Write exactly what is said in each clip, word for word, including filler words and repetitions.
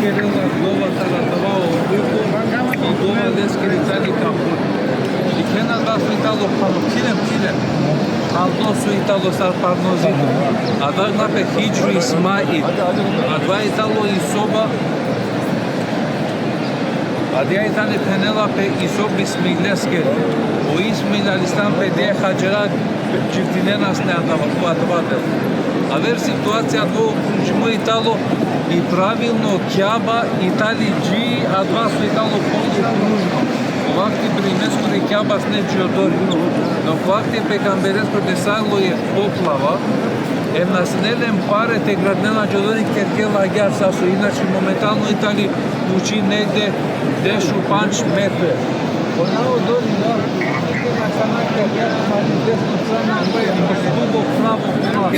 Kerela dova taro adava o buko, i dova leskiri tani kaput. Dikhena da so i talo pano, kile, kile. Aldo so i talo sar parno zid. Adava pe Hidžru Ismail. Adava i talo i soba. Adija i tani phenela pe i soba Ismail leskiri. O Ismail alejhi selam pe dija Hadžera dživdinena sine adava, ko adava del. Aver situacija, adava okružimo i talo, i pravilno Kjaba i tali dži, adava so i talo polu okružimo. O vakti Ibrahimeskoro Kjaba sine dži odori. No vakti pejgambereskoro desalo e poplava, em na sine len pare te gradinena dži odori, kergje lagjar sa so, inače momentalno i tali učini negde dešupandž metre. Ona odori, da, na sana kergja, na desno strana, koja je stubo pravo, pravo,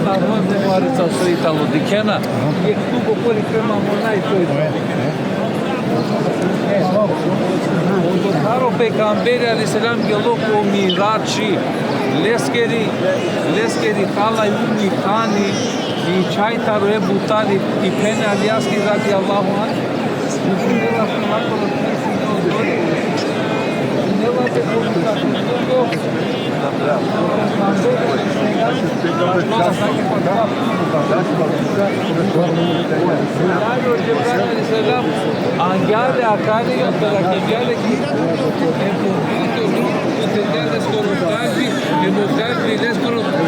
na rodne marica so i talo dikhena, je stubo kori prema mona i to i to. Odotar o pejgamberi alejhi selam gelo ko Miradži, leskeri, leskeri hala i Ummi Hani, i čhaj taro Ebu Talib, i phen e Alijaske radijallahu anhu. Angja le akari, angja le ki, e po vito, e po vito, e po vito, e po vito, e po vito, e po vito, e po vito,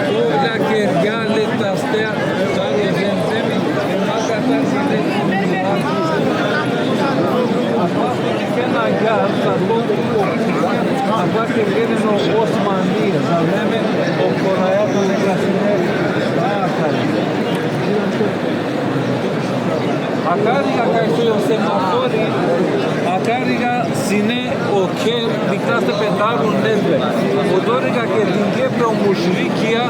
Akariga kaj so i o semafori, akariga sine o kher, dikhljaste pe Darun Nedve. Odoriga kerdingje pe o mušrikija,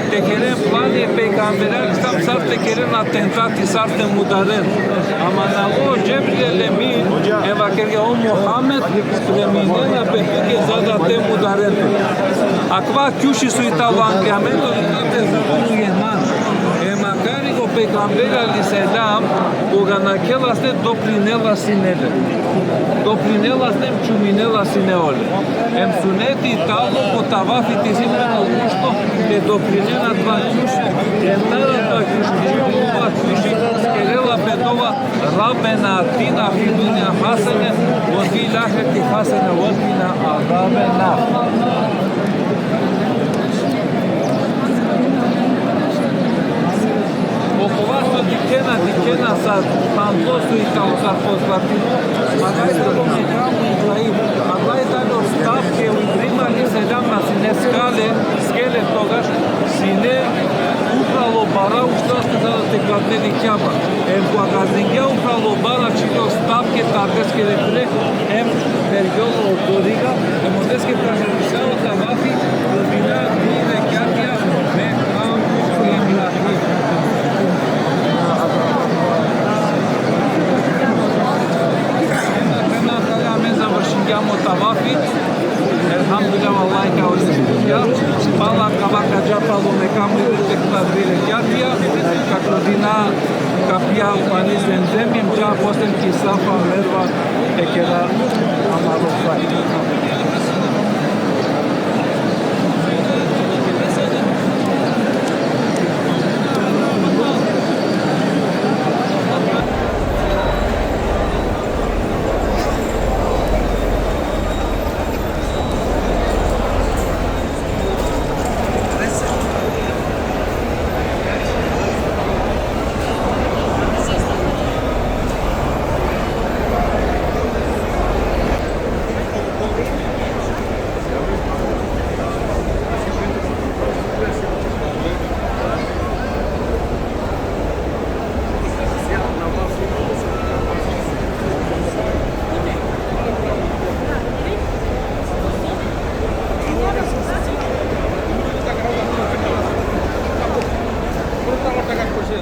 te keren plani e pejgamberesoro, sar te keren atentati, sar te mudaren. Ama nalo o Džebril el Emin, em vakergja: O Muhammed, spreminena pe tuke za da te mudaren. Akava kjuši so i talo angja amen, to i talo Judul Jeman. Em akariga o pejgamberi alejhi selam, koga nakhela sine, doprinela sine le. Doprinela sine, čuminela sine ole. Em suneti talo ko tavafi te isi pe o gušlo te doprinen adava kjuši, em taro adava kjuši, dži ko adava kjuši kerela pe dova: Rabbena atina fid dunja hasene, ve fil ahireti hasene, ve kina azaben nar. Okova so dikhena, dikhena sar pando so i talo, sar pozlatimo, adava i talo mekamu Ibrahim, adava i talo stapke o Ibrahim alejhi selam na sine skale, skele togaš, sine upralo bara uštela sine za da te gradinel i Kjaba. Em koga gazdingja upralo bara, čhilo stapke taro leskere kule, em pergjola odoriga, em odoleske pražnjavela o tavafi, rodina dujin rekjatija mekamu Ibrahim. Em akana, akana amen završingjam o tavafi. Elhamdulillah, vallahi ka osim ja. Pala kava ka dža palo mekamu Ibrahim te kera dujin rekjatija, ka klodina kapija o pani Zemzem, em dža posle ki Safa, Merva te kera amaro saj.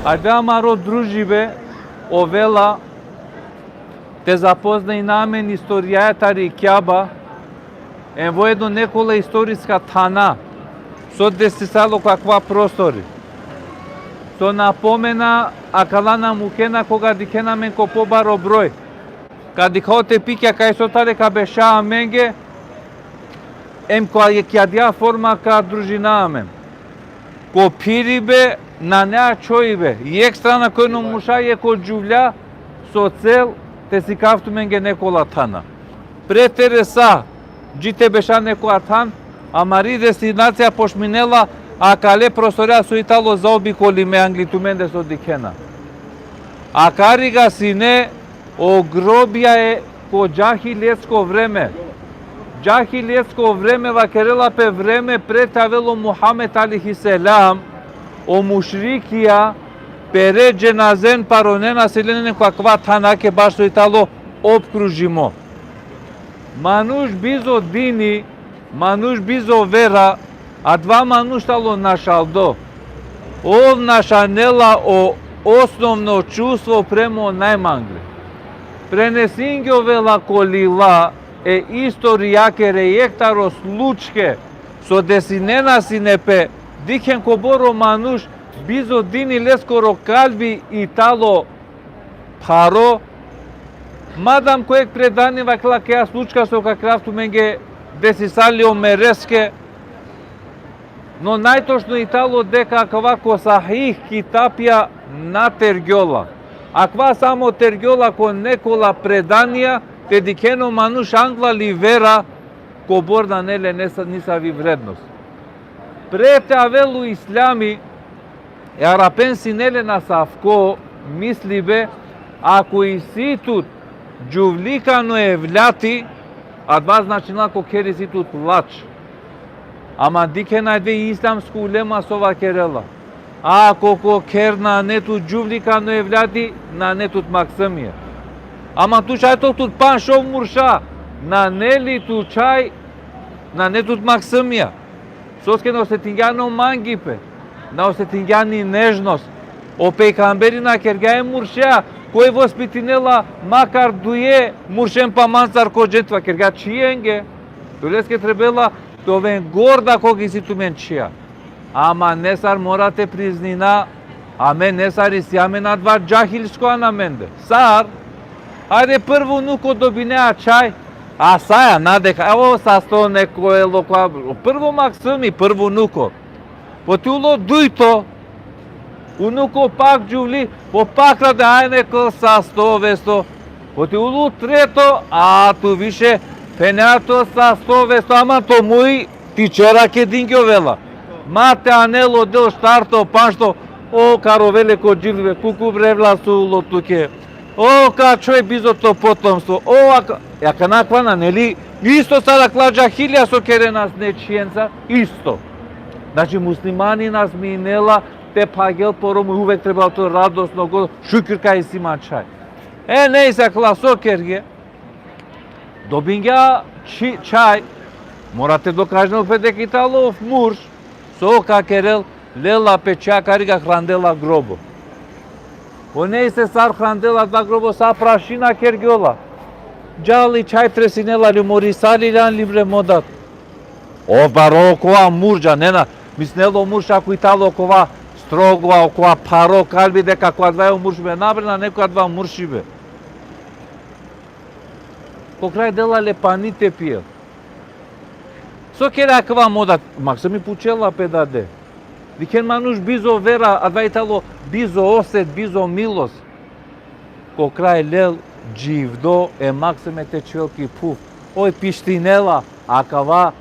Adava amaro družibe ovela te zapoznajna amen istorijaja tari Kjaba, em voedno nekola istoriska thana, so desisalo ko akava prostori. So napomena, akala na mukhena koga dikhena amen ko pobaro broj. Ka dikha o tepikija kaj so tane ka beša amenge, em ko ki adija forma ka družina amen. Ko phiribe, nane ačhovibe. Jekh strana ko murša, jekh ko džuvlja, so cel te sikav tumenge nekola thana. Pre tere sa, dži te beša nekola than, amari destinacija počminela akale prostorija so i talo zaobikolime angli tumende so dikhena. Akariga sine o grobija e ko džahilijetsko vreme. Džahilijetsko vreme vakerela pe vreme pre te avel o Muhammed alejhi selam, o mušrikija pere dženazen paronena si lena ko akava thanake baš so i talo opkružimo. Manuš bizo dini, manuš bizo vera, adava manuš talo našaldo. Ov našanela o osnovno čustvo prema o najmangli. Prenesingjovela ko lila e istorijake, e jekh taro slučke so desinena sine pe, dikhen kobor o manuš bizo dini leskoro kalbi i talo pharo. Madam ko jekh predani vakerela akaja slučka so ka kerav tumenge desisali Omereske. No najtočno i talo deka akava ko sahih kitapija na tergjola. Akava samo tergjola ko nekola predanija, te dikhen o manuš angla li vera, kobor nane le nesa-, nisavi vrednost. Pre te avel o islami, e Arapen sine len asavko mislibe, ako isi tut džuvlikano evlati, adava značinela ko kher isi tut lač. Ama dikhen ajde islamsko ulema so vakerela. Ako ko kher nane tut džuvlikano evlati, nane tut maksumija. Ama tu čhaj te ol tut panč-šov murša, nane li tu čhaj, nane tut maksumija. Soske na osetingjan o mangipe, na osetingjan i nežnost. O pejgamberi na kergja e muršea, koj vospitinela makar duje muršen pa mancar ko džen, te vakergja čhijenge. Doleske trebela te oven gorda koga isi tumen čhija. Ama nesar mora te priznina, amen nesar isi amen adava džahilsko ano amende. Sar? Ajde, prvo unuko dobinea čhaj, a saja na deka, evo sasto neko elo ko, prvo maksumi, prvo unuko. Poti ulo dujto, unuko pak džuvli, po pak rade, aj neko sasto vesto. Poti ulo treto, a tu više phenea to sasto vesto, ama to muj ti čera ke dingjovela. Ma te anel o del štarto, panšto, o ka rovele ko dživdibe, kuku brevla so ulo tuke. O ka čhoj bizo to potomstvo. O aka-, e akana akava nane li isto sar akala džahilija so kerena sine čhijenca? Isto. Znači, muslimani na sminela te phagel poro muj, uvek trebela te ol radosno, go-, šukir kaj isi man čhaj. E, nejse, akala so kerge? Dobingja či-, čhaj, mora te dokažnel pe deka i talo ov murš, so ka kerel, lela pe čhija akariga hrandela grobo. O nejse sar hrandela adava grobo, sa prašina kergjola. Džal i čhaj tresinela li, morisali li, an li bre mo dad. Ov baro okova murš, džanena, mislinela o murš ako i talo okova strogo, okova pharo kalbi, deka ko adava o murš be, na bre, nane ko adava murš be. Ko kraj dela le pani te pijel. So kera akava mo dad, maksumi pučela pe dade. Dikhen manuš bizo vera, adava i talo bizo oset, bizo milost. Ko kraj lel dživdo, e maksumi te čhivel ki phuv. Oj pištinela, akava,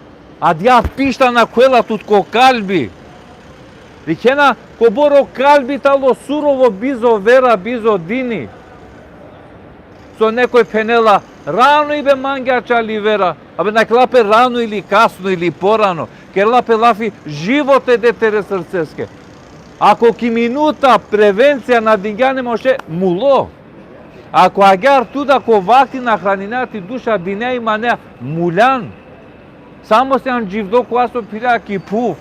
adija pišta nakhuvela tut ko kalbi. Dikhena, kobor o kalbi talo surovo bizo vera, bizo dini. So nekoj phenela, rano ibe mange ačhal i vera, abe na kerela pe rano ili kasno ili porano, kerela pe lafi živote de tere srceske. Ako ki minuta prevencija na dingjan e manuše, mulo. Ako agjaar tu da ko vakti na hraninea ti duša, dinea i manea, muljan. Samo sian dživdo kova so phira ki phuv.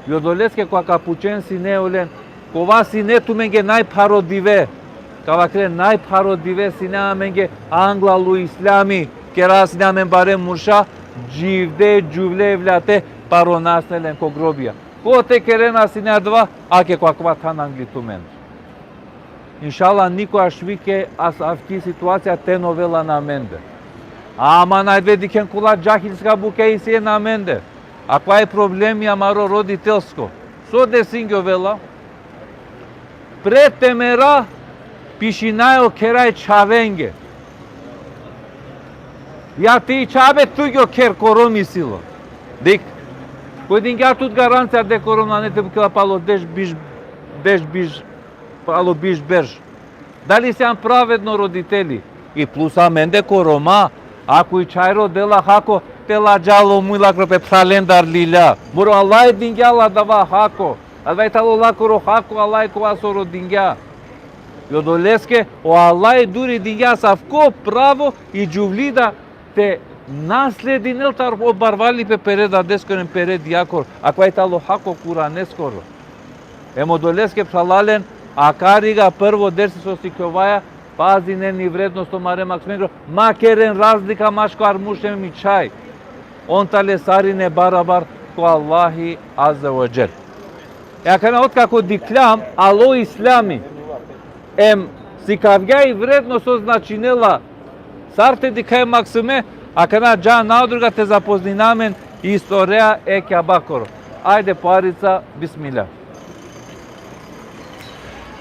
I odoleske kova ka pučen sine olen, kova sine tumenge najpharo dive. Ka vakere najpharo dive sine amenge anglal o islami, kera sine amen bare murša, dživde, džuvle evlate, paronasne len ko grobija. Kote kerena sine adava, ake ko akava than angli tumen. Inšala, nikogaš više asavki situacija te na ovel ano amende. Ama najde dikhen kola džahilska bukja isi ano amende. Akava i problemi amaro roditelsko. So desingjovela? Pred te mera, pišinaja o khera e čhavenge. Ja te ičhabe tu gjo kher ko Rom isi lo. Dikh, koj dingja tut garancija de ko Rom nane te bukhela palo deš biš, deš biš, palo biš berš. Dali sian pravedno roditeli? I plus amende ko Roma, ako i čhaj rodela hako, te ladžal o muj lakro pe phralendar lilja. Moro, Allah dingja la adava hako. Adava i talo lakoro hako, Allah kova so rodingja. I odoleske o Allah duri dingja asavko pravo i džuvli da te nasledinel taro barvalipe pere dadeskoro, pere dijakoro. Akava i talo hako Kuraneskoro. Em odoleske, phralalen, akariga prvo dersi so sikjovaja, pazinen i vrednost tumare maksumengro, ma keren razlika maškar muž em i čhaj. On tane sarine barabar ko Allahi Azze ve Dželle. E akana otkako dikhljam, alo Islami, em sikavgja i vrednost so značinela, sar te dikha e maksume, akana dža na druga te zapoznina amen istorija e Kjabakoro. Ajde, po Arica, bismillah.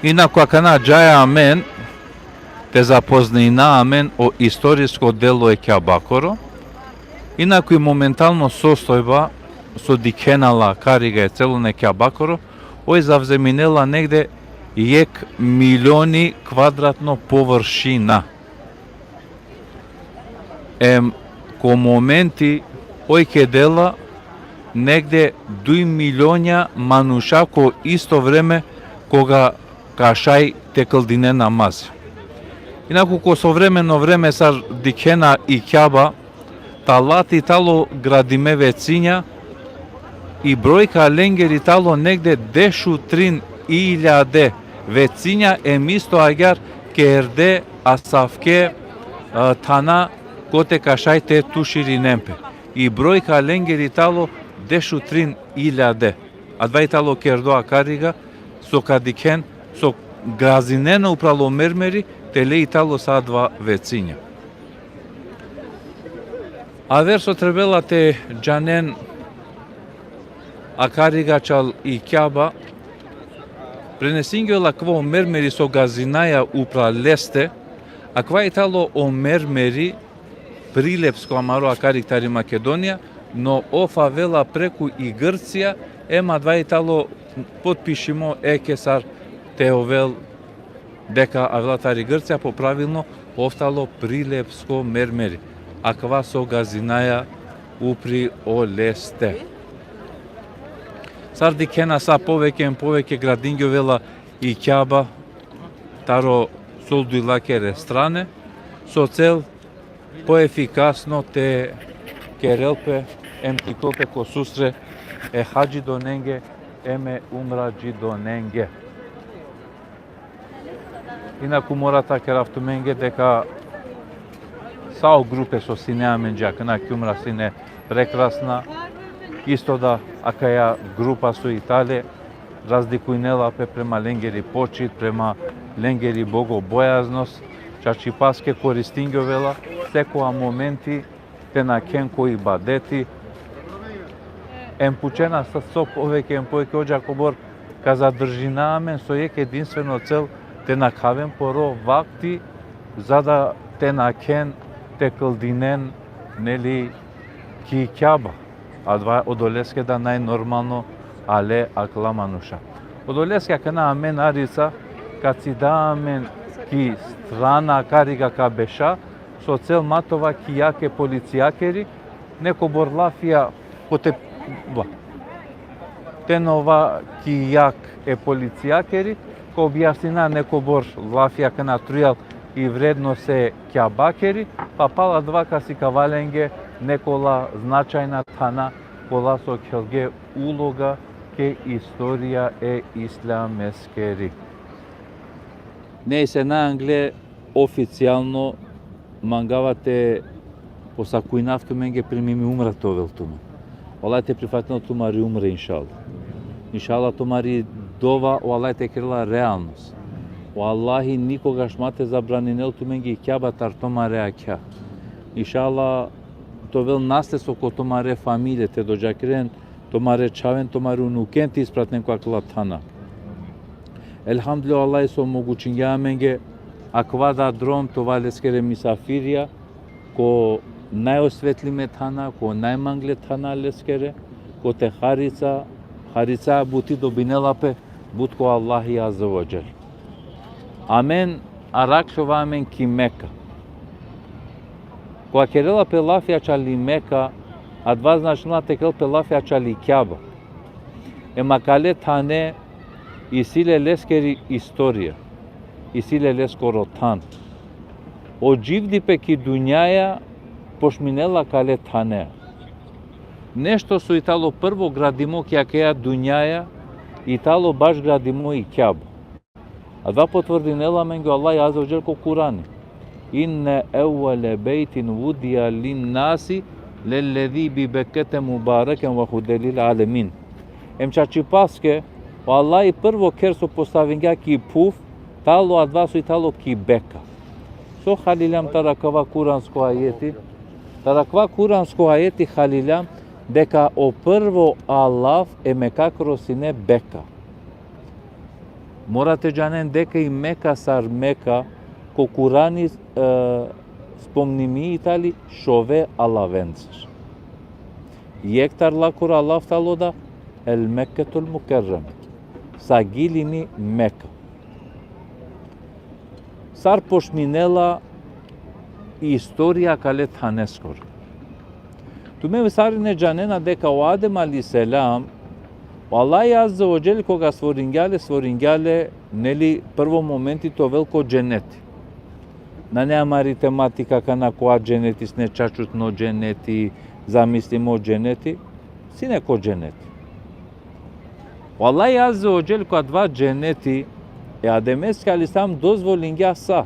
Inaku akana džaja amen te zapoznina amen o istorisko delo e Kjabakoro. Inaku i momentalno sostojba so dikhena la akariga e celon e Kjabakoro, oj zavzeminela negde jekh milioni kvadratno površina. Em, ko momenti, oj kedela negde duj milionja manuša ko isto vreme koga ka šaj te kldinen namazi. Inaku ko sovremeno vreme sar dikhena i Kjaba, talati talo gradime vecinja, i brojka lengeri talo negde dešutrin iljade vecinja, em isto agjaar kerde asavke, a, thana kote ka šaj te tuširinen pe. I brojka lengeri talo dešutrin iljade. Adava i talo kerdo akariga, so ka dikhen, so gazinena upral o mermeri, te le i talo sa adava vecinja. Aver so trebela te džanen akariga čal i Kjaba, prenesingjola akava o mermeri so gazinaja upral leste, akava i talo o mermeri prilepsko amaro akarig tari Makedonija, no ov avela preku i Grcija, em adava i talo potpišimo e Kesar te ovel deka avela tari Grcija, po pravilno, ov talo prilepsko mermeri. Akava so gazinaja upri o leste. Sar dikhena, sa poveke em poveke gradingjovela i Kjaba taro sol duj lakere strane, so cel poefikasno te kerel pe em te iklol pe ko susre e hadžidonenge em e umradžidonenge. Inaku mora ta kerav tumenge deka sa o grupe so sine amenđe akana ki umra sine prekrasna, isto da akaja grupa so i tale, razlikujnela pe prema lengeri počit, prema lengeri bogobojaznost, čačipaske koristingjovela sekoja momenti te nakhen ko ibadeti. Em pučena sa so poveke em poveke, odža kobor ka zadržina amen so jekh edinstveno cel, te nakhaven poro vakti, za da te nakhen te kldinen, neli, ki Kjaba. Adava odoleske da najnormalno ale akala manuša. Odoleske akana amen Arica ka cida amen ki strana akariga ka beša, so cel ma te ova ki jag e policijakeri, nekobor lafija kote, ba. Te na ova ki jag e policijakeri, ka objasnina nekobor lafija akana trujal i vrednost e Kjabakeri, pa pala adava ka sikava lenge nekola značajna thana, kola so khelge uloga ke istorija e islameskeri. Nejse, na angle oficijalno mangava te posakujnav tumenge primimi umra te ovel tumen. Allah te prifatinel tumari umra, inšallah. Inšallah tumari dova o Allah te kerela realnost. O Allahi nikogaš ma te zabraninel tumenge i Kjaba tar tumare akhja. Inšallah te ovel nasledstvo ko tumare familije, te dodžakeren tumare čhaven, tumare unuken te ispratnen ko akala thana. Elhamdulillah, Allah so omogučingja amenge akava da drom te ova leskere misafirja, ko najosvetlime thana, ko najmangle thana leskere, kote harica, harica buti dobinela pe but ko Allahi Azze ve Dželle. Amen arakhljovaja amen ki Meka. Koga kerela pe lafi ačhali Meka, adava značinela te kerel pe lafi ačhali Kjaba. Em akale thane isi le leskeri istorija, isi le leskoro than. O dživdipe ki dunjaja počminela akale thane. Nešto so i talo prvo gradimo ki akaja dunjaja, i talo baš gradimo i Kjaba. Adava potvrdinela amenge o Allah Azze ve Dželle ko Kurani. Inne evvele bejtin vudija linnasi lellezi bi Bekkete mubareken ve huden lil alemin. Em čačipaske, o Allah i prvo kher so postavingja ki phuv, talo adava so i talo ki Beka. So haliljam taro akava kuransko ajeti? Taro akava kuransko ajeti haliljam deka o prvo alav e Mekakoro sine Beka. Mora te džanen deka i Meka sar Meka, ko Kurani, e, spomnimi i tali šove alavencar. Jekh tar lakoro alav talo da El Mekketul Mukerreme. Sa gilini Meka. Sar počminela i istorija akale thaneskoro. Tumen sarine džanena deka o Adem alejhi selam, o Allah Azze ve Dželle koga stvoringja le, stvoringja le, neli, prvo momenti te ovel ko dženeti. Nane amari tematika kana kova dženeti, sine čačutno dženeti, zamislimo dženeti, sine ko dženeti. O Allah Azze ve Dželle ko adava dženeti, e Ademeske alejhi selam dozvolingja sa.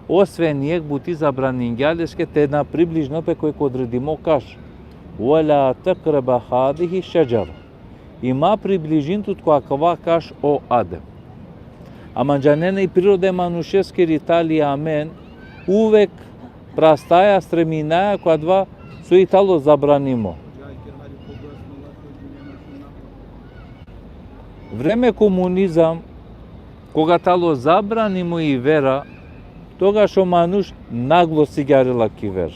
Osven jekh buti zabraningja leske, te na približinel pe ko jekh odredimo kaš. Ve la tekreba hazihi šedžera. I ma približin tut ko akava kaš o Adem. Ama džanena i priroda e manušeskiri tali amen, uvek prastaja, streminaja ko adava so i talo zabranimo. Vreme komunizam, koga talo zabranimo i vera, togaš o manuš naglo sigjarela ki vera.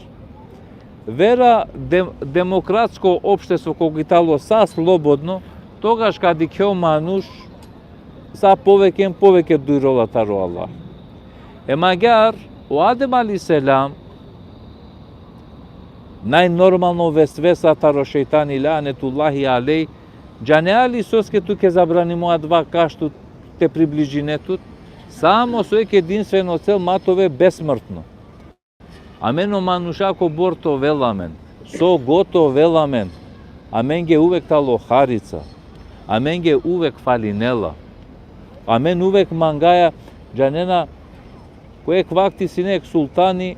Vera, dem-, demokratsko opštestvo, koga i talo sa slobodno, togaš ka dikhe o manuš sa poveke em poveke dujrola taro Allah. Em agjaar, o Adem alejhi selam, najnormalno vesvesa taro šejtani lanetullahi alejh, džanea li soske tuke zabranimo adava kaš tut te približine tut? Samo so jekh edinstveno cel, ma te ove besmrtno. Amen o manuša kobor te ovel amen, so god te ovel amen, amenge uvek talo harica, amenge uvek falinela. Amen uvek mangaja, džanena, ko jekh vakti sine jekh sultani,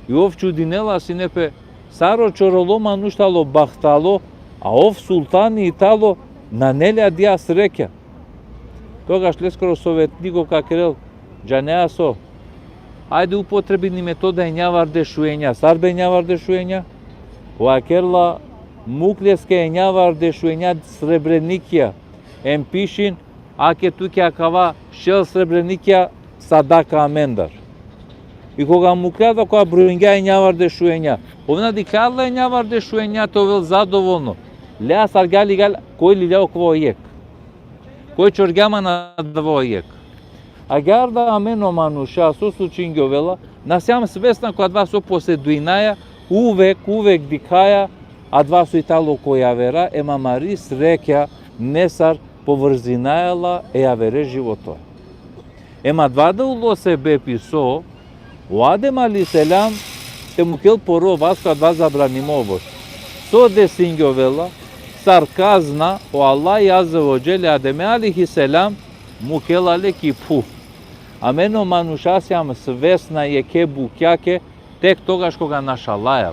i ov čudinela sine pe, sar o čorolo manuš talo bahtalo, a ov sultani i talo, nane li adaja srekja. Togaš leskoro sovetniko ka kerel, džanea so, ajde upotrebini metoda enjavardeš u enja. Sar be enjavardeš u enja? Vakerla, muk leske enjavardeš u enja srebrenikija, em pišin, ake tuke akava šel srebrenikija sadaka amendar. I koga mukhlja da, koga brojingja enjavardeš u enja, ov na dikhlja la enjavardeš u enja te ovel zadovolno. Lea sar gja li gja li, koj lilja okova o jekh. Koj čorgja man adava o jekh. Agjaar da amen o manuša, so slučingjovela, na sijam svesna ko adava so poseduinaja, uvek, uvek dikhaja adava so i talo ko javera, em amari srekja nesar povrzinaja la e javere životo. Em adava da ulo sebepi so o Adem alejhi selam te mukel poro vasko adava zabranimo voš. So desingjovela, sar kazna, o Allah Azze ve Dželle Ademe alejhi selam mukela le ki phuv. Amen o manuša sijam svesna jekhe bukjake, tek togaš koga našalaja.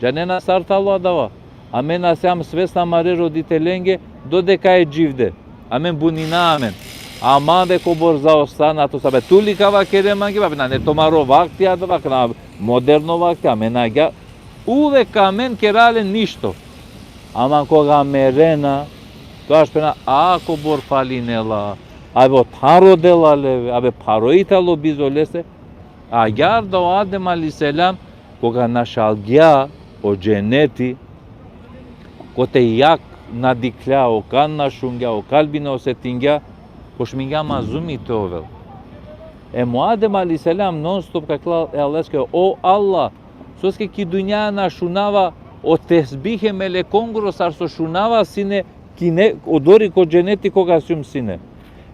Džanena sar talo adava? Amen na sijam svesna amare roditelenge, dodeka e dživde. Amen bunina amen. Ama be kobor zaostana to sabe. Tu li ka vakere mange, babe, nane tumaro vakti, adava akana moderno vakti, amen agjaar. Uvek amen kera le ništo. Ama koga merena, togaš phenena, a kobor falinela, abe o than rodela leve, abe pharo i tano bizo lese. Agjaar da o Adem alejhi selam, koga našalgja o dženeti, kote jak na dikhlja, o kan na šungja, o kalbi na osetingja, pošmingja mazumi te ovel. Em o Adem alejhi selam non stop ka vakerel e Allaheske: O Allah, soske ki dunja na šunava o tesbih e melekongoro sar so šunava sine kine, odori ko dženeti koga sijum sine.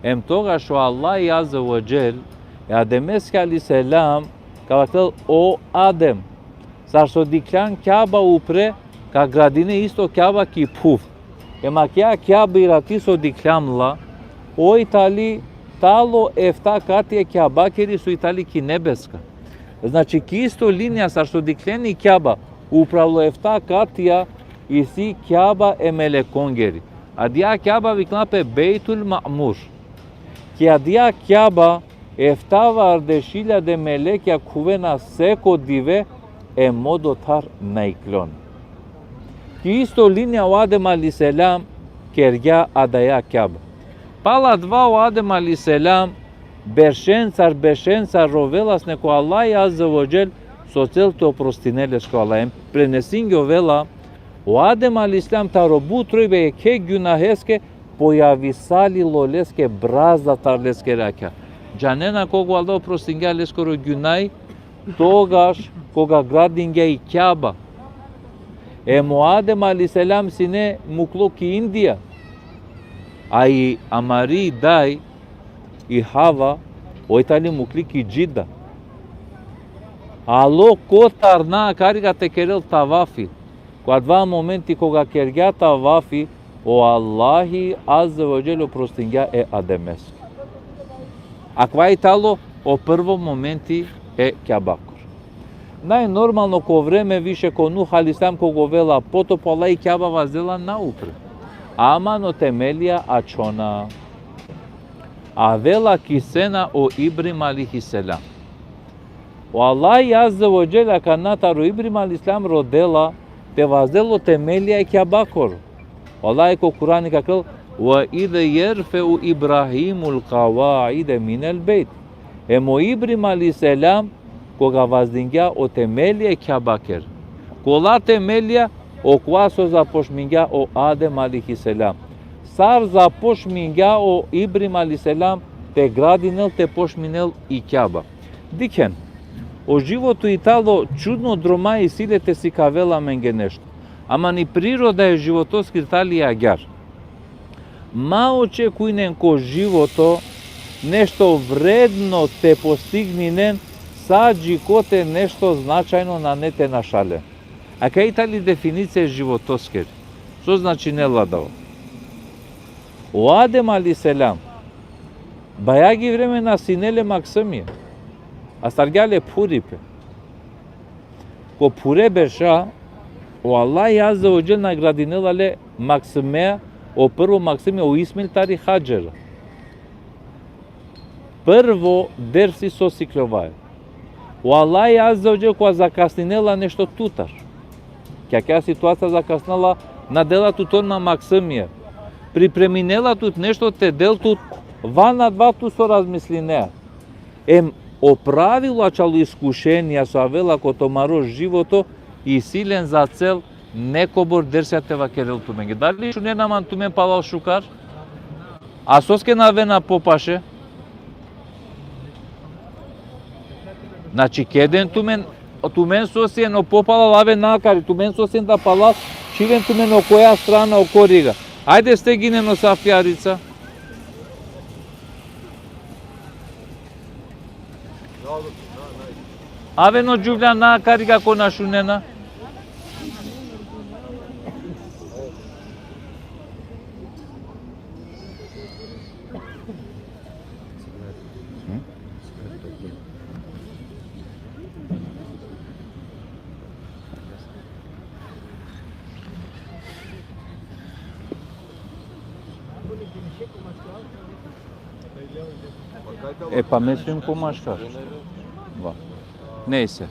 Em togaš o Allahi azze ve dželle, e Ademeske alejhi selam, ka vakerel: O Adem, sar so dikhljan Kjaba upre, ka gradine isto Kjaba ki phuv. Em akaja Kjaba irati so dikhljan la, oj tali talo efta kati e Kjabakeri so i tali ki nebeska. Znači, ki isto linija sar so dikhlen i Kjaba, upralo efta katija, isi Kjaba e melekongeri. Adaja Kjaba vikna pe Bejtul Ma'mur. Ki adaja Kjaba, efta vardeš iljade melekja khuvena seko dive, em odotar na iklon. Ki isto linija o Adem alejhi selam kergja adaja Kjaba. Pala adava o Adem alejhi selam beršencar, beršencar rovela sine ko Allahi azze ve dželle, so cel te oprostinel leske o Allah. Em prenesingjovela, o Adem alejhi selam taro but trojbe jekhe gjunaheske pojavisalilo leske brazda tar leskere jakha. Džanena koga o Allah oprostingja leskoro gjunahi? Togaš koga gradingja i Kjaba. Em o Adem alejhi selam sine muklo ki Indija. A i amari daj, i Hava, oj tali mukli ki Džida. Alo kotar na akariga te kerel tavafi. Ko adava momenti koga kergja tavafi, o Allahi azze ve dželle oprostingja e Ademeske. Akava i talo o prvo momenti e Kjabakoro. Najnormalno ko vreme više ko Nuh alejhi selam, koga ovela potop, o Allahi Kjaba vazdela naupre. Ama o temelja ačhona. Avela ki sena o Ibrahim alejhi selam. O Allahi azze ve dželle akana taro Ibrahim alejhi selam rodela te vazdel o temelja e Kjabakoro. O Allahi ko Kurani ka vakerel: Ve iz jerfe'u Ibrahimul kavaide minel bejt. Em o Ibrahim alejhi selam, koga vazdingja o temelja e Kjabakere. Kola temelja? Okova so započmingja o Adem alejhi selam. Sar započmingja o Ibrahim alejhi selam te gradinel, te počminel i Kjaba. Dikhen, o životo i talo čudno droma, isi le te sikavel amenge nešto. Ama i priroda e životoskiri tali agjaar. Ma očekujnen ko životo nešto vredno te postigninen, sa džikote nešto značajno nane te našalen. Akaja i tali definicija e životoskiri. So značinela adava? O Adem alejhi selam, bajagi vreme na sine le maksumija. Astargja le phuripe. Ko phure berša, o Allahi azze ve dželle nagradinela le maksumea, o prvo maksumea, o Ismail tari Hadžera. Prvo dersi so sikljovaja. O Allahi azze ve dželle koga zakasninela nešto tutar. Ki akaja situacija zakasnela, na dela tut odma maksumija. Pripreminela tut nešto te del tut van adava tu so razmislinea. Em o pravilo, ačhalo iskušenija so avela ko tumaro životo, isi len za cel nekobor dersija te vakerel tumenge. Dali šunena man tumen palal šukar? A soske na avena popaše? Znači, keden tumen, tumen so sien o popalal, aven akari, tumen so sien da palal, čhiven tumen o koja strana, o ko riga. Ajde, steginen o safjarica. Aven o džuvlja, na akari, ako na šunena. E, pa me sijum ko maškar. Va. Neyse.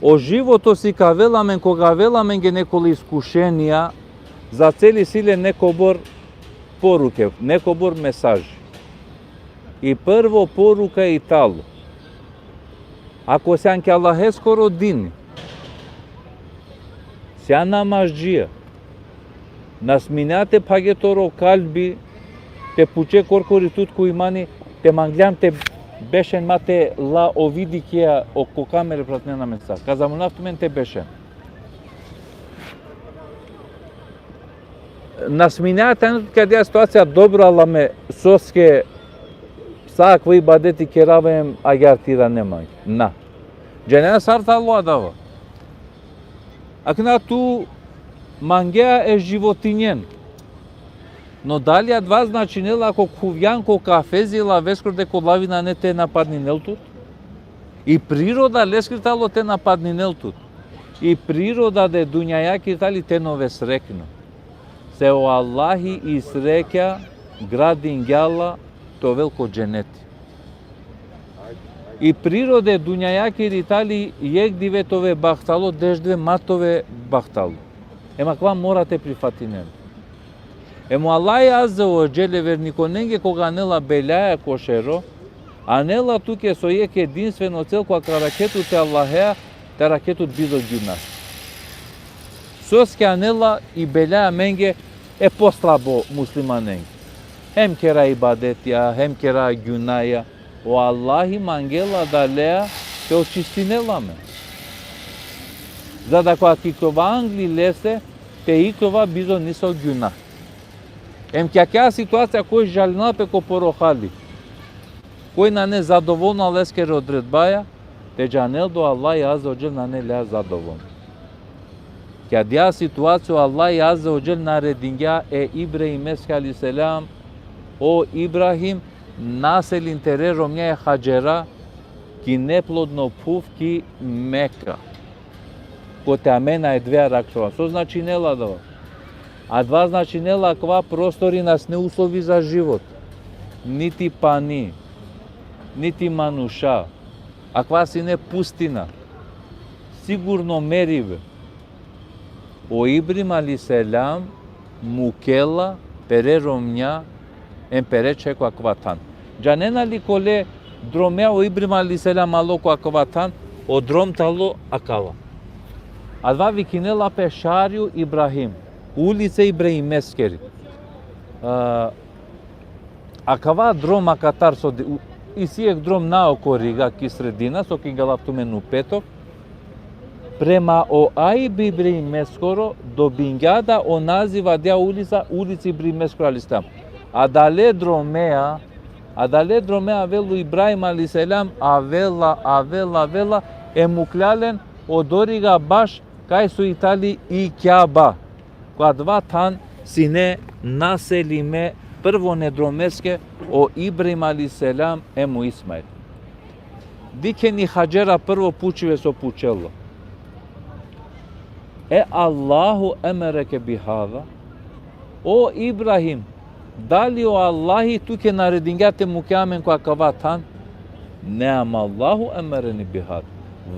O životo sikavela amen koga avela amenge nekola iskušenija, za celi sile nekobor poruke, nekobor mesaži. I prvo poruka i talo. Ako sian ki Allaheskoro dini, sian namazdžija, na sminea te phage toro kalbi, te puče korkori tut ko imani, te mangljan te bešen ma te la o vidikija o ko kamere pratnena amen sa. Ka zamunav tumen te bešen. Na sminea te anen tut ki adaja situacija, dobro, Allah me, soske sa akava ibadeti kerava em agjaar te irane mange. Na. Džanea sar talo adava? Akana tu mangea e životinjen. No dali adava značinela ako khuvjan ko kafezi e laveskoro deka o lavi nane te napadninel tut? I priroda leskiri talo te napadninel tut. I priroda e dunjajakiri tali te na ove srekno. Se o Allahi i srekja gradingja la te ovel ko dženeti. I priroda e dunjajakiri tali jekh dive te ove bahtalo, deš dive ma te ove bahtalo. Em akava mora te prifatinen. Em o Allahi Azze ve Dželle vernikonenge koga anela belaja ko šero, anela tuke so jekh edinstveno cel kova ka arakhe tut e Allahea, te arakhe tut bizo gjuna. Soske anela i belaja amenge e poslabo muslimanenge. Hem kera ibadetija, hem kera gjunaja. O Allahi mangela adalea te očistinel amen. Za da kova ka ikljova angli lese, te ikljova bizo niso gjuna. Em ki akaja situacija koj žalinela pe ko poro hali, koj nane zadovolno e Allaheskere odredbaja, te džanel da o Allahi Azze ve Dželle nane lea zadovolno. Ki adaja situacija o Allahi Azze ve Dželle naredingja e Ibrahimeske alejhi selam: O Ibrahim, naselin tere romnja e Hadžera ki neplodno phuv ki Meka, kote amen e dve arakhljova. So značinela adava? Adava značinela akava prostori na sine uslovi za život. Niti pani, niti manuša. Akava sine pustina. Sigurno meribe. O Ibrahim alejhi selam mukela pere romnja em pere čhaj ko akava than. Džanena li kole dromea o Ibrahim alejhi selam alo ko akava than? O drom talo akava. Adava vikinela pe Šariu Ibrahim, ulica Ibrahimeskeri. A, akava drom akatar so di-, u-, isi jekh drom naokori ga ki sredina, so ka ingalav tumen u petok. Prema o aibi Ibrahimeskoro, dobingja da o naziv adaja ulica, ulica Ibrahimeskoro alejhi selam. Adale dromea, adale dromea avela o Ibrahim alejhi selam, avela, avela, avela, em muklja len odoriga baš kaj so i tali i Kjaba. Ko adava than sine naselime prvo e dromeskoro o Ibrahim alejhi selam em o Ismail. Dikheni Hadžera prvo pučibe so pučela. E Allahu emereke bi hada? O Ibrahim, dali o Allahi tuke naredingja te muke amen ko akava than? Neam Allahu emereni bi hada.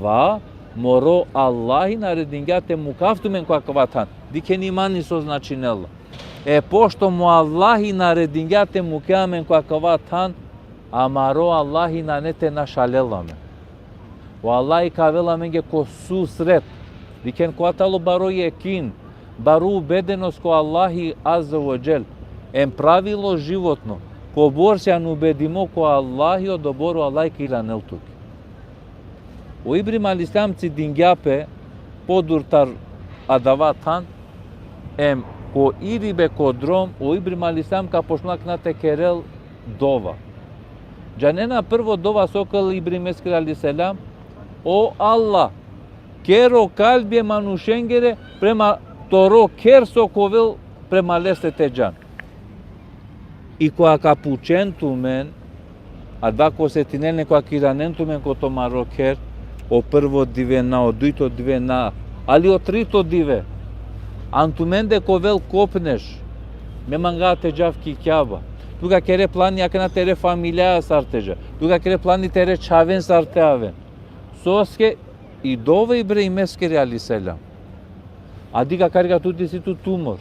Va, moro Allahi naredingja te mukav tumen ko akava than. Dikheni imani so značinela. E pošto mo Allahi naredingja te muke amen ko akava than, amaro Allahi nane te našalel amen. O Allahi ka avel amenge ko susret. Dikhen kova talo baro jekin, baro ubedenost ko Allahi Azze ve Dželle. Em pravilo životno, kobor sian ubedimo ko Allahi, odobor o Allahi ka iranel tuke. O Ibrahim alejhi selam cidingja pe podur tar adava than, em ko iribe ko drom, o Ibrahim alejhi selam ka počnel akana te kerel dova. Džanena prvo dova so kerela Ibrahimeskere alejhi selam: O Allah, ker o kalbi e manušengere prema toro kher so ka ovel prema leste te džan. I kova ka pučen tumen, Adava ka osetinel len koga ka iranen tumen ko tumaro kher, o prvo dive na, o dujto dive na, ali o trito dive. An tumende ka ovel kopneš. Me manga te džav ki Kjaba. Tu ka kere plani akana tere familijaja sar te dža. Tu ka kere plani tere čhaven sar te aven. Soske i dova Ibrahimeskiri alejhi selam. Adi ka kari ka tut isi tut umor.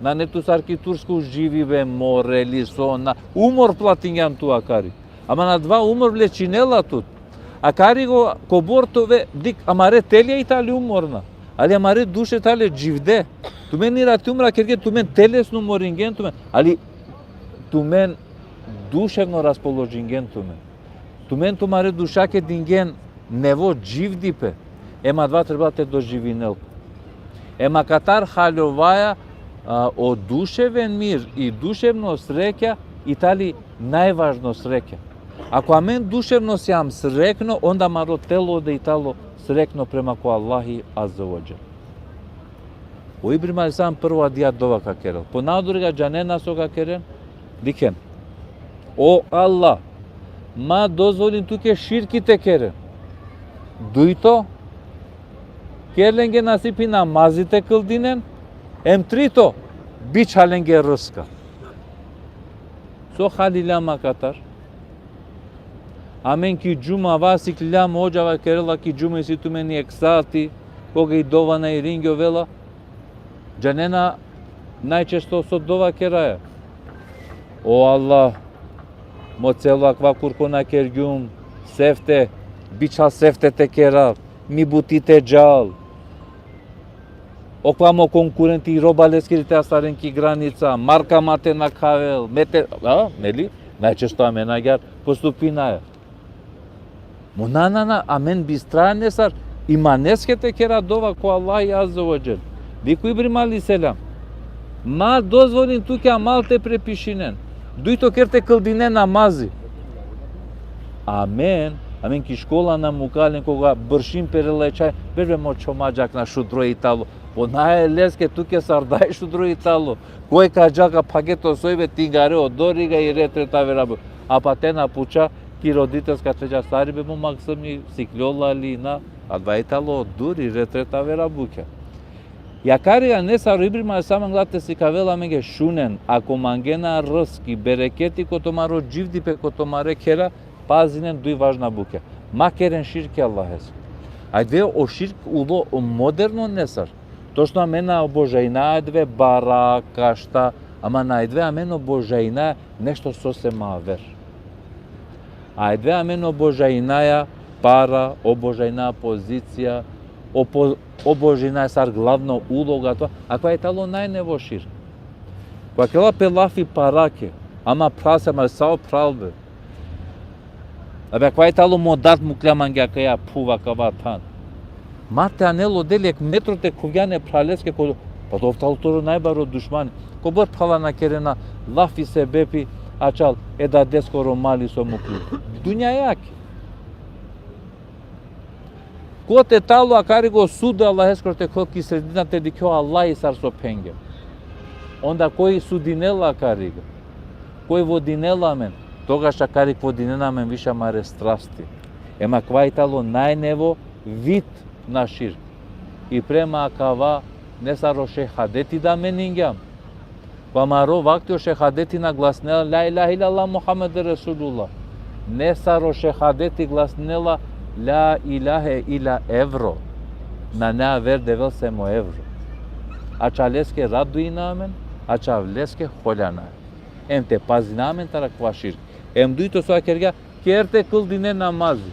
Nane tu sar ki Tursko živibe, moreli, so na. Umor platingjan tu akari. Ama na adava umor vlečinela tut. Akari ko, kobor te ove, dik, amare telja i tale umorna. Ali amare duše tale dživde. Tumen irati umra kerge, tumen telesno umoringen tumen. Ali tumen duševno raspoložingen tumen. Tumen tumare dušake dingen nevo dživdipe. Em adava trebela te doživinel. Em akatar haljovaja, a, o duševen mir i duševno srekja i tali najvažno srekja. Ako amen duševno sijam srekno, onda amaro telo da i talo srekno prema ko Allahi Azze ve Dželle. O Ibrahim alejhi selam prvo adija dova ka kerel. Po naodori ga džanena so ka keren? Dikhen. O Allah, ma dozvolin tuke širki te keren. Dujto, ker lenge nasipi namazi te kldinen, em trito, bičha lenge rska. So haliljam akatar? Amen ki džuma, va sikliljam, odžava kerela ki džuma, isi tumen jekh sati, koga i dova na iringjovela. Džanena najčesto so dova keraja? O Allah, mo celo akava kurko na kergjum, sefte, bičha sefte te kera, mi buti te džal. Okova mo konkurenti, roba leskiri te astaren ki granica, marka ma te nakhavel, me te, a, neli? Najčesto amen agjaar postupinaja. Mo na, na, na, amen bistraja nesar imaneske te kera dova ko Allahi Azze ve Dželle. Dikh o Ibrahim alejhi selam. Ma dozvolin tuke amal te prepišinen. Dujto, ker te kldinen namazi. Amen, amen ki škola na mukalen, koga bršim perela e čhaj, berbe mo čhoma džak na šudro i talo. Po nae leske tuke sar daj šudro i talo. Koj ka džal ka phake to sojbe, tingare odori ga i retre tavera bu. A pa te na puča ki roditelska te dža sar i be mo maksumi, sikljola li na, adava i talo duri retre tavera bukja. Akari nesar o Ibrahim alejhi selam mangla te sikavel amenge, šunen, ako mangena rski, bereketi ko tumaro dživdipe, ko tumare khera, pazinen duj važna bukja. Ma keren širki Allaheske. Ajde o širk ulo o moderno nesar. Točno amen obožajnaja adve bara, kašta, ama na adve amen obožajnaja nešto sose ma aver. Adve amen obožajnaja para, obožajnaja pozicija, opo-, obožajnaja sar glavno uloga, to. Akava i talo najnevo širk. Koga kerela pe lafi parake, ama phralse, ama sa o phralbe. Abe, akava i talo mo dad mukhlja mange akaja phuv, akava than. Ma te anel o del jekh metro te khuvgjan e phraleske ko, pa ov talo toro najbaro dušmani. Kobor phrala na kerena lafi sebepi ačhal e dadeskoro mali so mukhlja. Dunjajake. Kote talo akari ko sud Allaheskoro te khol ki sredina te dikhe o Allahi sar so phenge. Onda koj sudinela akari ga? Koj vodinela amen? Togaš akari vodinena amen više amare strasti. Em akava i talo najnevo vid na širk. I prema akava nesar o šehadeti da meningjam. Ko amaro vakti o šehadeti na glasnela la ilahe illallah Muhammed Resulullah. Nesar o šehadeti glasnela la ilahe illa evro. Nane aver devel sem o evro. Ačhaleske raduina amen, ačhavleske holjana. Em te pazina amen taro akava širk. Em dujto so kergja, ker te kldinen namazi.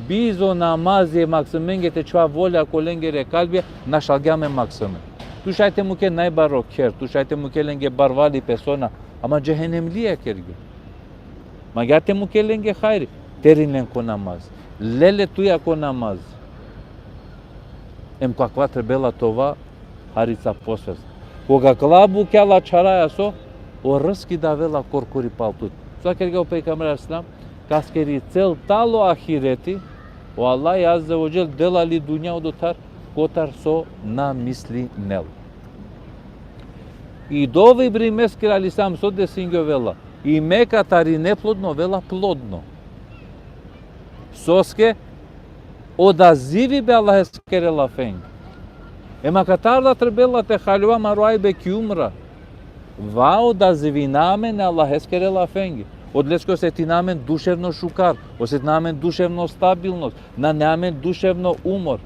Bizo namazi e maksumenge te čhuva volja ko lengere kalbija, našalgjam e maksume. Tu šaj te muke najbaro kher, tu šaj te muke lenge barvalipe, so na, ama džehenemlija kergje. Mangja te muke lenge hajri, terin len ko namaz. Lele tuja ko namaz. Em ko akava trebela te ova harica posvest. Koga akala bukja la čharaja so, o rski da avela korkori pal tut. So kergja o pejgamber alejhi selam, kaskeri cel talo ahireti, o Allah azze ve dželle dela li dunja odotar kotar so na mislinel. I dova Ibrahimeskiri alejhi selam so desingjovela, i Meka tari neplodno ovela plodno. Soske odazivibe Allaheskere lafenge. Ema katar da trebela te haljova amaro ajbe ki umra. Va odazivina amen e Allaheskere lafenge. Odoleske osetina amen duševno šukar, osetina amen duševno stabilnost, nane amen duševno umor.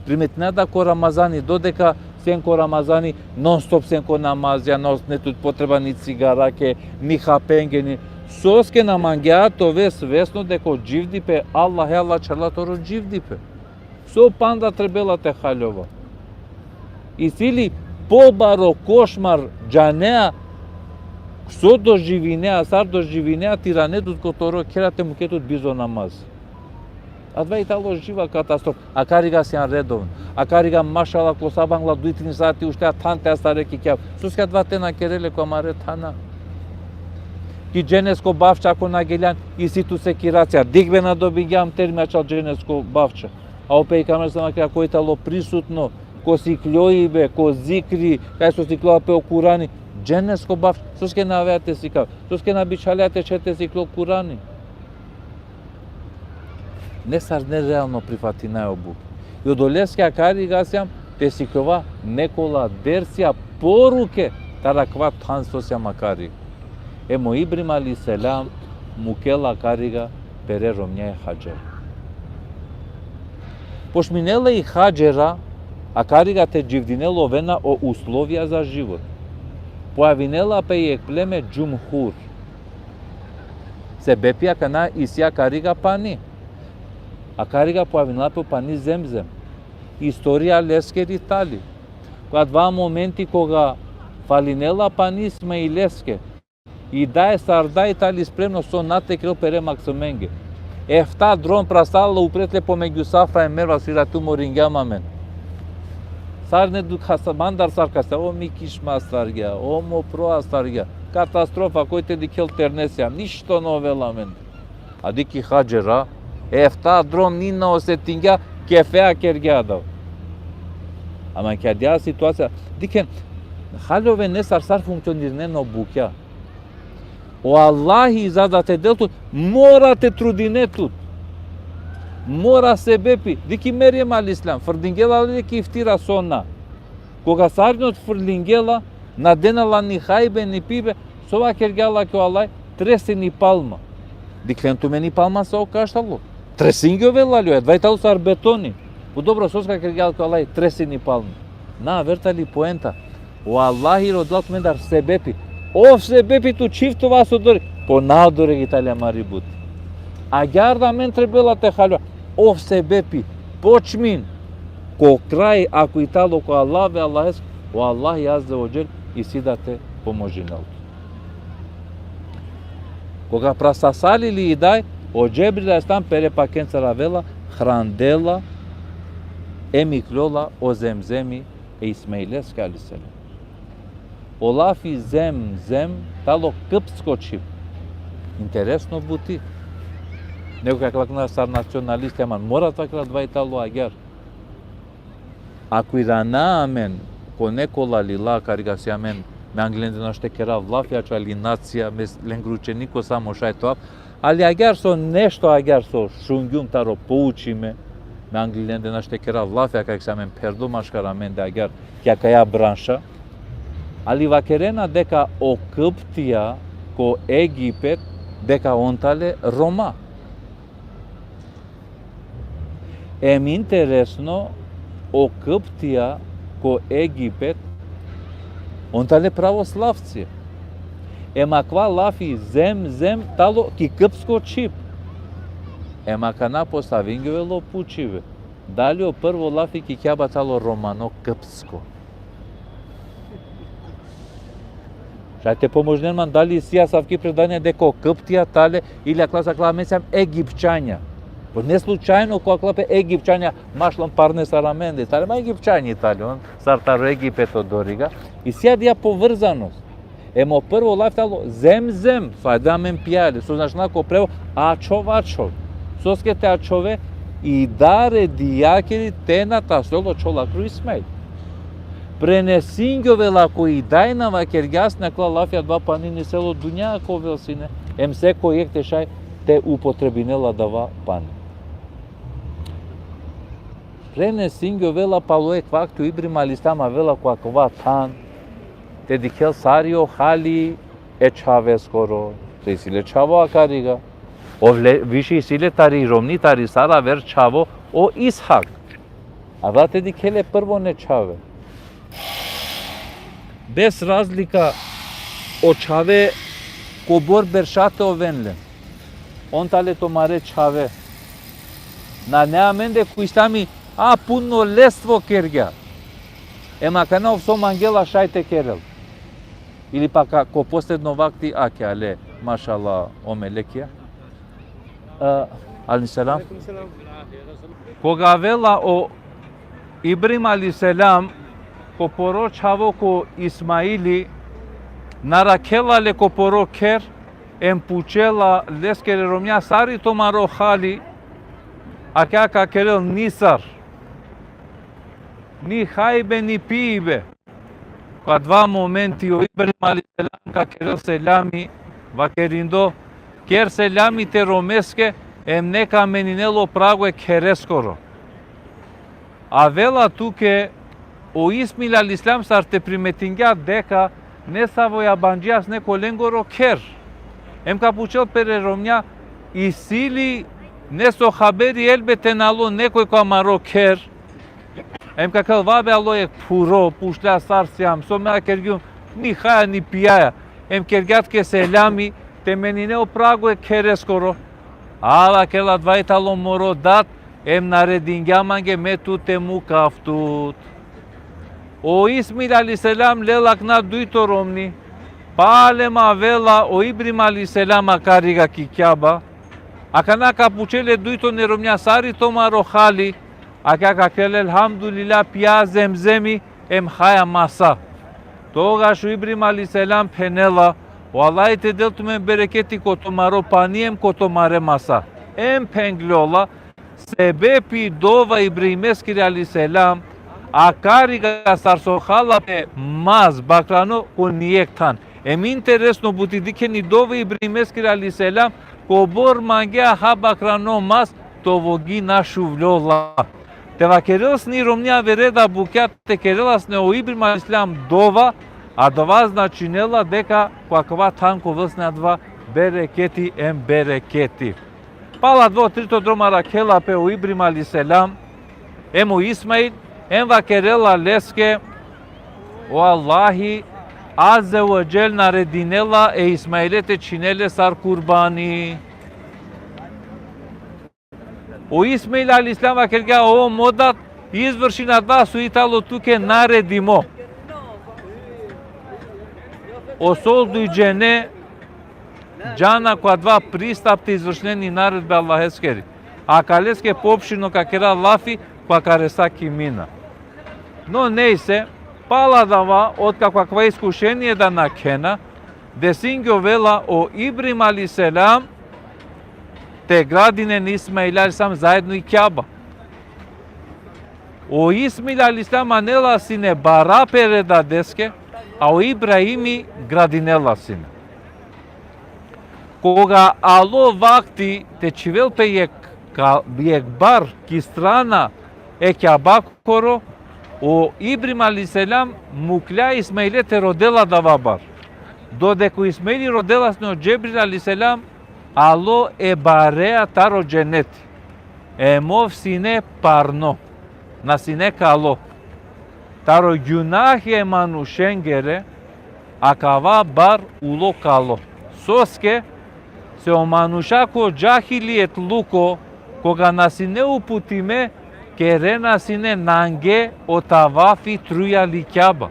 Primetina da ko Ramazani, dodeka sen ko Ramazani, non stop sen ko namazija, na osne tut potreba ni cigarake, ni hapenge, ni... Soske na mangea te ove svesno deka o dživdipe, Allah e Allah čerela toro dživdipe. So panda trebela te haljova. Isi li pobaro košmar džanea, so doživinea, sar doživinea, te irane tut ko toro khera, te muke tut bizo namaz. Adava i talo živa katastrofa. Akariga sian redovno. Akariga, mašala, ko sabangla duj trin sati uštea than te astare ki Kjaba. Soske adava te na kerel le ko amare thana. Ki dženesko bavča ako na geljan, isi tu sekiracija. Dikh be, na dobingjam termi ačhal dženesko bavča. A o pejgamber sa vakera, koj talo prisutno ko sikljoibe, ko zikri, kaj so sikljova pe o Kurani, dženesko bavča. Soske na avea te sikav? Soske na bičhalea te čhe te sikljol Kurani? Nesar nerealno prifatinaja o bukja. I odoleske akariga siam te sikljova nekola dersija, poruke taro akava than so siam akari. Em o Ibrahim alejhi selam mukela akariga pere romnja e Hadžera. Pošminela i Hadžera akariga te dživdinel ovena o uslovija za život. Pojavinela pe jekh pleme džumhur. Sebepi akana isi akariga pani. Akariga pojavinela pe o pani Zemzem. Istorija leskeri tali. Ko adava momenti koga falinela pani Ismaileske, i daj sar daj tali spremno so na te kerel pere maksumenge. Efta drom prastala upre tle pomengjum Safa e Merva, si ratu moringjam amen. Sarine dukha sa-, mandar sar ka sa, o mi kišma astargja, o mo pro astargja. Katastrofa, koj te dikhel, terne siam, ništo na ovela amen. A dikh i Hadžera, efta drom ni na osetingja, kefea kergja adava. Ama ki adaja situacija, dikhen, haljove nesar sar funkcionirinen o bukja. O Allahi za da te del tut, mora te trudine tut. Mora sebepi. Dikh i Merjem alejhi selam, frlingela le ki iftira so na. Koga sarine otfrlingela, na dena la ni hajbe ni pibe, so vakergja la ki o Allah, tresini palma. Dikhen tumen i palma so kaš talo. Tresingjovela le, adava i talo sar betoni. Po dobro, soske kergja la ki o Allah, tresini palma? Na, aver tali poenta. O Allahi rodela tumendar sebepi. Ov sebepi tu čhiv tu vas odori. Po na odori i tali amari buti. Agjaar da amen trebela te haljova. Ov sebepi. Počmin. Ko kraj, ako i talo ko Allah ve Allahes, o Allahi azze ve dželle isi da te pomožinel. Koga prastasalili i daj, o Džebril alejhi selam pere pakhencar avela, hrandela, em ikljola o Zemzemi e Ismaileske alejhi selam. O lafi Zemzem talo kiptsko čhib. Interesno buti. Neko ka vakerel sar nacionalisti, ama mora te vakerel, adava i talo agjaar. Ako irana amen ko nekola lila, kariga si amen, me anglende našti te kerav lafi ačhali nacija, me lengoro učeniko samo šaj te ovav, ali agjaar so nešto, agjaar so šungjum taro poučime, me anglende našti te kerav lafi, kariga si amen pherdo maškar amende agjaar ki akaja branša, ali vakerena deka o kiptija ko Egipet, deka on tale Roma. Em interesno, o kiptija ko Egipet, on tale pravoslavci. Em akava lafi Zemzem talo ki kiptsko čhib. Em akana postavingjovela o pučibe. Dali o prvo lafi ki Kjaba talo romano, kiptsko? Šaj te pomožinen man, dali isi asavki predanja deka o kiptija tale, ili akala, akala amen siam Egipćanja. Po ne slučajno ko akala pe Egipćanja mašlan parne sar amende. Tale ma Egipćanja tale, on sar taro Egipet odoriga. Isi adaja povrzanost. Em o prvo lafi talo Zemzem, so ajde amen pijale, so značinela ko prevod ačhov, ačhov. Soske te ačhove, i dare dijakeri te na te asol o čhola kro Ismail. Prenesingjovela ko i daj, na vakergja sine akala lafi, adava pani nisel o dunja ka ovel sine. Em seko jekh te šaj te upotrebinel adava pani. Pre nesingjo avela palo jekh vakti o Ibrahim alejhi selam avela ko akava than, te dikhel sar i o hali e čhaveskoro, te isi le čhavo akariga. Ov le, više isi le tari romni, tari sar aver čhavo, o Ishak. Avela te dikhel e prvo ne čhave. Bez razlika o čhave kobor berša te oven len. On tane tumare čhave. Nane amende ko islami, a punoletstvo kergja. Em akana ov so mangela šaj te kerel. Ili pak a, ko posledno vakti ake ale, mašallah, o melekija. E, alejhi selam. Koga avela o Ibrahim alejhi selam ko poro čhavo ko Ismaili, narakhela le ko poro kher, em pučela leskere romnja sar i tumaro hali, akava ka kerel nisar, ni hajbe, ni pijbe. Ko adava momenti o Ibrahim alejhi selam ka kerel selami, vakerindo, ker selami te romeske, em neka meninel o prago e khereskoro. Avela tuke o Ismail alejhi selam sar te primetingja deka nesavo jabandžija sine ko lengoro kher. Em ka pučel pere romnja, isi li neso haberi, elbet te na alo nekoj ko amaro kher. Em ka kerel, vabe, alo jekh phuro, pučlja sar sijam, so me kergjum, ni haja ni pijaja. Em kergja tuke selami, te menine o prago e khereskoro. Ala kerela, adava i tano moro dad, em naredingja mange me tut te mukav tut. O Ismail alejhi selam lela akana dujto romni. Palem avela o Ibrahim alejhi selam akariga ki Kjaba. Akana ka pučel e dujto ne romnja sar i tumaro hali. Akava ka kerel, elhamdulillah, pija zemzemi, em haja masa. Togaš o Ibrahim alejhi selam phenela, o Allah te del tumen bereketi ko tumaro pani em ko tumare masa. Em phengljola, sebepi dova Ibrahimeskiri alejhi selam, akariga sar so hala pe mas bakrano ko nijekh than. Em interesno buti, dikheni dova Ibrahimeskiri alejhi selam, kobor mangea ha bakrano mas, te ovogi na šuvljola. Te vakerel sine i romni avere da bukja te kerela sine o Ibrahim alejhi selam dova, adava značinela deka ko akava than ka ovel sine adava bereketi em bereketi. Pala adava o trito drom arakhela pe o Ibrahim alejhi selam, em o Ismail, em vakerela leske, o Allahi Azze ve Dželle naredinela e Ismaile te čhinel le sar kurbani. O Ismail alejhi selam vakergja, o mo dad, izvršin adava so i tano tuke naredimo. O sol duj džene džana ko adava pristap te izvršinen i naredbe Allaheskeri. Akaleske poopštino ka kera lafi, ko akare sa ki Mina. No nejse, pala adava, otkako akava iskušenie da nakhena, desingjovela o Ibrahim alejhi selam te gradinen Ismail alejhi selam zaedno i Kjaba. O Ismail alejhi selam anela sine bara pere dadeske, a o Ibrahimi gradinela sine. Koga alo vakti te čhivel pe jekh ka-, jekh bar ki strana e Kjabakoro, o Ibrahim alejhi selam muklja Ismaile te rodel adava bar. Dodeka o Ismaili rodela sine, o Džebril alejhi selam alo e barea taro dženeti. Em ov sine parno, na sine kalo. Taro gjunahi e manušengere, akava bar ulo kalo. Soske? Se o manuša ko džahilijatluko, koga na sine uputime, kerena sine nange o tavafi trujal i Kjaba.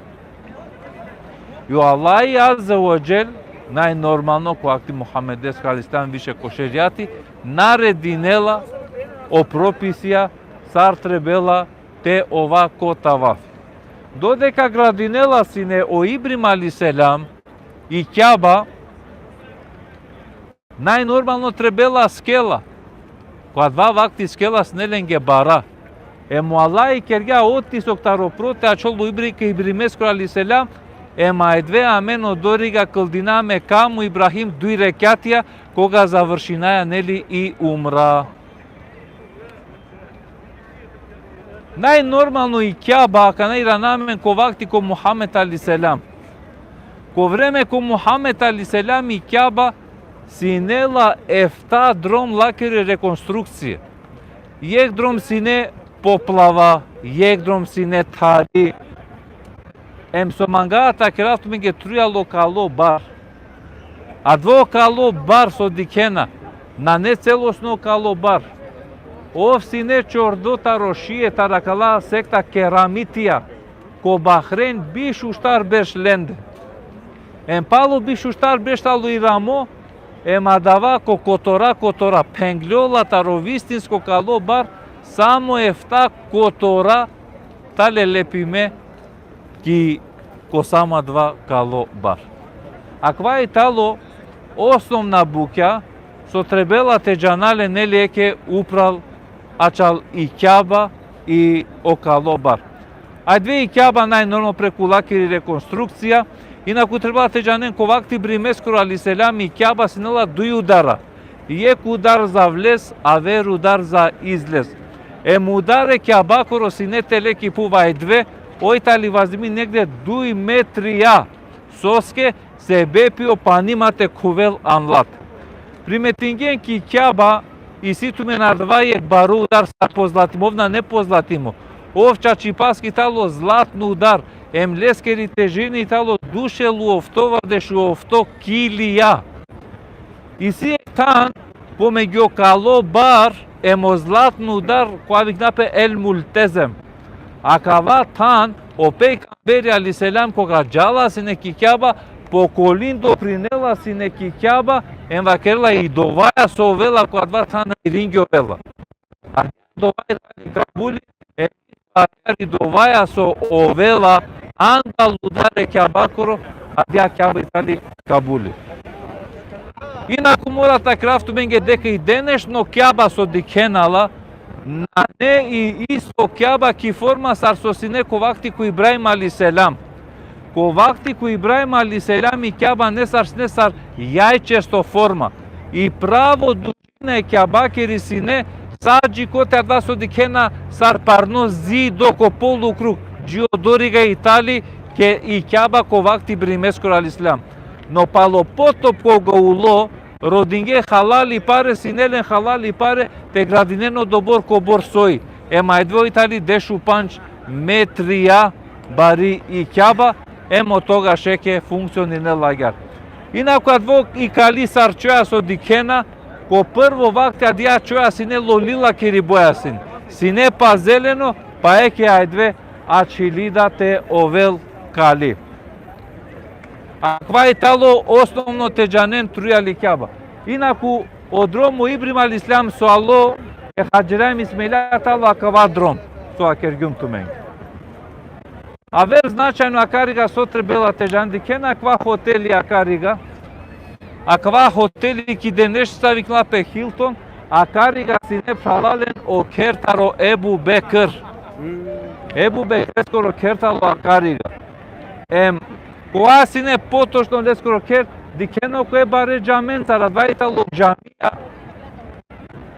I o Allahi Azze ve Dželle, najnormalno ko vakti Muhammedeskoro alejhi selam, više ko šerijati, naredinela o propisija sar trebela te ova ko tavafi. Dodeka gradinela sine o Ibrahim alejhi selam i Kjaba, najnormalno trebela skela. Ko adava vakti skela sine lenge bara. Em o Allahi kergja otisok taro pro te ačhol o Ibri-, ke Ibrahimeskoro alejhi selam, Em adava amen odoriga kldiname kamu Ibrahim duj rekjatija, koga završinaja, neli, i umra. Najnormalno i Kjaba, akana irana amen ko vakti ko Muhammed alejhi selam. Ko vreme ko Muhammed alejhi selam i Kjaba sine la efta drom lakiri rekonstrukcija. Jekh drom sine poplava, jekh drom sine thari. Em so manga ta kerav tumenge, trujal o kalo bar. Adava o kalo bar so dikhena, nane celosno kalo bar. Ov sine čordo taro šije, taro akala sekta keramitija, ko Bahrein biš u štar berš lende. Em palo biš u štar berš tano iramo, em adava ko kotora, kotora phengljola taro vistinsko kalo bar, samo efta kotora tane lepime ki ko samo adava kalo bar. Akava i tano osnovna bukja so trebela te džana len, neli, eke upral ačhal i Kjaba i o kalo bar. Adava i Kjaba najnormalno preku lakiri rekonstrukcija, inaku trebela te džanen ko vakti Ibrahimeskoro alejhi selam i Kjaba sine la duj udara. Jekh udar za vlez, aver udar za izlez. Em udar e Kjabakoro sine tele ki phuv, adava, oj tani vazimi negde duj metrija. Soske? Sebepi o pani ma te khuvel anlat. Primetingen ki Kjaba isi tumen adava jekh baro udar sar po zlatimo, ov nane po zlatimo. Ov čačipaski tano zlatno udar, em leskeri težina i tano duj šel u oftovardeš u ofto kilija. Isi jekh than pomenge o kalo bar em o zlatno udar, kova vikna pe El Multezem. Akava than o pejgamberi alejhi selam koga džala sine ki Kjaba, pokolin doprinela sine ki Kjaba, em vakerela i dovaja so ovela ko adava than iringi ovela. A dovaja i tani kabuli, em i dovaja so ovela anglal udar e Kjabakoro, adija Kjaba i tani kabuli. Inaku mora ta kerav tumenge deka i denešno Kjaba so dikhena la, nane i isto Kjaba ki forma sar so sine ko vakti ko Ibrahim alejhi selam. Ko vakti ko Ibrahim alejhi selam i Kjaba nesar sine sar jajčesto forma. I pravo dužina e Kjabakeri sine sa dži kote adava so dikhena sar parno zido ko polukrug, dži odoriga i tani ke i Kjaba ko vakti Ibrahimeskoro alejhi selam. No palo potop koga ulo, rodinge halali pare, sine len halali pare te gradinen odobor kobor soj. Em adava i tani dešupandž metrija bari i Kjaba, em od togaš eke funkcioninela agjaar. Inaku adava i kali sar čoja so dikhena, ko prvo vakti adija čoja sine lolilakeri boja sine. Sine pa zeleno, pa eke adava ačhili da te ovel kali. Akava i tano osnovno te džanen trujal i Kjaba. Inaku o drom o Ibrahim alejhi selam so alo e Hadžera em Ismaila tano akava drom so vakergjum tumenge. Aver značajno akariga so trebela te džanen, dikhena akava hoteli akariga. Akava hoteli ki denešnica vikna pe Hilton, akariga sine, phralalen, o kher taro Ebu Bekr. Ebu Bekreskoro kher tano akariga. Em, kova sine potočno leskoro kher, dikhena ko e bare džamencar, adava i tano džamija.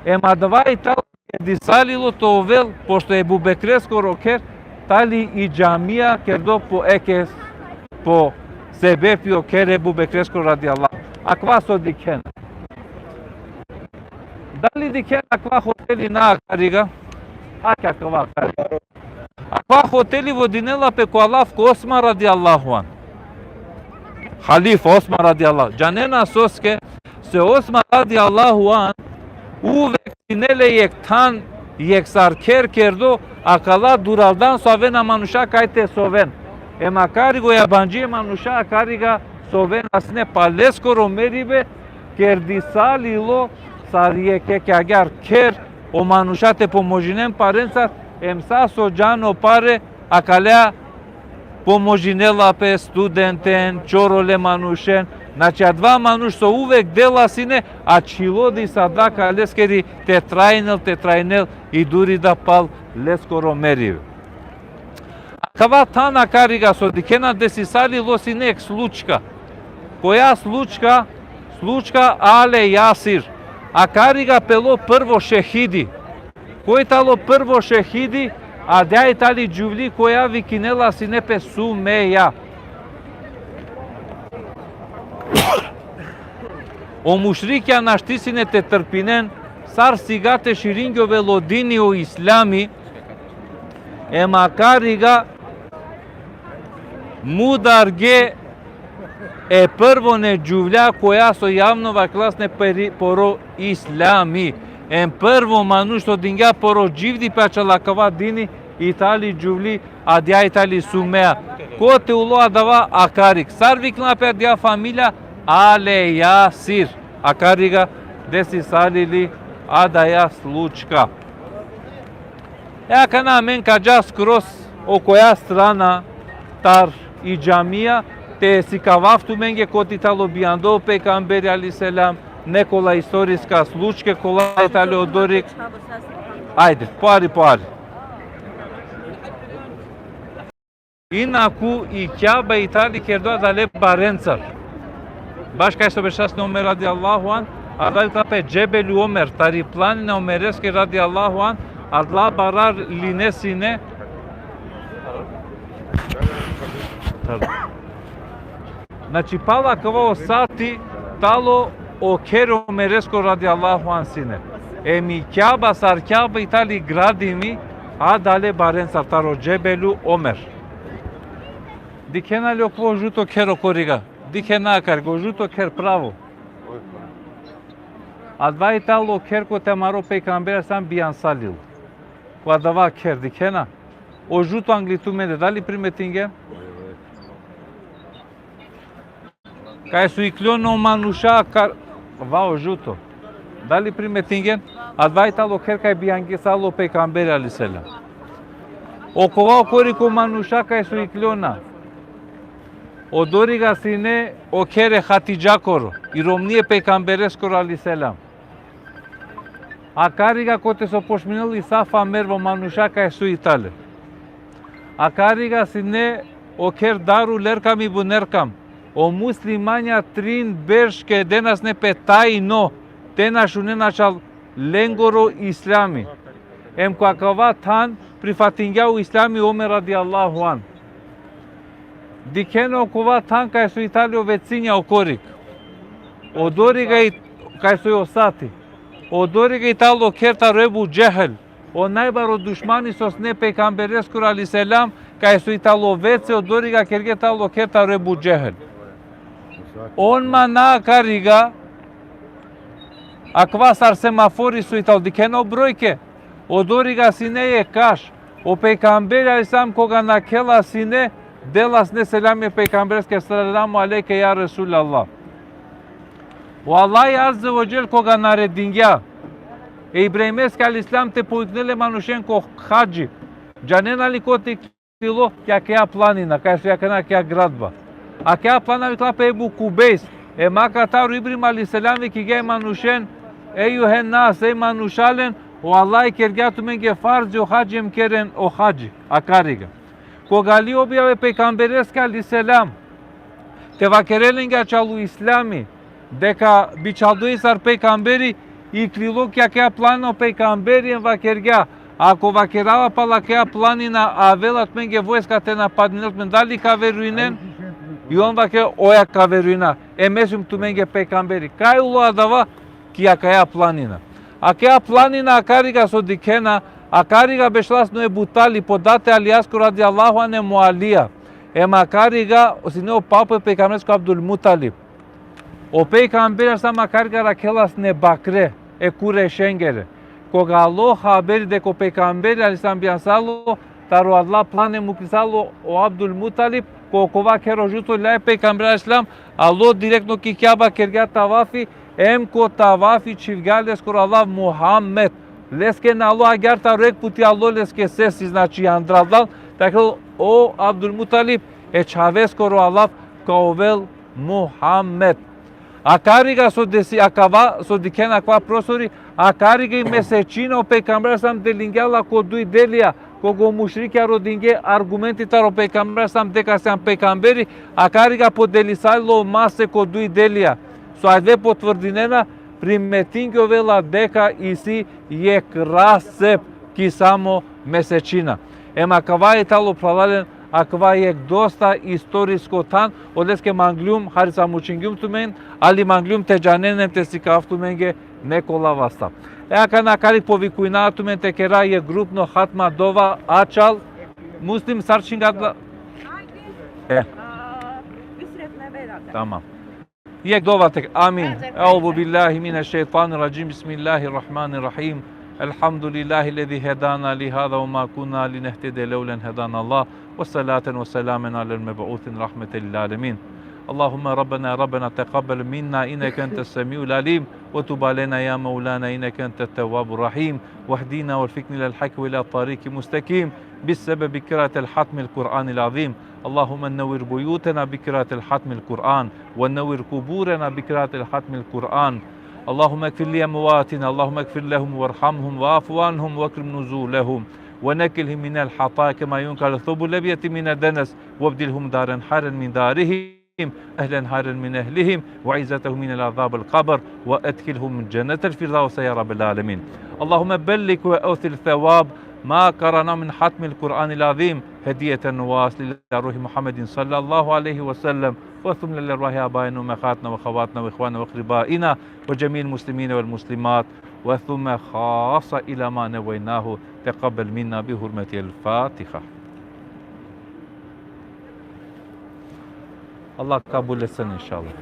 Em adava i tano kerdisalilo te ovel, pošto Ebu Bekreskoro kher tani i džamija kerdo po ekes, po sebepi o kher Ebu Bekreskoro radijallahu. Akava so dikhena. Dali dikhena akava hoteli na akariga? Ake akava akariga. Akava hoteli vodinela pe ko alav ko Osman radijallahu anh. Halifa Osman radijallahu. Džanena soske? Se Osman radijallahu anh uvek sine le jekh than, jekh sar kher kerdo, akala duraldan so avena manuša kaj te soven. Em akariga o jabandžie manuša akariga sovena sine, pa leskoro meribe kerdisalilo sar jekh, jekh agjaar kher, o manuša te pomožinen parencar, em sa so džano pare, akaleja pomožinela pe studenten, čorole manušen. Znači, adava manuš so uvek dela sine, ačhilo disada ka leskeri te trajnel, te trajnel i duri da pal leskoro meribe. Akava than akariga so dikhena, desisali lo sine jekh slučka. Koja slučka? Slučka Ale Jasir. Akariga pelo prvo šehidi. Koj tano prvo šehidi? Adaja i tani džuvli koja vikinela sine pe Sumeja. O mušrikja našti sine te trpinen, sar sigate širingjovela o dini, o islami, em akariga mudarge e prvo ne džuvlja koja so javno vaklas ne peri-, poro islami. Em prvo manuš so dingja poro dživdipe ačhal akava dini i tani džuvli, adaja i tani Sumeja. Kote ulo adava? Akarig. Sar vikna pe adaja familija? Ale Jasir. Akariga desisali li adaja slučka. E akana amen ka dža skroz okoja strana tar i džamija, te sikavav tumenge koti tano bijando o pejgamberi alejhi selam, nekola istoriska slučke kola i tano odorik. Ajde, po ari, po ari. Inaku i Kjaba i tani kerdo adale barencar. Baš kaj so bešasne Omer radijallahu an, adava pe Džebelu Omer, tari planina Omereske radijallahu an, adala barar line sine. Znači, pala kava o sati tano o kher Omeresko radijallahu an sine. Em i Kjaba, sar Kjaba i tani gradimi, adale barencar, taro Džebelu Omer. Dikhena li okova žuto kher okoriga? Dikhena akariga, o žuto kher pravo. Adava i tano o kher kote amaro pejgamber sam bijansalilo. Ko adava kher dikhena. O žuto angli tumende, dali primetingen? Kaj so ikljon o manuša kar-, va o žuto. Dali primetingen? Adava i tano o kher kaj bijangisalo o pejgamberi alejhi selam. Okova okori ko manuša kaj so ikljona. Odoriga sine o kher e Hatidžakoro, i romni e pejgambereskoro alejhi selam. Akariga kote so pošminel i Safa Merva, o manuša kaj so i tale. Akariga sine o kher Darul Erkam ibn Erkam. O muslimanja trin berš kedena sine pe tajno, te na šunen ačhal lengoro islami. Em ko akava than prifatingja o islami Omer radijallahu an. Dikhena okova than kaj so i tale o vecinja okorik. Odoriga i kaj so i o sati. Odoriga i talo kher taro Ebu Džehel. O najbaro dušmani so sine pejgambereskoro alejhi selam, kaj so i talo vece, odoriga kerge talo kher taro Ebu Džehel. On mana akariga, akava sar semafori so i talo, dikhena o brojke, odoriga sine jekh kaš, o pejgamberi alejhi selam koga nakhela sine, dela sine selami e pejgambereske, selamu alejke ja Resulallah. O Allah azze ve dželle koga naredingja e Ibrahimeske alejhi selam te poviknel e manušen ko hadži, džanena li kote iklilo? Ki akaja planina, kaj so i akana akaja gradba. Akaja planina vikla pe Ebu Kubejs, em akatar o Ibrahim alejhi selam vikingja e manušen, ejuhen nas, e manušalen, o Allah kergja tumenge farzi o hadži, em keren o hadži akariga. Koga li objava e pejgambereske alejhi selam, te vakeren lenge ačhal o islami, deka bičhaldo i sar pejgamberi, iklilo ki akaja planina o pejgamberi, em vakergja: Ako vakerava pala akaja planina, avela tumenge vojska te napadinel tumen, dali ka verujnen? I on vakergja: Oja, ka verujna, em isi tumenge pejgamberi. Kaj ulo adava? Ki akaja planina. Akaja planina akariga so dikhena, akariga bešla sine o Ebu Talib, o dad e Alijaskoro radijallahu anhu, em o Alija. Em akariga sine o papo e pejgamberesko, Abdul Mutalib. O pejgamberi alejhi selam akariga rakhela sine bakre e Kurešengere. Koga alo haberi deka o pejgamberi alejhi selam bijansalo, taro adala plane muklisalo o Abdul Mutalib, ko okova kher o žuto, laj e pejgamberi alejhi selam, alo direktno ki Kjaba, kergja tavafi, em ko tavafi čhivgja leskoro alav Muhammed. Leske na alo agjaar taro jekh puti, alo leske sesi, znači, andral dal, te vakerel: O Abdul Mutalib, e čhaveskoro alav ka ovel Muhammed. Akariga so desi, akava so dikhena akava prostori, akariga i mesečina o pejgamberi alejhi selam delingja la ko duj delija, koga o mušrikija rodinge argumenti taro pejgamberi alejhi selam deka sian pejgamberi, akari ga podelisalo mase ko duj delija. So avdive potvrdinena, primetingjola deka isi jekh rasep ki samo mesečina. Em akava i tano, phralalen, akava jekh dosta istorisko than, odoleske mangljum, hari sa mučingjum tumen, ali mangljum te džanen em te sikav tumenge nekola vasta. E akana akari povikujna tumen te kera jekh grupno hatma dova, ačhal, Muslim, sar čhingadla. E. Tamam. Jekh dova tek. Amin. أعوذ بالله من الشيطان الرجيم. بسم الله الرحمن الرحيم. الحمد لله الذي هدانا لهذا وما كنا لنهتدي لولا أن هدانا الله. وصلاة وسلاما على المبعوث رحمة للعالمين. اللهم ربنا، ربنا تقبل منا إنك أنت السميع العليم، وتب علينا يا مولانا إنك أنت التواب الرحيم، واهدنا ووفقنا إلى الحق وإلى طريق مستقيم بسبب قراءة الختم القرآن العظيم. اللهم نور بيوتنا بقراءة الختم القرآن، ونور قبورنا بقراءة الختم القرآن. اللهم اغفر لأمواتنا، اللهم اغفر لهم وارحمهم واعف عنهم وأكرم نزلهم، ونقهم من الخطايا كما ينقى الثوب الأبيض من الدنس، وأبدلهم دارا خيرا من دارهم، أهلا خيرا من أهلهم، وأعذهم من عذاب القبر، وأدخلهم جنة الفردوس يا رب العالمين. اللهم بلغ وأوصل ثواب ما قرأنا من ختم القرآن العظيم هدية واصلة إلى روح محمد صلى الله عليه وسلم، وثم لأرواح آبائنا وأمهاتنا وأخواتنا وإخواننا وأقربائنا وجميع المسلمين والمسلمات، وثم خاصة إلى ما نويناه. تقبل منا بحرمة الفاتحة. Allah kabul etsin inšallah.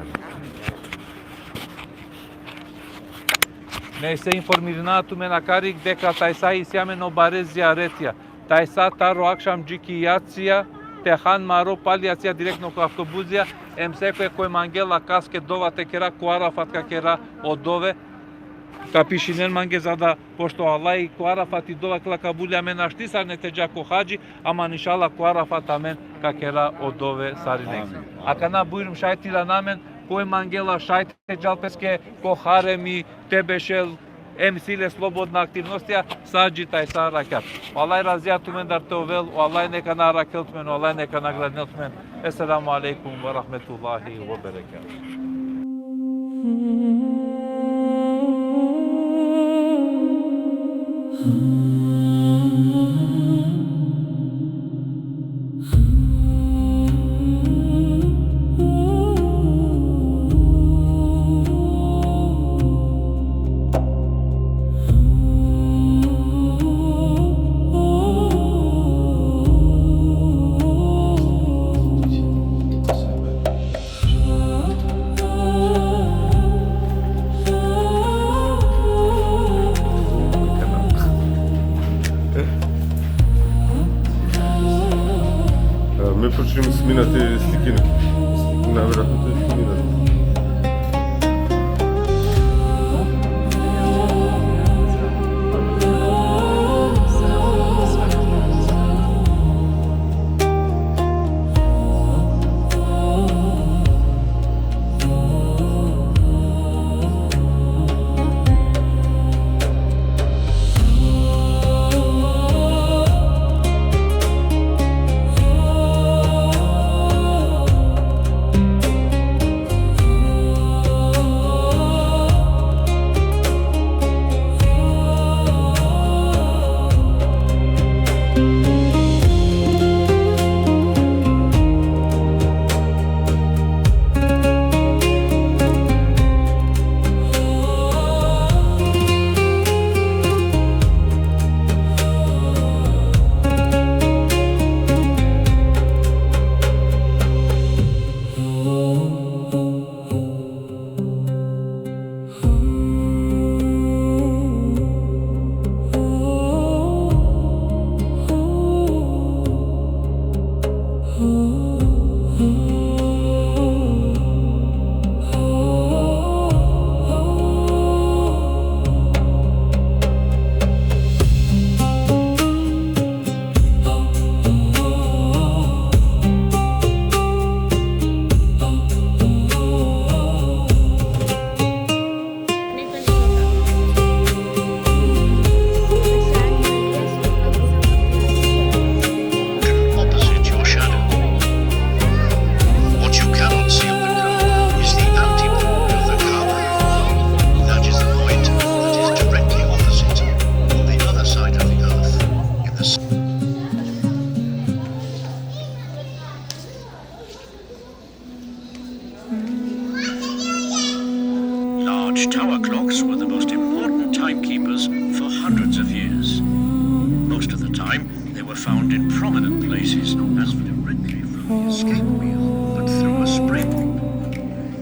Nejse, informirina tumen akari deka tajsa isi amen o bare zijaretija. Tajsa taro akšam dži ki jacija, te han maro, pali jacija direktno ko avtobuzija, em sekoj koj mangela kaske dova te kera ko Arafat ka kera o dove, ka pišinen mange za da, pošto Allah i ko Arafat i dova kela kabul, amen našti sarine te dža ko hadži, ama inšallah ko Arafat amen ka kera o dove sarine. Amin. Akana bujrum, šaj te irana amen, koj mangela šaj te džal peske ko haremi te bešel, em isi le slobodna aktivnostija, sa dži tajsa rakjat. O Allah razija tumendar te ovel, o Allah neka na arakhel tumen, o Allah neka na nagradinel tumen. Esselamu alejkum ve rahmetullahi ve berekatuhu. Ме почнем с минате стихина. Најверојатно тој е минат. For hundreds of years. Most of the time, they were found in prominent places as directly from the escape wheel, but through a spring.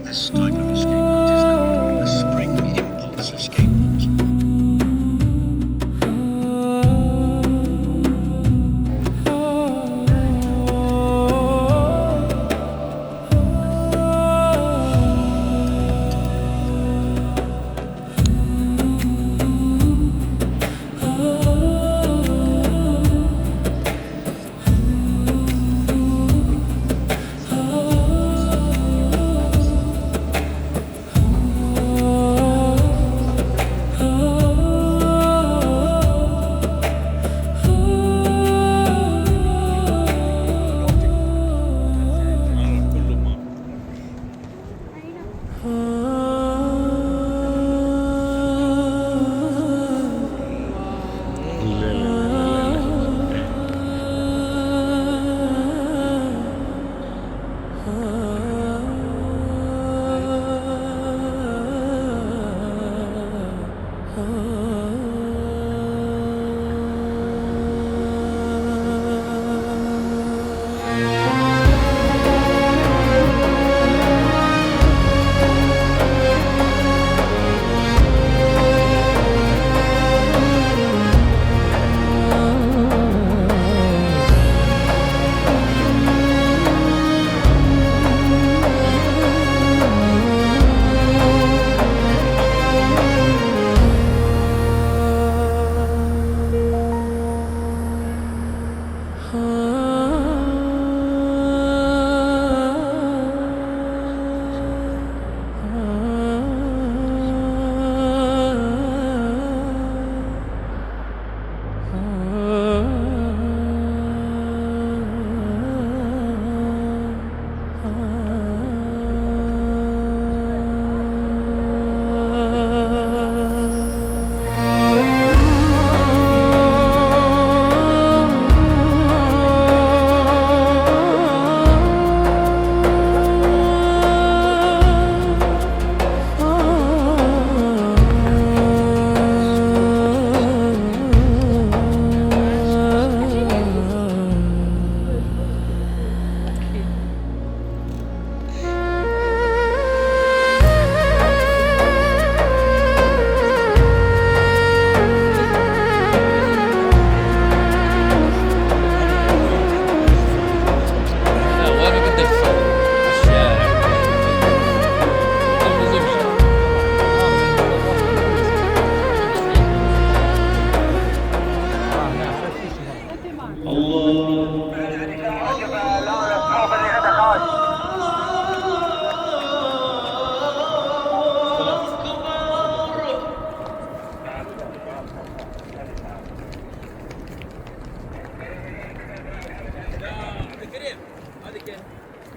This type of escapement is called a spring impulse escapement.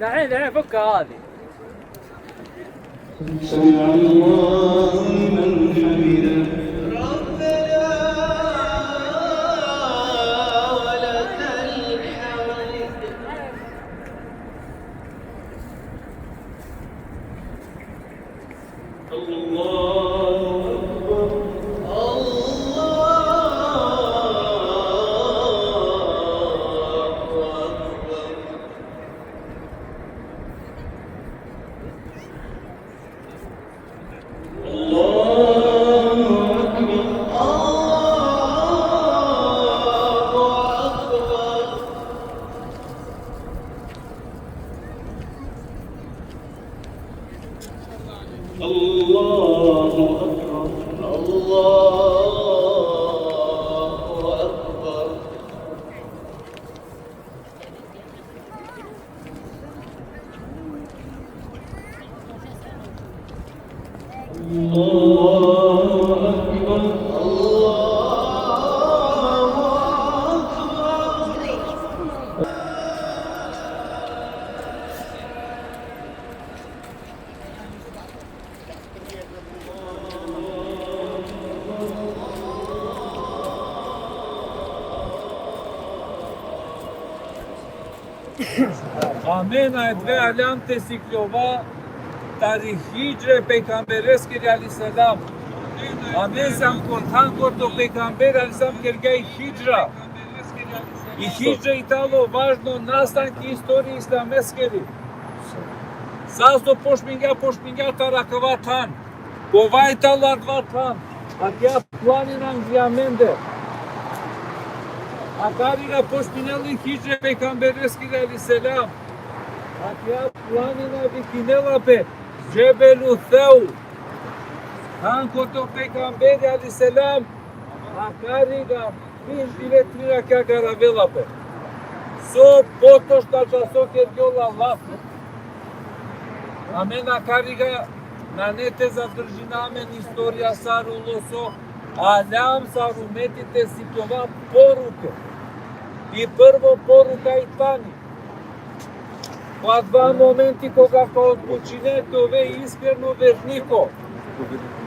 دحين، دحين فك هذه. سمع الله لمن حمده. ربنا ولك الحمد. الله أكبر. الله أكبر. الله أكبر. الله أكبر. الله أكبر. الله أكبر. الله أكبر. الله أكبر. Amena e dve aljam te sikljova tari hidžre pejgambereskiri alejhi selam. Amen sijam ko than kote o pejgamberi alejhi selam kergja i hidžra. I hidžra i tano važno nastanki istorije islameskeri. Sa so počmingja, počmingja taro akava than. Kova i tano adava than? Akija planina angli amende. Akariga počminela i hidžra e pejgambereskiri alejhi selam. Akija planina vikinela pe Džebelu Sevr. Than kote o pejgamberi alejhi selam akariga trin dive, trin rakja garavela pe. So potočno časo kergjola lafi. Amen akariga nane te zadržina amen istorija sar ulo so, aljam sar umeti te sikljova poruke. I prvo poruka i tani. Ko adava momenti koga ka odlučine te ove iskreno verniko,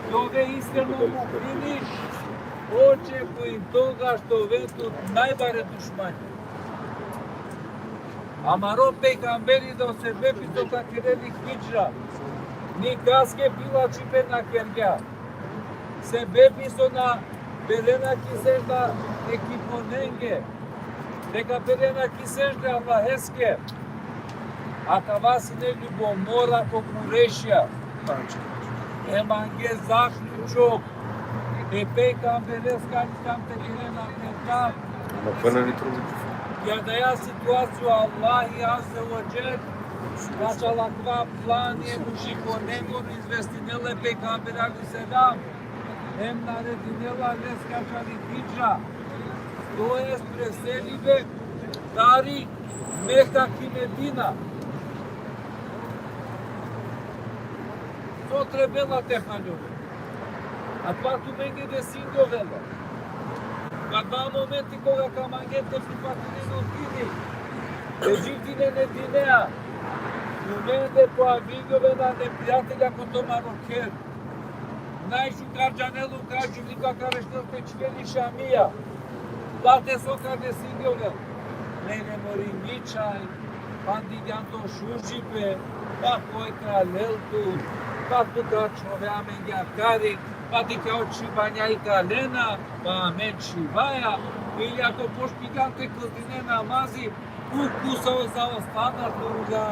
te ove iskreno mu'mini, očekuj toga te oven tut najbare dušmanja. Amaro pejgamberi da o sebepi so ka kerel i hidžra, nikaske bilačhipe na kergja. Sebepi so na perena ki sedžda e kidnonenge, neka perena ki sedžda Allaheske. Akava sine ljubomora ko Kurejšija. E mange zaključok e pejgambereske alejhi selam te kerel atentato. Ma pana ni trudi. I adaja situacija o Allahi azze ve dželle ka čal akava plani e mušrikonengoro, izvestinela e pejgamberi alejhi selam, em naredinela leske te čal i hidžra, to jest preselibe tari Meka ki Medina. So trebela te haljove? Akava tumenge desingjovela. Ko adava momenti koga ka mangen te prihvatinen o dini, te dživdinen e dinea, tumende pojavingjovena neprijatelja ko tumaro kher. Najšukar džanela o Gadžuli ka rešinel te čhivel i Šamija. Late so ka desingjovel. Lenge mori mičhaj, pa digjan to šužipe, pa koj ka lel tut, pa tu ka čhove amenge akari, pa dikha o čhibanja i ka lena, pa amen čhivaja, ili ako počmingjan te kldine namazi, kukusa o zaostana turga,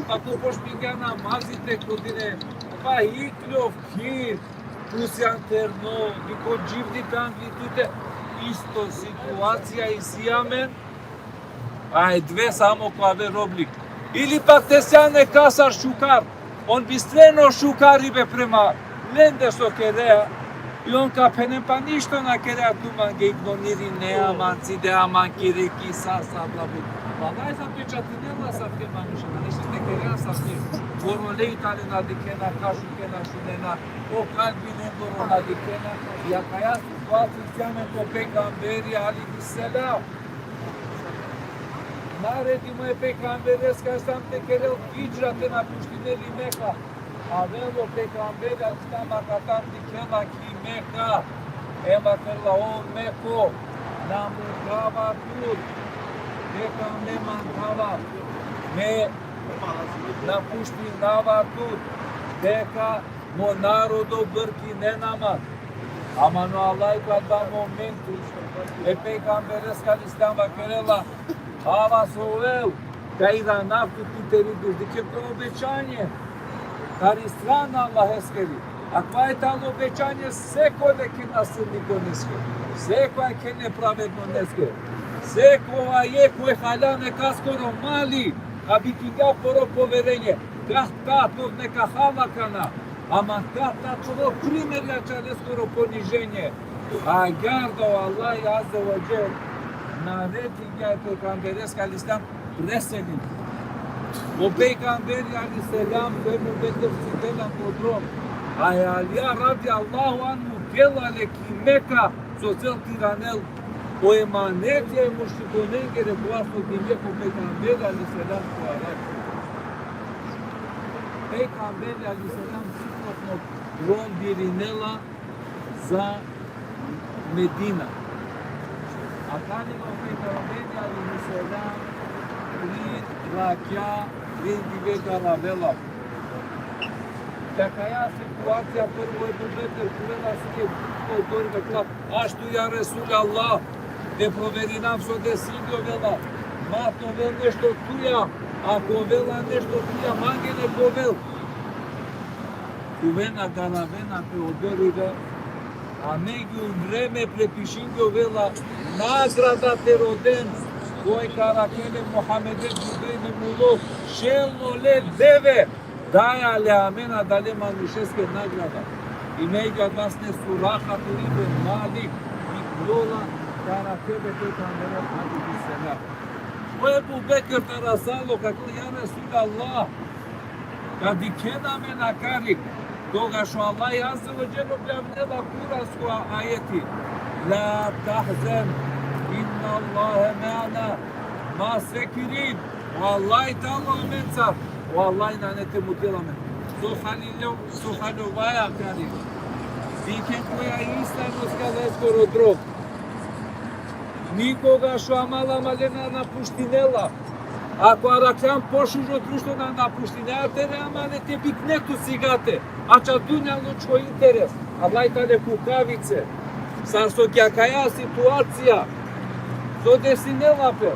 pa ko počmingjan namazi te kldine, pa ikljov hir, tu sijan terno, niko dživdi pe angli tute, isto situacija isi amen, a e dve samo ko aver oblik. Ili pak te sijan nekasar šukar, on bistreno šukaribe prema lende so kerea, i on ka phenen pa ništo na kerea, tu mange ignoririne aman, cide aman, kiri ki sa, sa, bla, bla. Pa daj zapečatinela asavke manuša, na nešto te kerea asavke. Gorole i tane, na dikhena, ka šukena, šunena, o kalbi lengoro na dikhena. I akaja situacija isi amen ko pejgamberi alejhi selam. Naredimo e pejgambereske alejhi selam te kerel hidžra, te napuštinel i Meka. Avela o pejgamberi alejhi selam akatar, dikhela ki Meka. Em vakerela: O Meko, na mangava tut deka me mangava, me napuštinava tut deka mo narodo brkinena man. Ama o Allah ko adava momenti e pejgambereske alejhi selam vakerela: Ava so ovel, ka iranav tut tut teri duš. Dikhe ko obećanje tari strana Allaheskeri. Akava i tano obećanje sekole ki nasilnikoneske, sekole ki nepravednoneske, sekole koj halja nekaskoro mali, a bikingja poro poverenje. Kah tatov neka hala kana, ama kah tatov primer jača leskoro poniženje. Agjaar da o Allah azze ve dželle naredingja e pejgambereske alejhi selam preselin. O pejgamberi alejhi selam, Ebu Bekr, citela ko drom. A e Alija radijallahu anhu gela le ki Meka, so cel te iranel o emaneti e mušrikonengere, kova so dingje ko pejgamberi alejhi selam ko Arapi. Pejgamberi alejhi selam suprotno drom birinela za Medina. A tani o pejgamberi alejhi selam trin rakja, trin dive garavela. Akaja situacija, prvo Ebu Bekr, kuvela sine, odori, vakla: Aštu, ja Resulallah, te proverinav so desingjovela. Ma te ovel nešto tuja, ako ovela nešto tuja, mange nek ovel. Kuvena, garavena pe odoribe, a megju vreme prepišingjovela nagrada te roden, koj ka arakhel e Muhammede Džubrejli mulo, šel ole deve, daja le amen adale manušeske nagrada. I megju adava sine Surakat ibn Malik, i kola ka arakhel e pejgambere alejhi selam. O Ebu Bekr taro salo, ka kela: Ja Resulallah, ka dikhen amen akari, kogaš o Allah azze ve dželle objavnela kurasko ajeti: La tahzen, innallahe meana, ma sekirin, o Allah tano amenca, o Allah nane te mutil amen. So halilo, so halovaja akari. Dikhen koja i istrajnost ka leskoro drom. Nikogaš o amal amale na napuštinela. Ako arakhlan pošužo društvo, na napuštinea tere amale te bikne tu sigate. Ača dunjalučko interes. Allah tane kukavice. Sar so ki akaja situacija so desinela pe,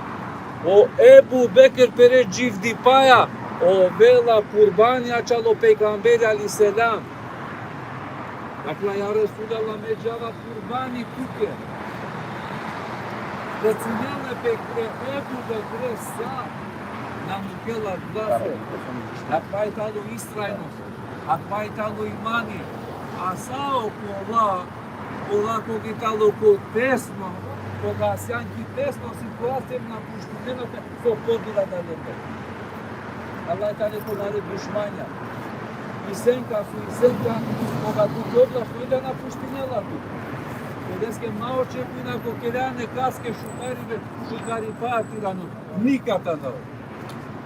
o Ebu Bekr pere dživdipaja ovela kurbani ačhal o pejgamberi alejhi selam. Vakla: Ja Resulallah, me džava kurbani tuke. Desinela pe kre Ebu Bekre sa na mukela glase. Akava tano istrajnost, akava tano imani. A sa okola, okola koga tano ko tesno, koga sian ki tesno situacija, na puštinena pe, so podira da lende. Allah tane ko nare dušmanja. I senka su, i senka, koga tu dobra, što da napuštinela tu. Te deske ma očekujna ko kerane kaske šukaribe, šukaripa tirano. Nikada da.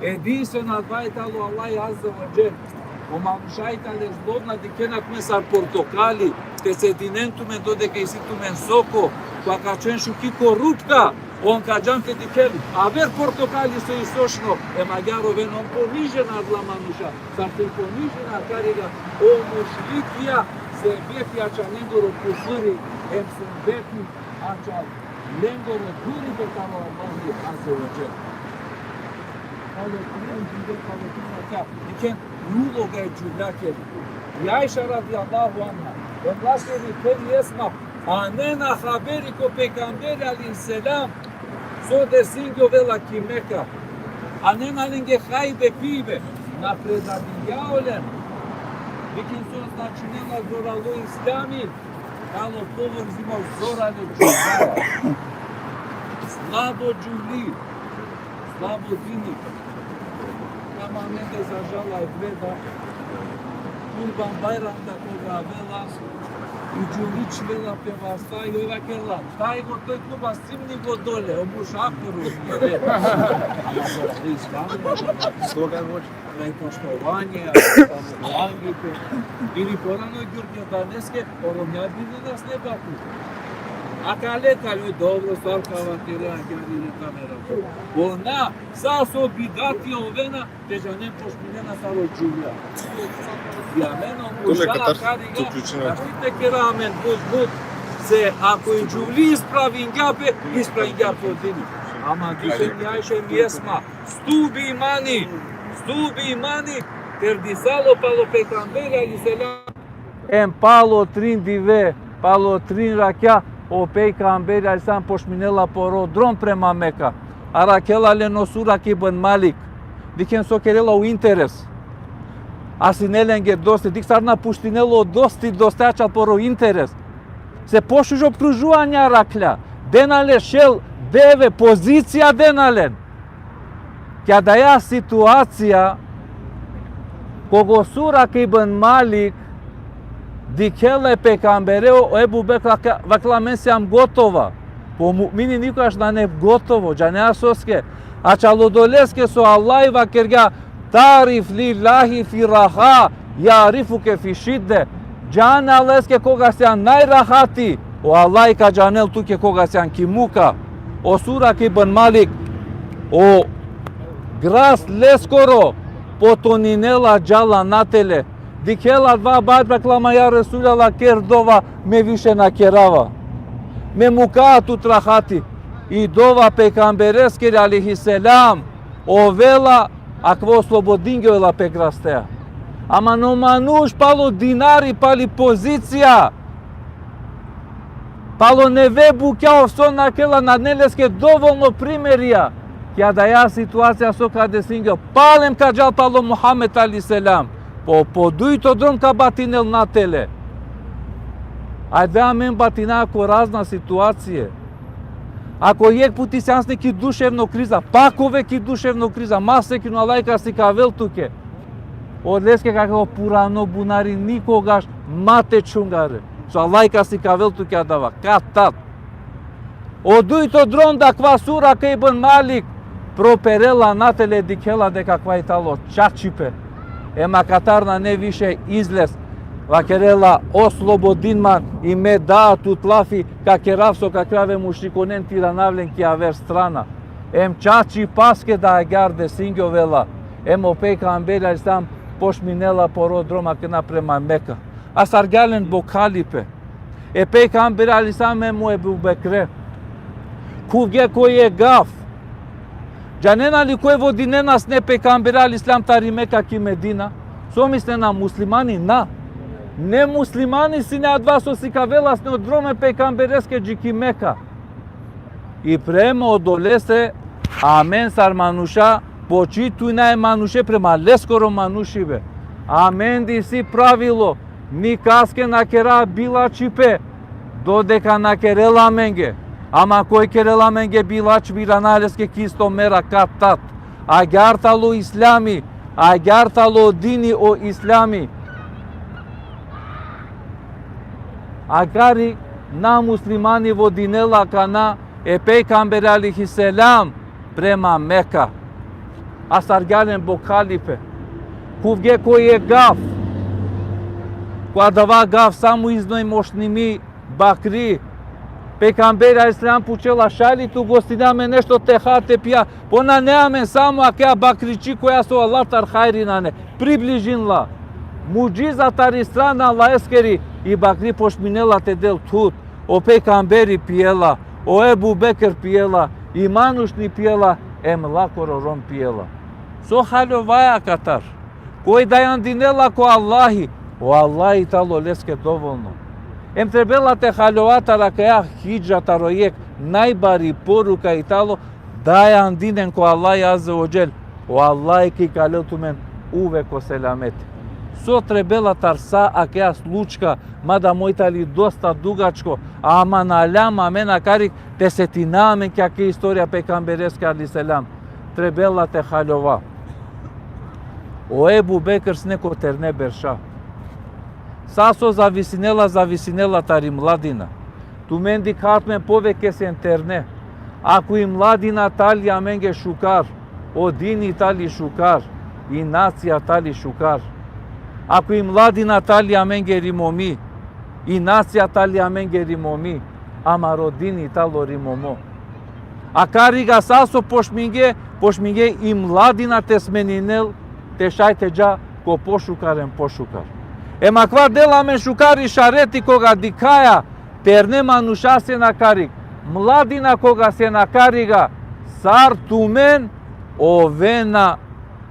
Edinstveno adava tano Allah azze ve dželle. O manuša tane zlobna, dikhena tumen sar portokali, te cedinen tumen dodeka isi tumen soko, ko akačhen šuki korupka, on ka džan te dikhel aver portokali so i sočno, em agjaar oven on ponižena adala manuša, sar so i ponižena akariga o mušrikija, sebepi ačha lengoro kufri, em sebepi ačha lengoro duribe taro Allah azze ve dželle. Palo trin dive, palo trin rakja. Dikhen uloga e džuvljakeri. I Ajša radijallahu anha, em lasere phen i Esma, anena haberi ko pejgamberi alejhi selam, so desingjovela ki Meka. Anena lenge hajbe pibe, na predavingja olen. Dikhen so značinela zoralo islami, tano povrzimo zorale džuvljaja. Slabo džuvli, slabo dini. Ama amende za žal avdive da, Kurban Bajram da koga avela, i džuvli čhivela pe vasta, i oj vakerla: Taj go toj kurban, simni go dole, o mušakoro. Ama zoralo islami. Stoga može. Aj poštovanje, aj poštovanje. Ili porano Đurđe, daneske o Romnja bili nas ne baku. Akale, akale, dobro, sar ka vakere, agjaar i kamera. Ona, sa so bidati ovena, te džanen pošminena taro džuvlja. I amen o muška kariga, našti te kera amen but, but, se ako i džuvli ispravingja pe, ispravingja pe o dini. Ama dikhen i Ajša em i Esma, stubi imani, stubi imani, terdisalo palo pejgamberi alejhi selam. Em palo trin dive, palo trin rakja, o pejgamberi alejhi selam pošminela poro drom prema Meka. Arakhela len o Suraka ibn Malik. Dikhen so kerela o interes. A sine lenge dosti, dikh sar napuštinela o dosti, dosti ačhal poro interes. Se pošužo pružuvanja arakhla. Dena le šel deve, pozicija dena len. Ki adaja situacija, koga o Suraka ibn Malik dikhela e pejgambere, o Ebu Bekr vakla: Men sijam gotova. Po mu'mini nikogaš nane gotovo, džanea soske. Ačhal odoleske so Allah vakergja: Ta'rif lillahi fi raha, ja'rifuke fi šidde. Džan e Allaheske koga sian najrahati, o Allah ka džanel tuke koga sian ki muka. O Suraka ibn Malik, o gras leskoro potoninela, džala natele. Dikhela adava, bajrakla ma: Ja Resulallah, ker dova, me više na kerava. Me muka tut rahati. I dova pejgambereskiri alejhi selam ovela, akava oslobodingjovela pe grastea. Ama o manuš palo dinari, pali pozicija, palo neve bukja, ov so nakhela, nane leske dovolno primerija. Ki adaja situacija so ka desingja, palem ka džal palo Muhammed alejhi selam. Po, po dujto drom ka batinel natele. Ajde, amen batina ko razna situacije. Ako jekh puti sijan sine ki duševno kriza, pak ove ki duševno kriza, ma sekini, o Allah ka sikavel tuke. Odoleske ka kera purano bunari, nikogaš ma te čhungare. So Allah ka sikavel tuke adava, kad tad. O dujto drom, da, akava Suraka ibn Malik, pro perela natele, dikhela deka akava i talo čačipe. Em akatar nane više izlez. Vakerela: Oslobodin man, i me da tut lafi, ka kerav so ka kerav e mušrikonen, te iranav len ki aver strana. Em čačipaske da agjaar desingjovela. Em o pejgamberi alejhi selam pošminela poro drom akana prema Meka. Astargja len bokhalipe. E pejgamberi alejhi selam em o Ebu Bekre. Khuvge ko jekh gav. Džanena li koj vodinena sine e pejgambere alejhi selam tari Meka ki Medina? So mislena, muslimani? Na. Nemuslimani sine adava so sikavela sine o drom e pejgambereske dži ki Meka. I prema odolese, amen sar manuša, počitujna e manuše prema leskoro manušibe. Amen isi pravilo, nikaske na kera bilačhipe, dodeka na kerela amenge. Ama koj kerela amenge bilačhibe, irana leske ki isto mera, kad tad. Agjaar talo islami, agjaar talo dini o islami. Agjaar i nemuslimani vodinela akana e pejgambere alejhi selam prema Meka. Astargja len bokhalipe. Khuvge ko jekh gav. Ko adava gav samo iznoj mošnimi bakri. Pejgamberi alejhi selam pučela: Šaj li te ugostinav amen nešto te ha, te pija? Po nane amen, samo akaja bakriči koja so alatar hajri nane. Približin la. Mudžiza tari strana Allaheskeri, i bakri pošminela te del thud. O pejgamberi pijela, o Ebu Bekr pijela, i manušni pijela, em lakoro rom pijela. So haljovaja akatar? Koj dajandinela ko Allahi, o Allahi talo leske dovolno. Em trebela te haljova tari akaja hidžra, taro jekh najbari poruka i talo: dajandinen ko Allahi azze ve dželle, o Allahi ka ikalel tumen uvek ko selameti. So trebela tari sa akaja slučka, mada moj tali dosta dugačko, ama naljam amen akarig te setina amen ki akaja istorija pejgambereske alejhi selam. Trebela te haljova. O Ebu Bekr sine ko terne berša. Sa so zavisinela, zavisinela tari mladina. Tumen dikhaja tumen poveke sen terne. Ako i mladina tali amenge šukar, o dini tali šukar, i nacija tali šukar. Ako i mladina tali amenge rimomi, i nacija tali amenge rimomi, amaro dini talo rimomo. Akariga sa so pošminge, pošminge i mladina te smeninel, te šaj te dža ko pošukar em pošukar. Em akava dela amen šukar išareti koga dikhaja terne manuša sen akarig, mladina koga sen akariga, sar tumen ovena,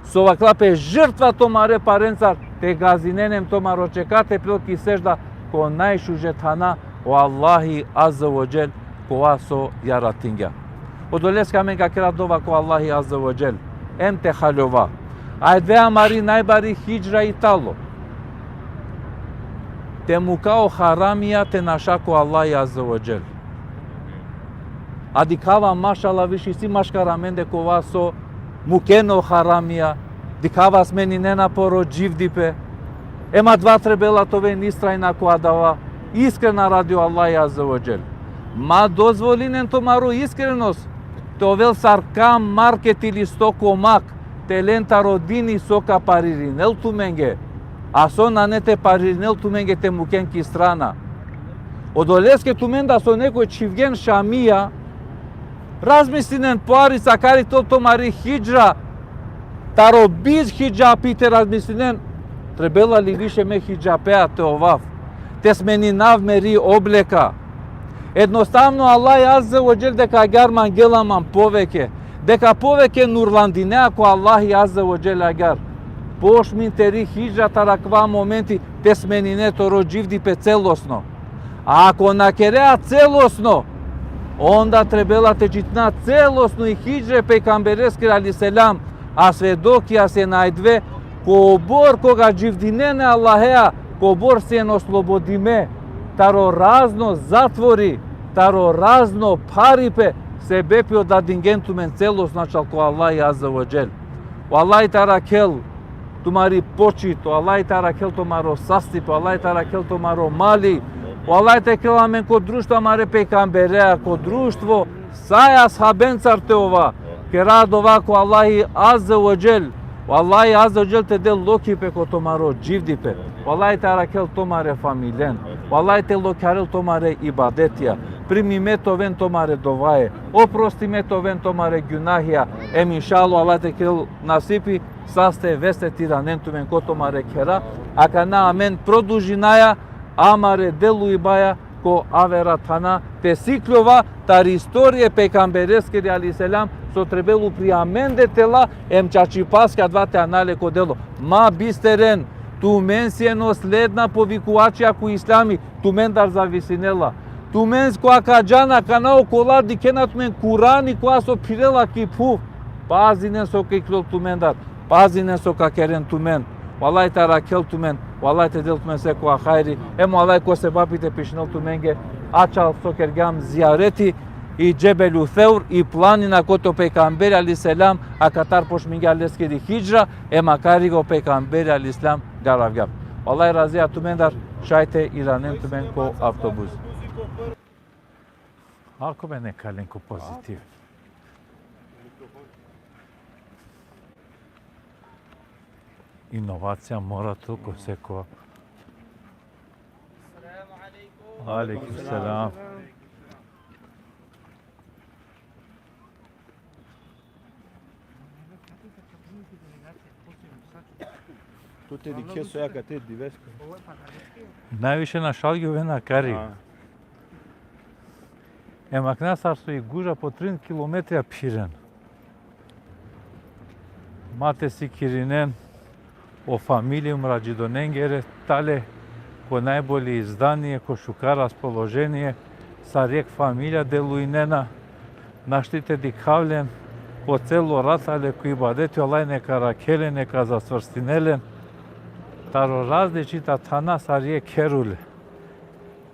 so vakla pe, žrtva tumare parencar, te gazinen em tumaro čeka te prirel ki sedžda ko najšuže thana, o Allahi azze ve dželle, kova so jaratingja. Odoleske amen ka kera dova ko Allahi azze ve dželle, em te haljova. Adava amari najbari hidžra i talo. Te muka o haramija, te naša ko Allahi azze ve dželle. A dikhava, mašallah, više isi maškar amende kova so mukena o haramija, dikhava smeninena poro dživdipe. Em adava trebela te oven istrajna ko adava, iskrena radi o Allahi azze ve dželle. Ma dozvolinen tumaro iskrenost te ovel sar kam market ili stokomak, te len taro dini so ka paririnel tumenge, a so nane te paririnel tumenge te muken ki strana. Odoleske tumen da so nekoj čhivgen Šamija, razmislinen pari, akari te ol tumari hidžra, taro biz hidžapi te razmislinen, Trebela li više me hidžapea te ovav, te smeninav meri obleka? Ednostavno, Allah Azze ve Dželle deka agjar mangela man poveke, deka poveke nurlandinea ko Allah Azze ve Dželle agjar. Pošmin teri hidžra taro akava momenti te smenine toro dživdipe celosno. A ako na kerea celosno, onda trebela te džitna celosno i hidžre pejgambereskere alejhi selam, a svedokija sien adava, kobor koga dživdinen e Allahea, kobor sien oslobodime taro razno zatvori, taro razno pharipe, sebepi odadingen tumen celosno ačhal ko Allah Azze ve Dželle. O Allah te arakhel tumari počit, o Allah te arakhel tumaro sastipe, o Allah te arakhel tumaro mali, o Allah te kerel amen ko društvo amare pejgamberea, ko društvo sa e ashabencar te ova, kera dova ko Allahi Azze ve Dželle, o Allahi Azze ve Dželle te del lokhipe ko tumaro dživdipe, o Allah te arakhel tumare familijen, o Allah te lokharel tumare ibadetija, primime te oven tumare dovaje, oprostime te oven tumare gjunahija, em inšallah o Allah te kerel nasipi saste veste te iranen tumen ko tumare khera, akana amen produžinaja amare delujbaja ko avera thana, te sikljova tari istorija e pejgambereskiri alejhi selam, so trebela upri amende te la, em čačipaske adava te ana le ko delo. Ma bisteren, tumen sien o sledna povikuvačija ko islami, tumendar zavisinela. Tumen kola ka džana akana okola dikhena tumen Kurani kova so phirela ki phuv. Pazinen so ka iklol tumendar, pazinen so ka keren tumen. O Allah te arakhel tumen, o Allah te del tumen sekova hajri, em o Allah ko sebapi te pišinel tumenge ačhal so kergjam zijareti i Džebelu Sevr, i planina kote o pejgamberi alejhi selam akatar pošmingja leskiri hidžra, em akariga o pejgamberi alejhi selam garavgja. O Allah razija tumendar, šaj te iranen tumen ko avtobus. Ako me neka len ko pozitiv. Inovacija mora tu ko seko. Alejkum selam. Tu te dikhe so akate diveske. Najviše našalgjovena akari. A. Em akana sar so i guža po trin kilometrija phiren. Ma te sikirinen o familija umradžidonengere, tale ko najbolje izdanie, ko šukar raspoloženie, sar jekh familija delujnena, našti te dikhav len, po celo rat tale ko ibadeti, o Allah neka arakhel len, neka zasvrstinel len, taro različita thana sar jekh kherule.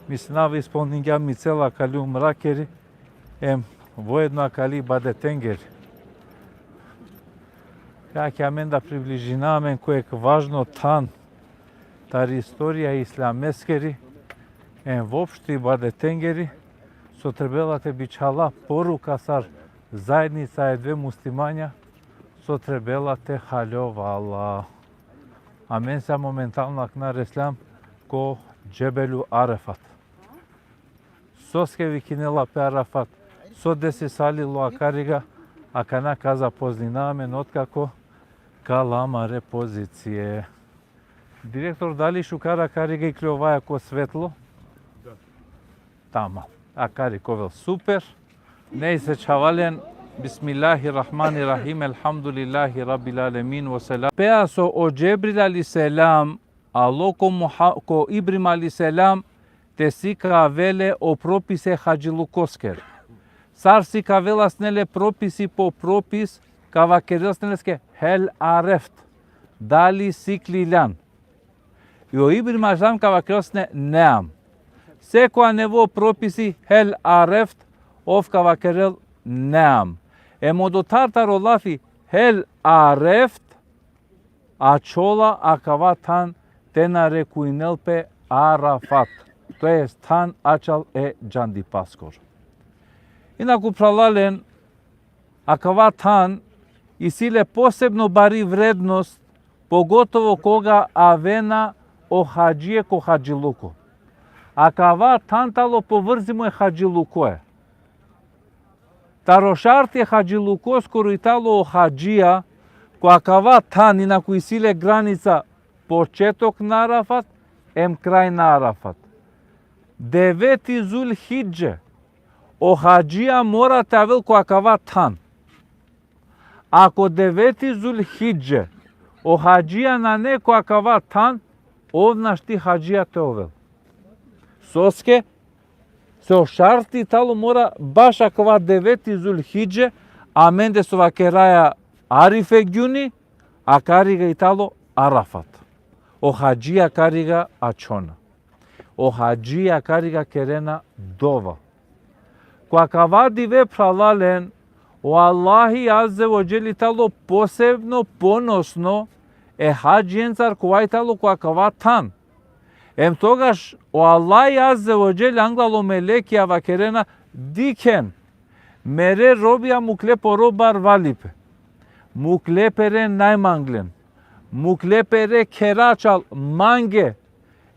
Mislinav ispolningjam i cela akali umrakeri, em voedno akali ibadetengeri. Ka, ka amen da približina amen ko jekh važno than tari istorija islameskeri, em voopšto ibadetengeri, so trebela te bičhala poruka sar zaednica e dve muslimanja, so trebela te haljovala. Amen sa momentalno akana reslam ko Džebelu Arefat. Soske vikinela pe Arafat, so desisalilo akariga, akana ka zapoznina amen otkako ka la amare pozicie. Direktor, dali šukar akariga ikljovaja ko svetlo? Da. Tamam. Akari ka ovel super. Nejse, čhavalen, Bismillahirrahmanirrahim, elhamdulillahi rabbil alemin, ve selam. Pea so o Džebril alejhi selam alo ko Muha-, ko Ibrahim alejhi selam, te sikavel le o propise hadžilukoskere. Sar sikavela sine le propisi po propis, ka vakerel sine leske: "Hel areft?" Dali sikliljan? I o Ibrahim alejhi selam ka vakerel sine: "Neam." Sekova nevo propisi: "Hel areft?" Ov ka vakerel: "Neam." Em odotar taro lafi: "Hel areft?" ačhola akava than te narekujnel pe Arafat, to jest than ačhal e džandipaskoro. Inaku, phralalen, akava than isi le posebno bari vrednost, pogotovo koga avena o hadžie ko hadžiluko. Akava than tano povrzimo e hadžilukoja. Taro šarti e hadžilukoskoro i tano o hadžija, ko akava than, inaku isi le granica početok na Arafat, em kraj na Arafat. Deveti Zulhidže, o hadžija mora te avel ko akava than. Ako deveti Zulhidže, o hadžija nane ko akava than, ov našti hadžija te ovel. Soske, so šarti talo mora baš akava deveti Zulhidže, amende so vakeraja Arife gjuni, akariga i talo Arafat. O hadžija akariga ačhona. O hadžija akariga kerena dova. Ko akava dive phralalen, o Allahi Azze ve Dželle i talo posebno ponosno e hadžijencar kova i talo ko akava than. Em togaš o Allahi Azze ve Dželle anglal o melekija vakerena: Dikhen, mere robija mukle poro barvalipe, mukle pere najmanglen, mukle pere khera ačhal mange,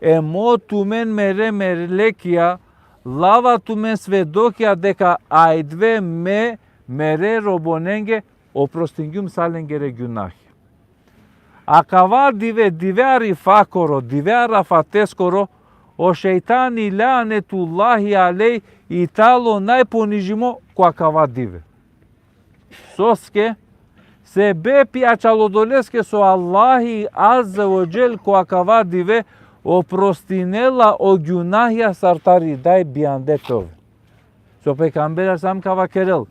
em o tumen mere melekija, lava tumen svedokija deka ajdive me mere robonenge oprostingjum sa lengere gjunahja. Akava dive, dive Arifakoro, dive Arafateskoro, o šejtani lanetullahi alejh i talo najponižimo ko akava dive. Soske, sebepi ačhal odoleske so Allahi Azze ve Dželle ko akava dive oprostinela o gjunahja sar tari daj bijande te ovel. So pejgamberi alejhi selam ka vakerel: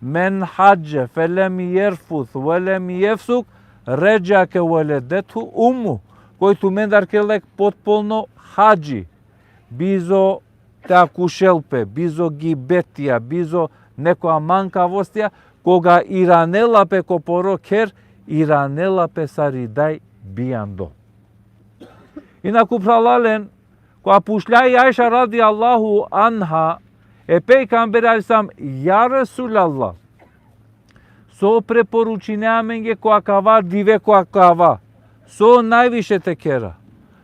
Men hadže felem jerfus ve lem jefsuk, redža ke veledethu ummu. Koj tumendar kerela jekh potpolno hadži, bizo te akušel pe, bizo gibetija, bizo nekoja mankavostija, koga iranela pe ko poro kher, iranela pe sar i daj bijando. Inaku phralalen, koga pučhlja i Ajša radijallahu anha e pejgamberi alejhi selam: Ja Resulallah, so preporučinea amenge ko akava dive, ko akava, so najviše te kera,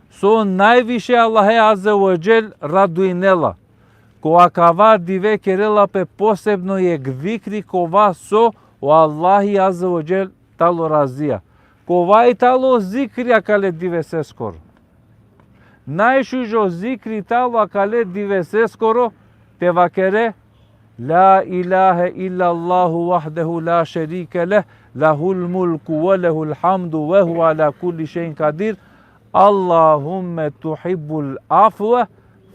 so najviše Allahe Azze ve Dželle radujnela? Ko akava dive kerela pe posebno jekh zikri kova so o Allahi Azze ve Dželle talo razija. Kova i talo zikri akale diveseskoro? Najšužo zikri talo akale diveseskoro te vakere: La ilahe illallahu vahdehu la šerike leh, lehul mulku ve lehul hamdu ve huve ala kulli šejin kadir. Allahumme tuhibbul afve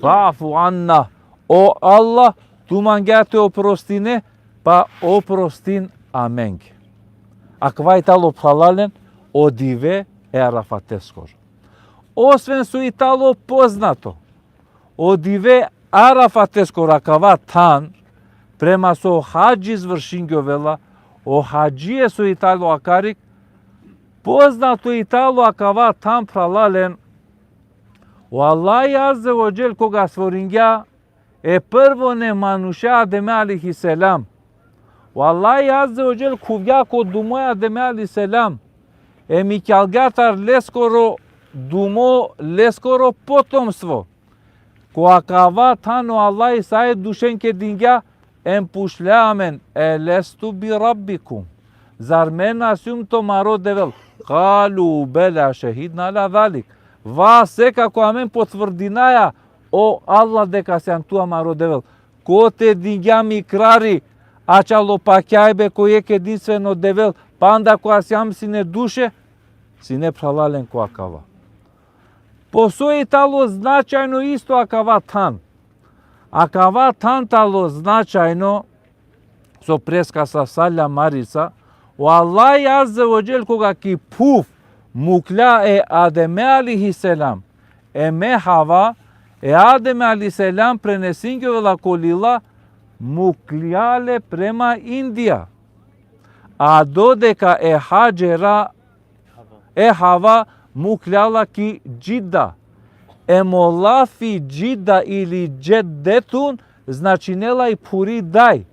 fa'fu anna. O Allah, tu mangea te oprostine, pa oprostin amenge. Akava i talo phralalen o dive e Arafateskoro. Osven so i talo poznato, o dive Arafateskoro, akava than, prema so hadži izvršingjovela, o hadžije so i talo akarik, poznato i talo akava than phralalen, o Allahi Azze ve Dželle koga stvoringja e prvone manuše Ademe alejhi selam. O Allahi Azze ve Dželle khuvgja ko dumo e Ademe alejhi selam, em ikalgja tar leskoro dumo leskoro potomstvo. Ko akava than o Allahi sa e dušenke dingja, em pučhlja amen: Elestu bi rabbikum? Zar me na sijum tumaro Devel? Kalu bela šehidna ala zalik. Va, sekako amen potvrdinaja, o Allah, deka sian tu amaro Devel. Kote dingjam ikrari, ačhal o pakjajbe ko jekh edinstveno Devel, panda koga siam sine duše, sine phralalen ko akava. Po so i talo značajno isto akava than? Akava than talo značajno, so preska sa salja marica, o Allahi Azze ve Dželle koga ki phuv muklja e Ademe alejhi selam, em e Hava, e Ademe alejhi selam prenesingjovela ko lila, muklja le prema Indija. A dodeka e Hadžera, e Hava, muklja la ki Džida. Em o lafi Džida ili Džeddetun značinela i phuri daj.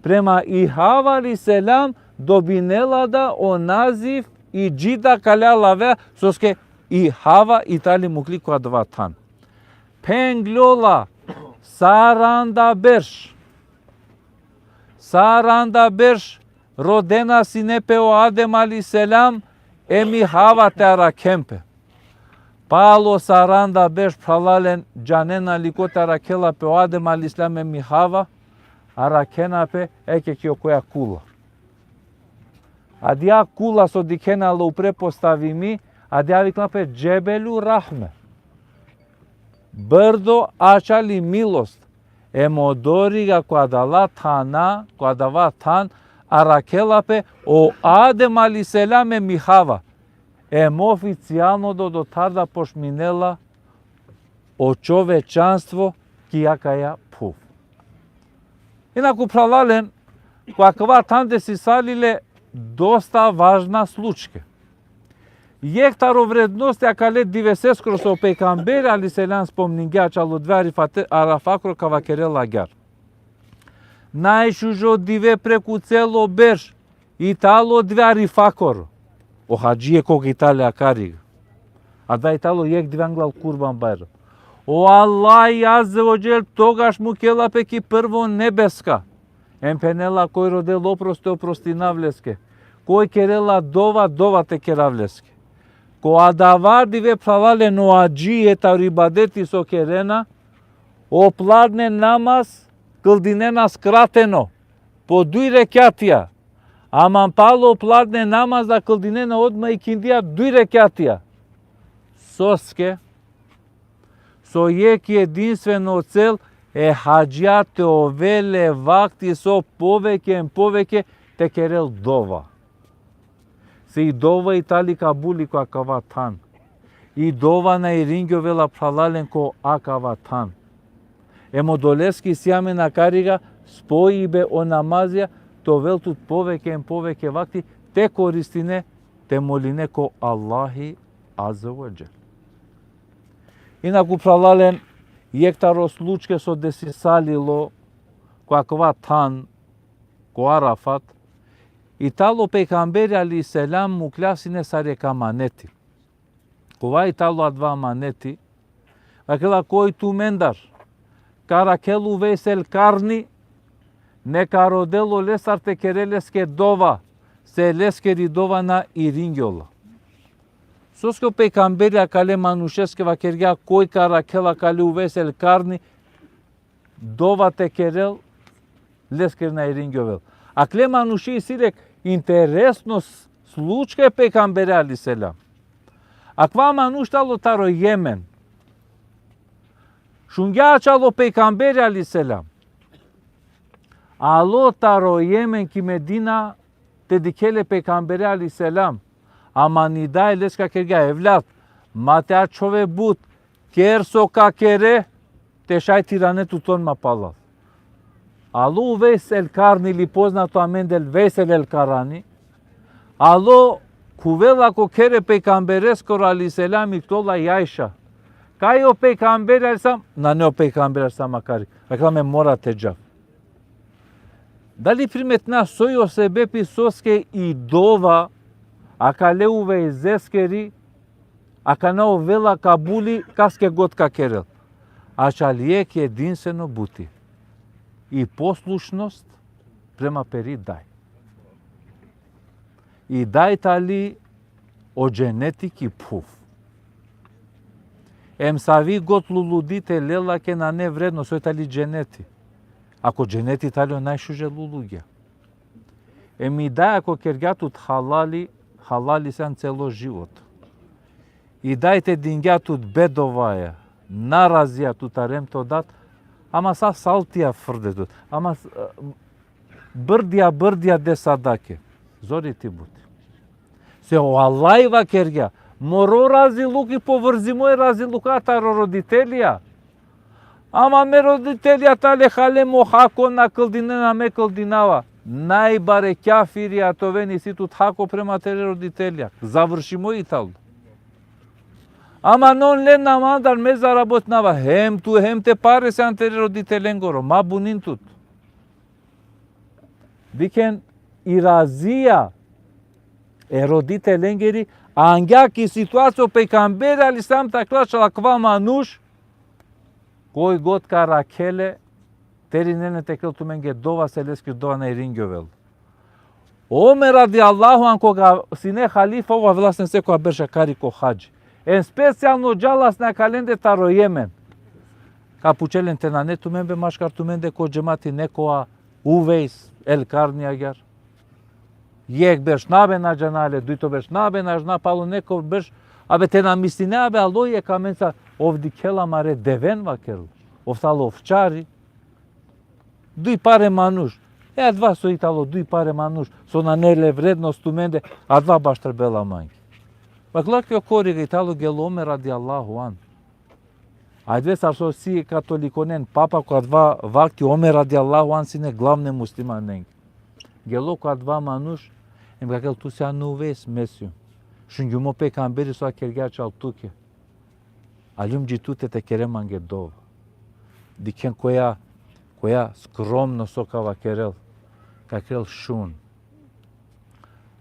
Prema i Hava alejhi selam dobinela da o naziv i Džida kala lavea, soske i Hava i tali mukli ko adava than. Phengljola saranda berš. Saranda berš rodena sine pe o Adem alejhi selam, em i Hava te arakhen pe. Palo saranda berš, phralalen, džanena li kote arakhela pe o Adem alejhi selam em i Hava? Arakhena pe eke ki okoja kula. Adija kula so dikhena la upre postavimi, adija vikna pe Džebelu Rahme. Brdo ačhali milost. Em odoriga ko adala thana, ko adava than, arakhela pe o Adem alejhi selam em i Hava. Em oficijalno do, do tharda pošminela o čovečanstvo ki akaja phuv. Inaku, phralalen, ko akava than desisali le dosta važna slučke. Jekh taro vrednosti akale diveseskoro so pejgamberi alejhi selam spomningja ačhalo dive Arafate-, Arafakoro ka vakerel agjar. Najšužo dive preku celo berš i talo dive Arafakoro. O hadžije koga i tale akari. Adava i talo jekh dive anglal Kurban Bajram. O Allah azze ve dželle togaš mukela pe ki prvo nebeska. Em phenela koj rodel oprost te oprostinav leske. Koj kerela dova, dova te kerav leske. Ko adava dive, phralalen, o hadžije taro ibadeti so kerena, o pladne namaz kldinena skrateno, po duj rekjatija. Aman palo pladne namaza kldinena odma ikindija duj rekjatija. Soske? So jekh edinstveno cel e hadžija te ovel e vakti so poveke em poveke te kerel dova. Se i dova i tali kabuli ko akava than. I dova na iringjovela, phralalen, ko akava than. Em odoleske isi amen akariga spojibe o namazija te ovel tut poveke em poveke vakti te koristine, te moline ko Allahi azze ve dželle. Inaku, phralalen, jekh taro slučke so desisalilo ko akava than, ko Arafat, i talo pejgamberi alejhi selam mukla sine sar jekh amaneti. Kova i talo adava amaneti? Vakerela, koj tumendar ka arakhel Uvejs el Karni, neka rodel olestar te kerel leske dova, se leskeri dova na iringjola. Soske o pejgamberi akale manušeske vakergja, koj ka arakhel akale Uvejs el Karni, dova te kerel, leskeri na iringjovel. Akale manuše isi le jekh interesno s-, slučka e pejgambere alejhi selam. Akava manuš talo taro Jemen. Šungja ačhalo pejgambere alejhi selam. Alo taro Jemen ki Medina te dikhel e pejgambere alejhi selam. Ama i daj leske vakergja, evlad, ma te ačhove but, ker so ka kere, te šaj te irane tut on ma palal. Alo Uvejs el Karni, ili poznato amende Vejs el, el Karani. Alo, khuvela ko kher e pejgambereskoro alejhi selam, iklola i Ajša. Kaj o pejgamberi alejhi selam? Nane o pejgamberi alejhi selam akari. Vakerela, me mora te džav. Dali primetina soj o sebepi soske i dova akale Uvejseskeri akana ovela kabuli kaske god ka kerel? Ačhal jekh edinstveno buti. I poslušnost prema peri daj. I daj tali o dženeti ki phuv. Em savi god luludi te lela ke nane vredno, soj tali dženeti. Ako dženeti tali o najšuže lulugja. Em i daj ako kergja tut halali, halali sian celo život. I daj te dingja tut bedovaja, narazija tutar em to dat, ama sa saltija frde tut, ama s-, brdija, brdija de sadake. Zori ti but. Se o Allah vakergja, moro raziluki povrzimo e raziluka taro roditelja. Ama me roditelja tale hale mo hako na kldinena, me kldinava. Najbare kjafirija te oven isi tut hako prema tere roditelja. Završimo i talo. Ama non len amandar, me zarabotinava, hem tu hem te pare sian tere roditelengoro, ma bunin tut. Dikhen i razija e roditelengeri, angja ki situacija o pejgamberi alejhi selam te aklačhal akava manuš, koj god ka arakhel le, te irinen le te kerel tumenge dova, se leskiri dova na iringjovel. Omer radijallahu anh koga sine halifa, ov avela sine sekoja berš akari ko hadži. Em specijalno džala sine akalende taro Jemen. Ka pučel len: te nane tumen be maškar tumende ko džemati nekoja Uvejs el Karni agjar? Jekh berš na be na džana le, dujto berš na be na džana, palo neko berš, abe te na misline, abe alo jekh amenca, ov dikhela amare deven, vakerel. Ov talo ovčari. Duj pare manuš. E adava so i talo duj pare manuš, so nane le vrednost tumende, adava baš trebela mange. Vakerela: ki o koriga i talo gelo Omer radijallahu anh. Ajde, sar so si katolikonen papa, ko adava vakti Omer radijallahu anh sine glavne muslimanenge. Gelo ko adava manuš, em vakerel: tu sian Uvejs, me sijum. Šungjum o pejgamberi so kergja čal tuke. Aljum dži tute te kere mange dova. Dikhen koja, koja skromno so ka vakerel. Ka vakerel: šun.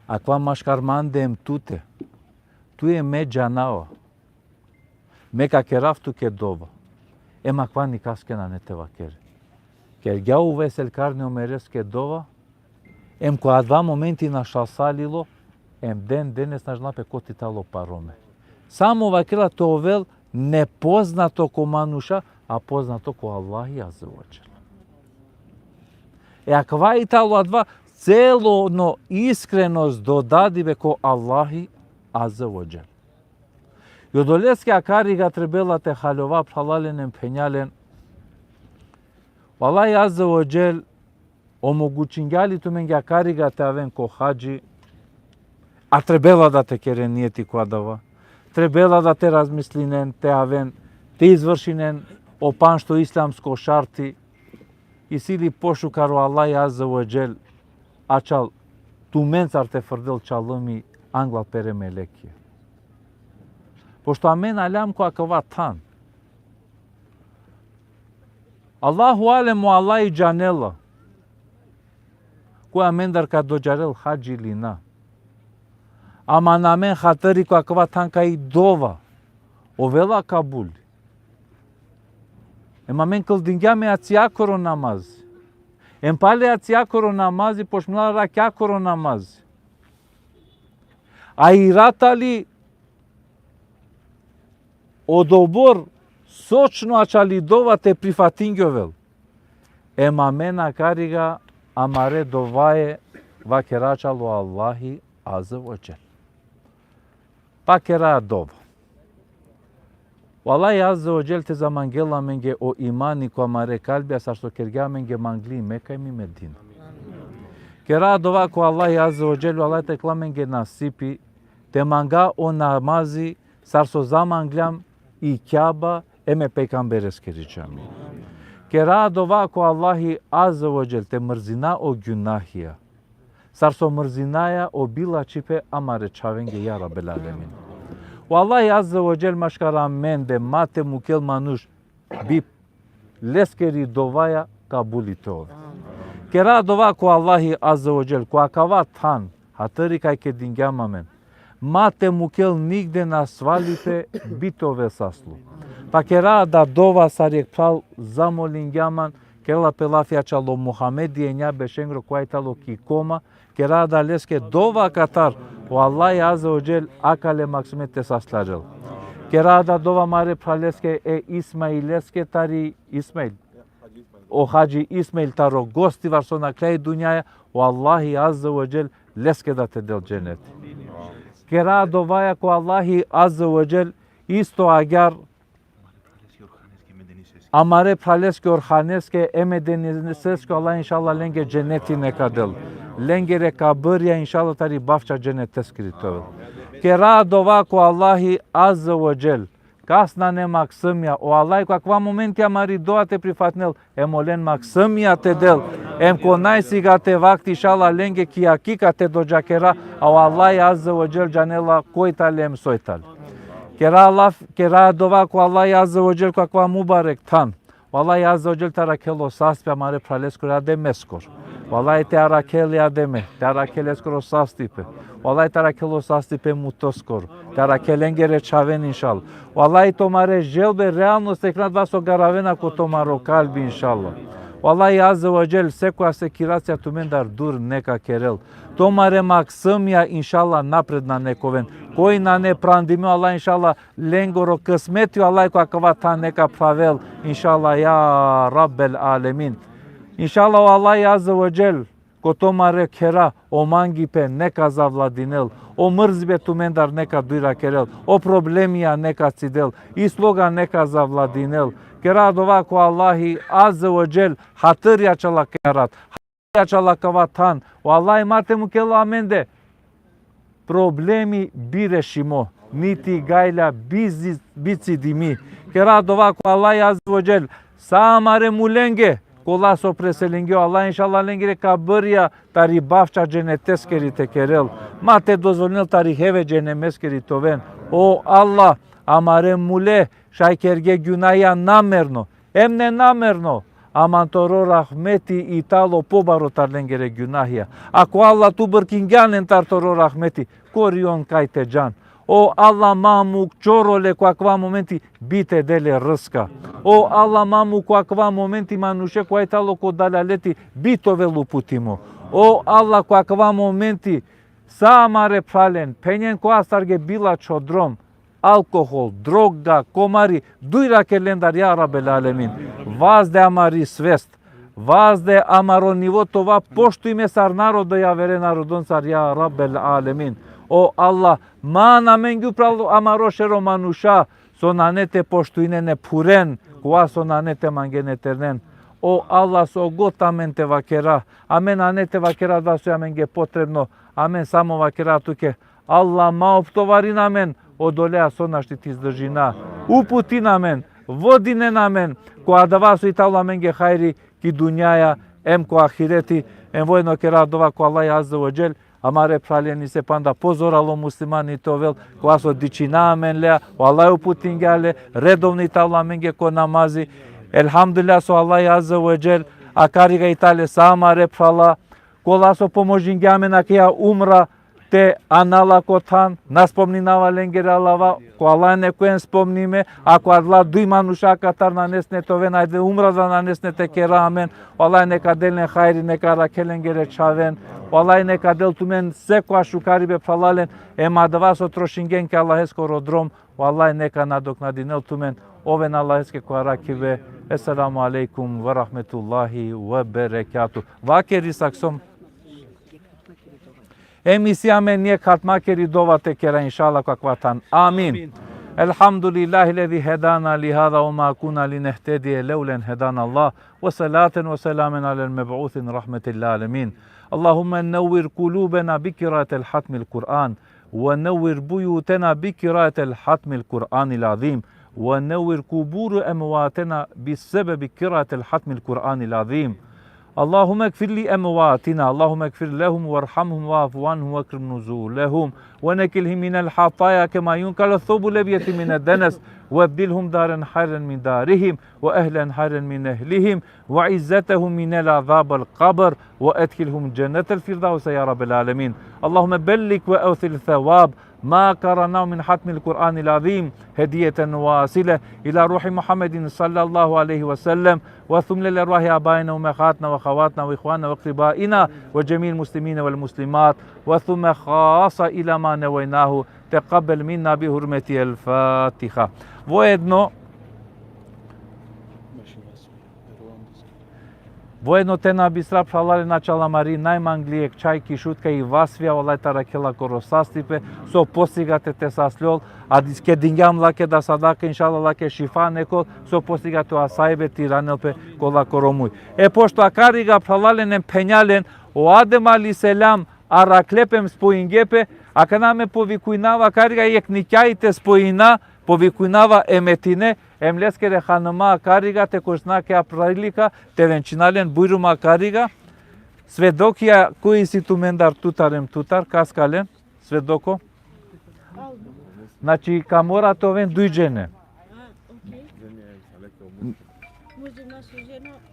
Akava maškar mande em tute. Tu em me džanava. Me ka kerav tuke dova. Em akava nikaske nane te vakere. Kergja Uvejs el Karni Omereske dova, em ko adava momenti našalsalilo, em den denes na džanela pe koti talo paro me. Samo vakerela te ovel nepoznato ko manuša, a poznato ko Allahi azze ve dželle. E akava i talo adava celono iskrenost, dodadibe ko Allahi azze ve dželle. I odoleske akariga trebela te haljova, phralalen em phenjalen. O Allahi azze ve dželle omogućingja li tumenge akariga te aven ko hadži, a trebela da te keren nijeti ko adava. Trebela da te razmislinen, te aven, te izvršinen o pandžto islamsko šarti, isi li pošukar o Allahi azze ve dželle ačal tumencar te frdel čalimi anglal pere melekija? Pošto amen aljam ko akava than. Allahu alem, o Allahi džanela. Koj amendar ka dodžarel hadži ili na. Ama amen hatiri ko akava than kaj i dova ovela kabuli. Em amen kildingjam e acijakoro namazi. Em pale acijakoro namazi počmila rakjakoro namazi. A irata li odobor sočno ačali dova te prifatingjovel? Em amen akariga amare dovaja vakera ačal o Allahi azze ve dželle. Pa kera dova. O Allahi azze ve dželle te zamangel amenge o imani ko amare kalbija, sar so kergja amenge mangli Meka em i Medina. Kera dova ko Allahi azze ve dželle, o Allahi te kerel amenge nasipi te manga o namazi sar so zamangjam i Kjaba em e pejgambereskiri džami. Kera dova ko Allahi azze ve dželle te mrzina o gjunahija sar so mrzinaja o bilačhipe amare čhavenge, ja Rabbel alemin. O Allahi azze ve dželle maškar amende ma te mukel manuš bi leskeri dovaja kabuli te ovel. Kera dova ko Allahi azze ve dželle, ko akava than, hatiri kaj kedingjam amen, ma te mukel nigde nasvalipe bi te ovel saslu. Pa kera da dova sar jekh phral zamolingja man, kerela pe lafi ačalo Muhamedi enja bešengro kova i talo ki koma, kera da leske dova katar o Allahi azze ve dželle akale maksumja te saslarel. Kera da dova amare phraleske e Ismaileske tari Ismail. O Hadži Ismail taro Gostivar so naklja i dunjaja, o Allahi azze ve dželle leske da te del dženeti. Kera dovaja ko Allahi azze ve dželle isto agjar amare phraleske Orhaneske em e Deniseske, Allah inšallah lenge dženeti neka del. Lengere kabrija inšallah tari bavča dženeteskiri te ovel. Kera dova ko Allahi azze ve dželle, kas nane maksumja, o Allahi ko akava momenti amari dova te prifatinel, em olen maksumja te del, em ko najsigate vakti inšallah lenge ki akika te dodžakera, a o Allahi azze ve dželle džanela koj tale em soj tale. Kera laf, kera dova ko Allahi azze ve dželle ko akava mubarek than. O Allahi azze ve dželle te arakhel o sastipe amare phraleskoro, Ademeskoro. O Allahi te arakhel e Ademe, te arakhel leskoro sastipe. O Allahi te arakhel o sastipe mutoskoro. Te arakhel lengere čhaven inšallah. O Allahi tumare želbe realnost te kera adava so garavena ko tumaro kalbi inšallah. O Allahi azze ve dželle sekoja sekiracija tumendar dur neka kerel. Tumare maksumja inšallah napredna neka oven. Koj nane prandime, o Allah, inšallah, lengoro kismeti, o Allah, ko akava than neka phravel, inšallah, ja Rabbel alemin. Inšallah, o Allah Azze ve Dželle, ko tumare khera, o mangipe neka zavladinel, o mrzibe tumendar neka dujrakerel, o problemija neka cidel, i sloga neka zavladinel. Kera dova ko Allahi Azze ve Dželle, hatrija čala kera rat, hatrija čala kava than, o Allah ma te mukel amende problemi birešimo, niti gajla bizi-, bicidimi. Kera dova ko Allah Azze ve Dželle, sa amare mulenge, kola so preselinge, o Allah inšallah lengere kabrija tari bavča dženeteskeri te kerel. Ma te dozvolinel tari heve dženemeskeri te oven. O Allah, amare mule, šaj kerge gjunahija namerno, em nenamerno, ama toro rahmeti i talo pobaro tar lengere gjunahija. Ako Allah tu brkingjan len tar toro rahmeti, kori on kaj te džan. O Allah, ma muk čorole ko akava momenti, bi te de le rska. O Allah, ma muk ko akava momenti manuše kova i talo ko dalaleti, bi te ovel uputimo. O Allah, ko akava momenti, sa amare phralen, phenjen ko astarge bilačho drom, alkohol, droga, komari, dujraker lendar, ja Rabbel alemin. Vazde amari svest, vazde amaro nivo te ova poštujime sar narodo javere narodoncar, ja Rabbel alemin. O Allah, man amenge upral amaro šero manuša, so nane te poštujnen e phuren, kova so nane te mangen e ternen. O Allah, so god amen te vakera, amen nane te vakera da so amenge potrebno, amen samo vakera tuke, Allah, ma optovarin amen odolea so našti te izdržina. Uputin amen, vodinen amen ko adava so i talo amenge hajri ki dunjaja, em ko ahireti, em voedno kera dova ko Allah Azze ve Dželle, amare phralen isi panda pozoralo muslimani te ovel, kova so dičhina amen lea, o Allah uputingja le, redovno i talo amenge ko namazi. Elhamdulillah so Allah Azze ve Dželle, akariga i tale sa amare phrala, kola so pomožingja amen akaja umra, te anala ko than, na spomninava lengere alava, ko Allah nek oven spomnime, ako adala duj manuša katar nanesne te oven, ajde umra da nanesne te kera amen, o Allah neka del len hajri, neka arakhel lengere čhaven, o Allah neka del tumen sekoja šukaribe phralalen, em adava so trošingen ki Allaheskoro drom, o Allah neka nadoknadinel tumen, oven Allaheske ko arakhibe. Esselamu alejkum ve rahmetullahi ve berekatuh. Vakeri saksom. Em isi amen jekh hatma keri dova te kera, inšallah, ko akava than. Amin. Amin. الحمد لله الذي هدانا لهذا وما كنا لنهتدي لولا أن هدانا الله، وصلاة وسلاما على المبعوث رحمة للعالمين. اللهم نور قلوبنا بقراءة الختم القرآن، ونور بيوتنا بقراءة الختم القرآن العظيم، ونور قبور أمواتنا بسبب قراءة الختم القرآن العظيم. اللهم اغفر لأمواتنا، اللهم اغفر لهم وارحمهم واعف عنهم وأكرم نزلهم ونقهم من الخطايا كما ينقى الثوب الأبيض من الدنس وأبدلهم دارا خيرا من دارهم وأهلا خيرا من أهلهم وعزتهم من العذاب القبر وأدخلهم جنة الفردوس يا رب العالمين. اللهم بلغ وأوصل ثواب ما قرأناه من ختم القرآن العظيم هدية واصلة إلى روح محمد صلى الله عليه وسلم، وثم لأرواح آبائنا وأمهاتنا وأخواتنا وإخواننا وأقربائنا وجميع المسلمين والمسلمات، وثم خاصة إلى ما نويناه. تقبل منا بحرمة الفاتحة. Voedno, voedno te na bistra phralalen, na čala amari najmangli jekh čhaj ki Šutka i Vasvija, o Allah te arakhel la koro sastipe, so posigate te sasljol, a diske dingjam lake da sadaka, inšallah, lake šifa nekol, so posigate o asajbe te iranel pe ko lakoro muj. E pošto akariga phralalen em phenjalen, o Adem alejhi selam arakhle pe em spojinge pe, akana me povikujnava akariga jekh nikjahi te spojina, povikujnava e Metine, em leskere hanuma akariga te koristina akaja prilika, te venčina len, bujrum akariga. Svedokija koj isi tumendar tutar em tutar, kaska len, svedoko? Znači, ka mora te oven duj džene.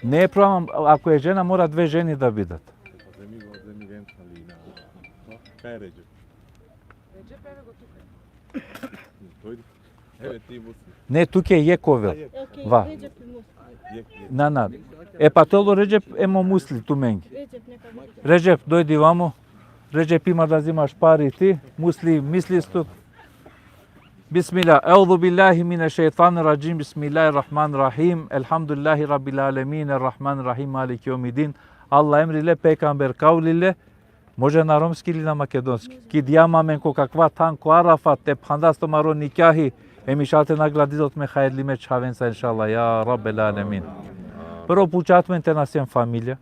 Ne problem, ako e žena, mora dve ženi da bidat. Kaj e Redžep? Redžep, evo go tuke. Dojdi. Evo ti, Musli. Ne, tuke jekh ovel. Okej, va. Redžep i Musli. Jekh, jekh. Na, na. E pa te ol o Redžep em o Musli tumenge. Redžep, neka Redžep. Redžep, dojdi vamo. Redžep, ima da zimaš pari ti. Musli, mislis tut. Bismillah. Euzu billahi mineşşejtanirracim. Bismillahirrahmanirrahim. Elhamdülillahi rabbil alemin. Errahmanirrahim. Maliki yevmiddin. Allah emri ile, pejgamber kavli ile. Može na romski ili na makedonski? Ki dija amen ko kakva than ko Arafat, te phandas tumaro nikjahi, em inšallah te nagradil tut me hajrlime čhavenca, inšallah, ja Rabbel alemin. Prvo puča tumen te na sien familija,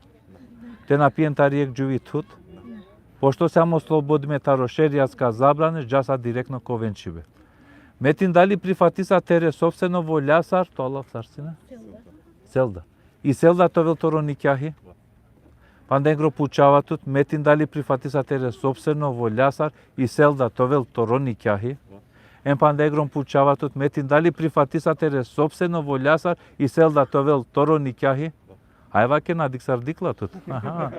te na pien tari jekh džuvi thud, pošto sijam oslobodime taro šerijatska zabrane, džasa direktno ko venčibe. Metin, dali prifatisa tere sopstveno voljasar, to Allah sar sine? Selda. Selda. I Selda te ovel toro nikjahi? Pandengro pučava tut, Metin, dali prifatisa tere sopstveno voljasar i Selda te ovel toro nikjahi? Em pandengro pučava tut, Metin, dali prifatisa tere sopstveno voljasar i Selda te ovel toro nikjahi? Ajva ke na diksar dikla tut. Aha.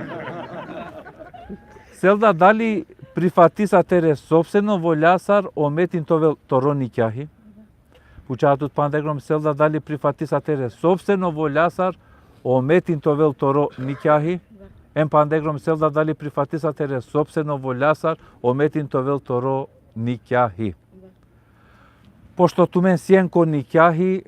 Selda, dali prifatisa tere sopstveno voljasar o Metin te ovel toro nikjahi? Pučava tut pandengro, Selda, dali prifatisa tere sopstveno voljasar o Metin te ovel toro nikjahi? Em pandengro, Selda, dali prifatisa tere sopstveno voljasar o Metin te ovel toro nikjahi? Pošto tumen sien ko nikjahi,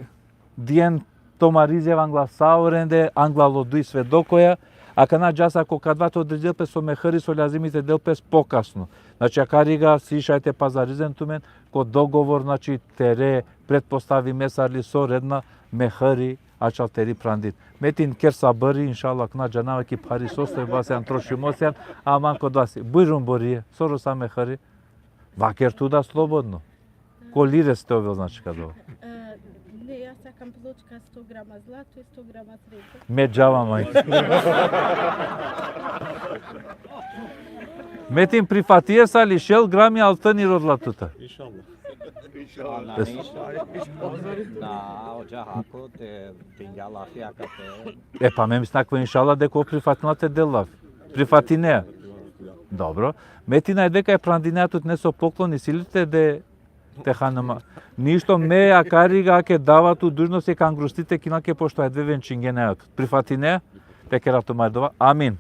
dien to marizeva angla sa orende, angla o duj svedokoja, akana džasa ko kadva te odredel pes o mehri so lazimi te del pes pokasno. Znači, akariga si šaj te pazarizen tumen ko dogovor, znači, tere pretpostavime sar li so redna mehri ačhal teri prandin. Metin, ker sabri, inšallah, akana džanava ki phari sostojba sjan, trošimo sjan, aman ko dvasi. Bujrum, Borije, so rosa mehri? Vaker tu da slobodno. Ko lire te ovel, znači, kad ovel? E, ne, ja sakam pločka sto grama zlato i sto grama srebro. Me džava, majke. Metin, prifatisa li šel grami altini rodila tutar? Inšallah. Inšallah. Na, inšallah. Na, odža hako te dingja lafi akate. E, pa me mislinava inšallah deka prifatinela te del lafi. Prifatine. Dobro. Metin, aj deka e prandinea tut neso poklon, isi li te de te hanama. Ništo, me akariga ake dava tu dužnost, e ka angrustit te kinel ake, pošto adve venčingjen ajo tut. Prifatine, te kera tumari dova. Amin.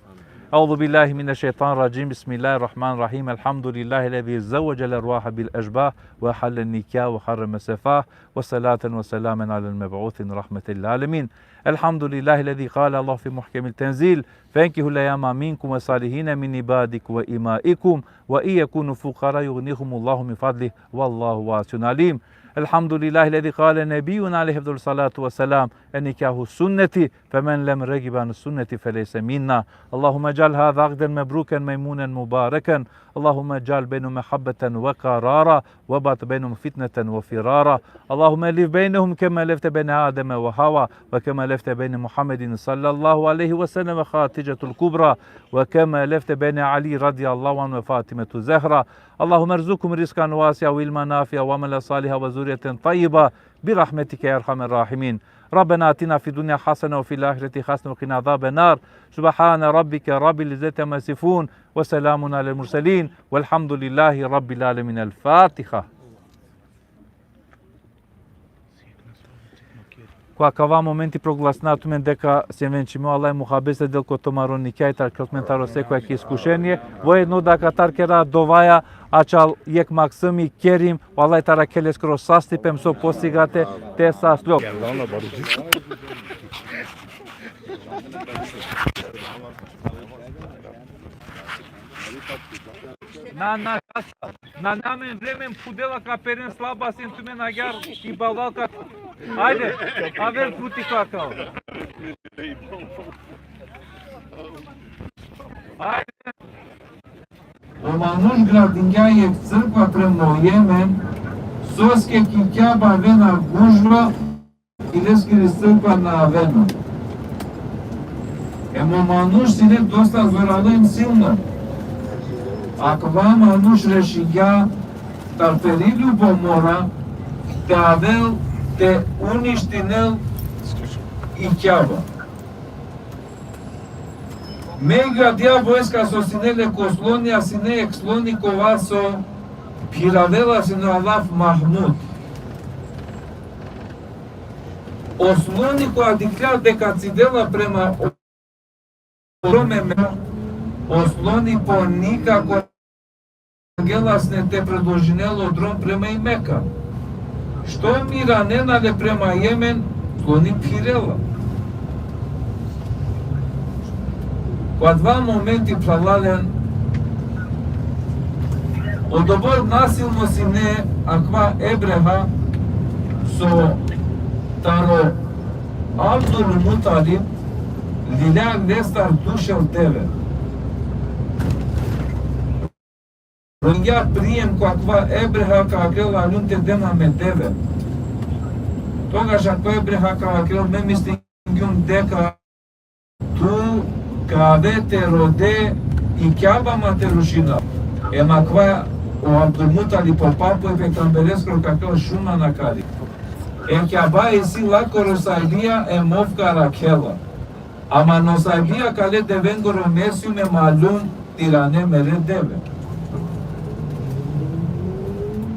أعوذ بالله من الشيطان الرجيم. بسم الله الرحمن الرحيم. الحمد لله الذي زوج الأرواح بالأشباه وأحل النكاح وحرم السفاح، وصلاة وسلاما على المبعوث رحمة للعالمين. الحمد لله الذي قال الله في محكم التنزيل: فانكحوا الأيامى منكم والصالحين من عبادكم وإمائكم وإن يكونوا فقراء يغنيهم الله من فضله والله واسع عليم. الحمد لله الذي قال نبينا عليه أفضل الصلاة والسلام: النكاح سنتي، فمن لم يرغب عن سنتي فليس منا. اللهم اجعل هذا عقدا مبروكا ميمونا مباركا. اللهم اجعل بينهم محبة وقرارا، وابعث بينهم فتنة وفرارا. اللهم ألف بينهم كما ألفت بين آدم وحواء، وكما ألفت بين محمد صلى الله عليه وسلم وخديجة الكبرى، وكما ألفت بين علي رضي الله عنه وفاطمة الزهراء. اللهم ارزقهم رزقا واسعا وعلما نافعا وعملا صالحا وذرية طيبة برحمتك يا أرحم الراحمين. ربنا آتنا في الدنيا حسنة وفي الآخرة حسنة وقنا عذاب النار. سبحان ربك رب العزة عما يصفون، وسلام على المرسلين، والحمد لله رب العالمين. الفاتحة. Ko akava momenti proglasina tumen deka sien venčime, o Allah muhabet te del ko tumaro nikjahi, te arakhel tumen taro sekoja ki iskušenie, voedno da ka te kera dovaja ačhal jekh maksumi Kerim, o Allah te arakhel leskoro sastipe, em so posigate te saslo. Na, na, na, na, amen vreme, em pudela ka peren, slaba siem tumen agjaar i balal ka. Ajde, aver puti ka kao. Ajde. O manuš gradingja jekh crkva prema o Jemen, soske ki Kjaba avena gužva, i leskiri crkva na avena. Em o manuš sine dosta zoralo em silno. Akava manuš rešingja tari peri ljubomora te avel te uništinel i Kjaba. Me gradija vojska so sine le ko sloni, a sine jekh sloni kova so phiravela sine o laf Mahmud. O sloni kova dikhlja deka cidela prema o, o sloni po nikako angela sine te predložinel o drom prema i Meka. Što mi iranena le prema Jemen, skloni, phirela. Ko adava momenti, phralalen, odobor nasilno sine akava Ebreha, so taro Abdul Mutalib lilja lestar duj šel deve. Rodingja prijem ko akava Ebreha, ka vakerel: Aljum te den amen deve. Togaš akava Ebreha ka vakerel: Me mislingjum deka tu ka ave te rode i Kjaba ma te rušinel. Em akava o Abdul Mutalib, o papo e pejgambereskoro, ka vakerel: Šun man akari. E Kjaba isi lakoro sajbija, em ov ka arakhela. Ama ano sajbija kale devengoro mesjum, em aljum te irane mere deve.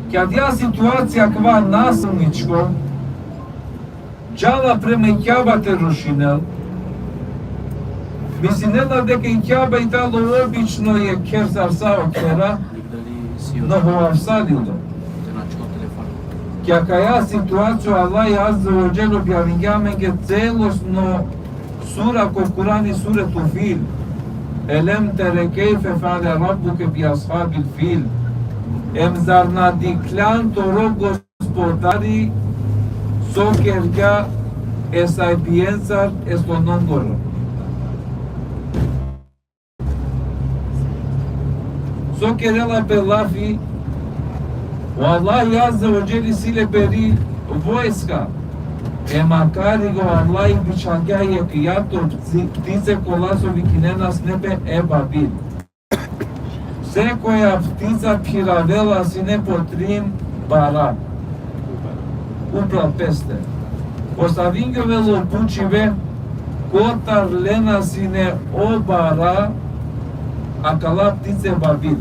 Ki adaja situacija akava nasilničko džala prema i Kjaba te rušinel. Mislinena deka i Kjaba i tano obično jekh kher sar sa o khera, no hovavsalilo. Ki akaja situacija o Allah Azze ve Dželle objavingja amenge celosno sura ko Kurani, Suretul Fil. Elem tere kejfe feale rabbuke bi ashabil fil. Em zar na dikhljan toro Gospodari so kergja e sajbijencar e slonongoro? So kerela pe lafi, o Allah Azze ve Dželle isi le peri vojska. Em akari o Allah bičhalgja jekh jato ptice kola so vikinena sine pe ebabil. Sekoja ptica phiravela sine po trin bara upral peste. Postavingjovela o pučibe kotar lena sine o bara akala ptice ebabil.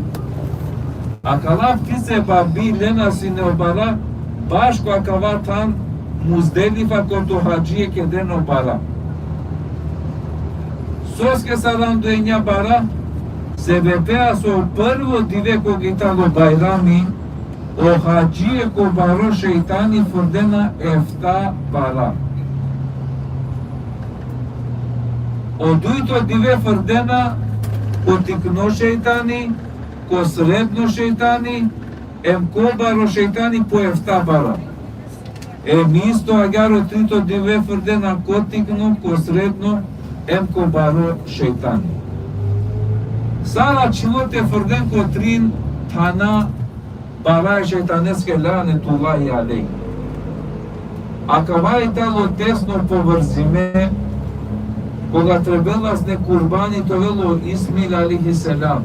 Akala ptice ebabil lena sine o bara baš ko akava than Muzdelifa, kote o hadžije kedena o bara. Soske saranda enja bara? Sebepea so prvo dive koga i tano Bajrami, o hadžije ko baro šejtani frdena efta bara. O dujto dive frdena ko tikno šejtani, ko sredno šejtani, em ko baro šejtani po efta bara. Em isto agjaar o trito dive frdena ko tikno, ko sredno, em ko baro šejtani. Sar ačhilo te frden ko trin thana bara e šejtaneske, lanetullahi alejh. Akava i tano tesno povrzime koga trebela sine kurbani te ovel o Ismail alejhi selam.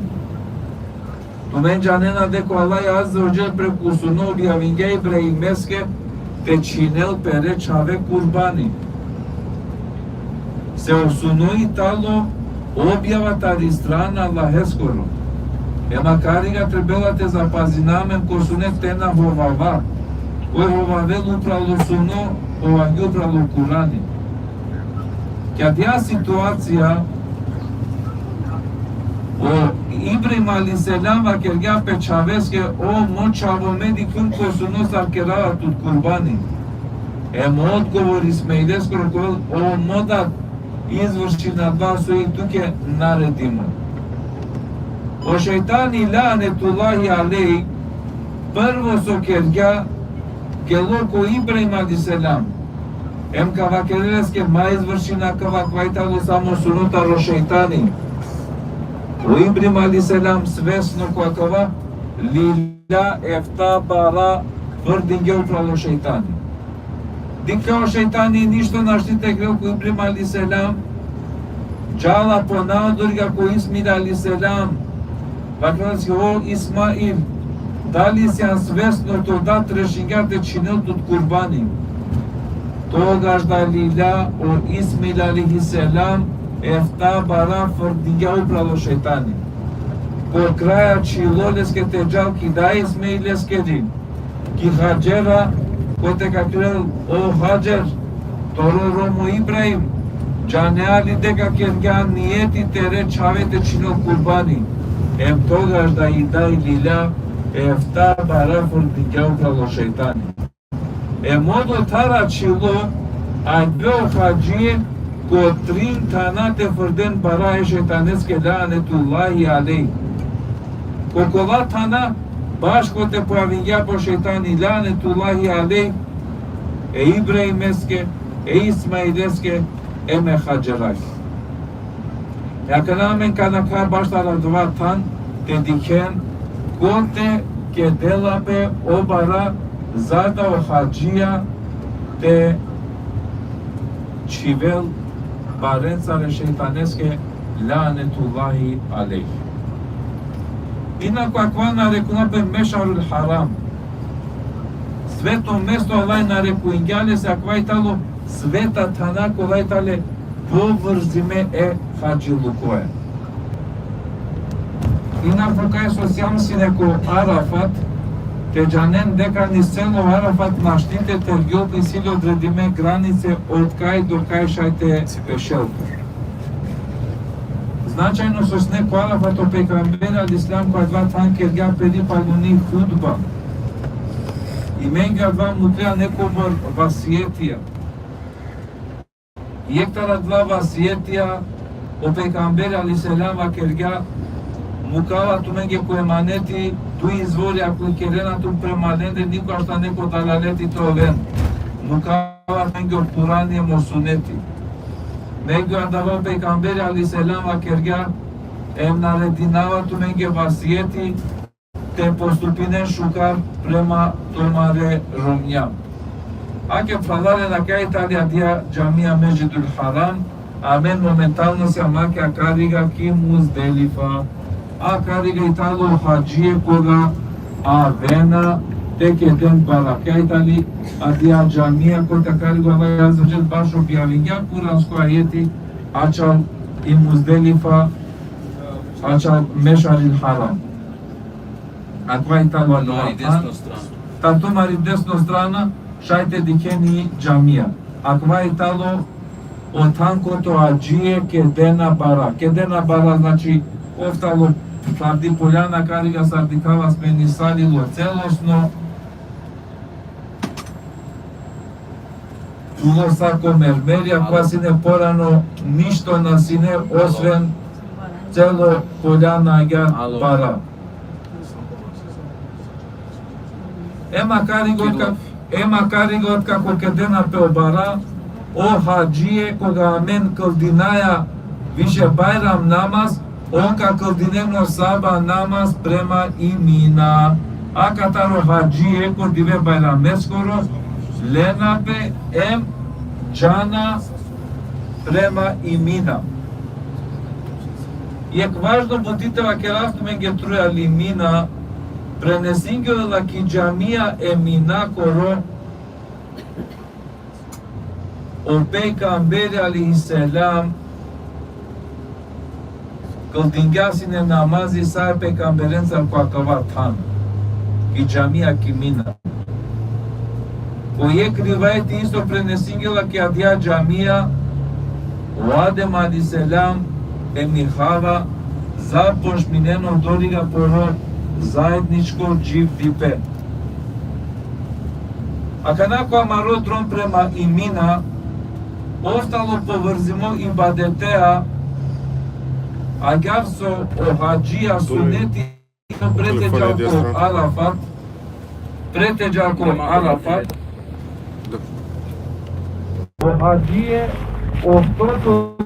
Tumen džanena deka o Allah Azze ve Dželle preku suno objavingja e Ibrahimeske te čhinel pere čhave kurbani. Se o suno i tano objava tari strana Allaheskoro. Em akariga trebela te zapazina amen ko suno te na hovava. Koj hovavel upralo suno, hovavgja upralo Kurani. Ki adaja situacija, o Ibrahim alejhi selam vakergja pe čhaveske: O mo čhavo, me dikhljum ko suno sar kerava tut kurbani. Em odgovor Ismaileskoro ka ovel: O mo dad, izvršin adava so i tuke naredimo. O šejtani, lanetullahi alejh, prvo so kergja, gelo ko Ibrahim alejhi selam. Em ka vakerel leske: Ma izvršin akava, akava i tano samo suno taro šejtani. O Ibrahim alejhi selam svesno ko akava, lilja efta bara, frdingja upralo šejtani. Dikhlja o šejtani ništo našti te kerel ko Ibrahim alejhi selam, džala ponadorga ko Ismail alejhi selam, vakerela leske: O Ismail, dali sian svesno, to dad rešingja te čhinel tut kurbani? Togaš da lilja o Ismail alejhi selam efta bara, frdingja upralo šejtani. Po kraj ačhilo leske te džal ki daj Ismaileskiri, ki Hadžera, kote ka kerel: O Hadžer, toro rom o Ibrahim, džanea li deka kergja nijeti tere čhave te čhinel kurbani? Em togaš da i daj lilja efta bara, frdingja upralo šejtani. Em odotar ačhilo adava o hadžie ko trin thana te frden bara e šejtaneske, lanetullahi alejh. Ko kola thana baško te pojavingja pe o šejtani, lanetullahi alejh, e Ibrahimeske, e Ismaileske, em e Hadžerake. E akana amen ka nakha baš taro adava than te dikhen kote kedela pe o bara, za da o hadžija te čhivel barencar e šejtaneske, lanetullahi alejh. Inaku akava narekujna pe Mešarul Haram. Sveto mesto Allah narekujngja lese, akava i tano sveta thana kola i tane povrzime e hadžilukoja. Inaku kaj so sijam sine ko Arafat, te džanen deka ni selo Arafat našti te tergjol pe, isi le odredime granice od kaj do kaj šaj te pešel pe. Značajno so sine ko Arafat, o pejgamberi alejhi selam ko adava than kergja peri paluni hutba. I mengja adava muklja nekobor vasijetija. Jekh taro adava vasijetija, o pejgamberi alejhi selam vakergja: Mukava tumenge ko emaneti duj izvorja, ako ikerena tumen prema lende, nikogaš tane ko dalaleti te oven. Mukava tumenge o Kurani em o suneti. Megju adava o pejgamberi alejhi selam vakergja: Em naredinava tumenge vasijeti te postupinen šukar prema tumare romnja. Ake phralalen, akava i tali adija džamija, Mesdžidul Haram, amen momentalno sijam ake akariga ki Muzdelifa. Akariga i talo hadžije koga avena te keden bara. Akava i tali adija džamija kote akariga o Allah azze ve dželle baš objavingja kuransko ajeti, ačhal i Muzdelifa, ačhal Mešaril Haram. Akava i talo adava than. Tumari desno strana. Tar tumari desno strana šaj te dikhen i džamija. Akava i talo o than kote o hadžije kedena bara. Kedena bara, znači, ov talo sardi poljana, akariga sar dikhava smenisalo celosno. Ulo sa ko mermerja, akava sine, porano ništo na sine, osven celo poljana agjaar bara. Em akariga otkako, em akariga otkako kedena pe o bara, o hadžije koga amen kldinaja više Bajram namaz, on ka kldinen o sabah namaz prema i Mina. Akatar o hadžije ko dive Bajrameskoro lena pe em džana prema i Mina. Jekh važno buti te vakerav tumenge, trujal i Mina prenesingjola ki džamija e Minakoro o pejgamberi alejhi selam kldingja sine namazi sa e pejgamberencar ko akava than, ki džamija ki Mina. Ko jekh rivajeti isto prenesingjola ki adija džamija o Adem alejhi selam em i Hava započminena odoriga poro zaedničko dživdipe. Akana ko amaro drom prema i Mina, ostalo povrzimo ibadetea, agjaar so o hadžija suneti preteđa ko Arafat, preteđa ko Arafat, o hadžije, o stoto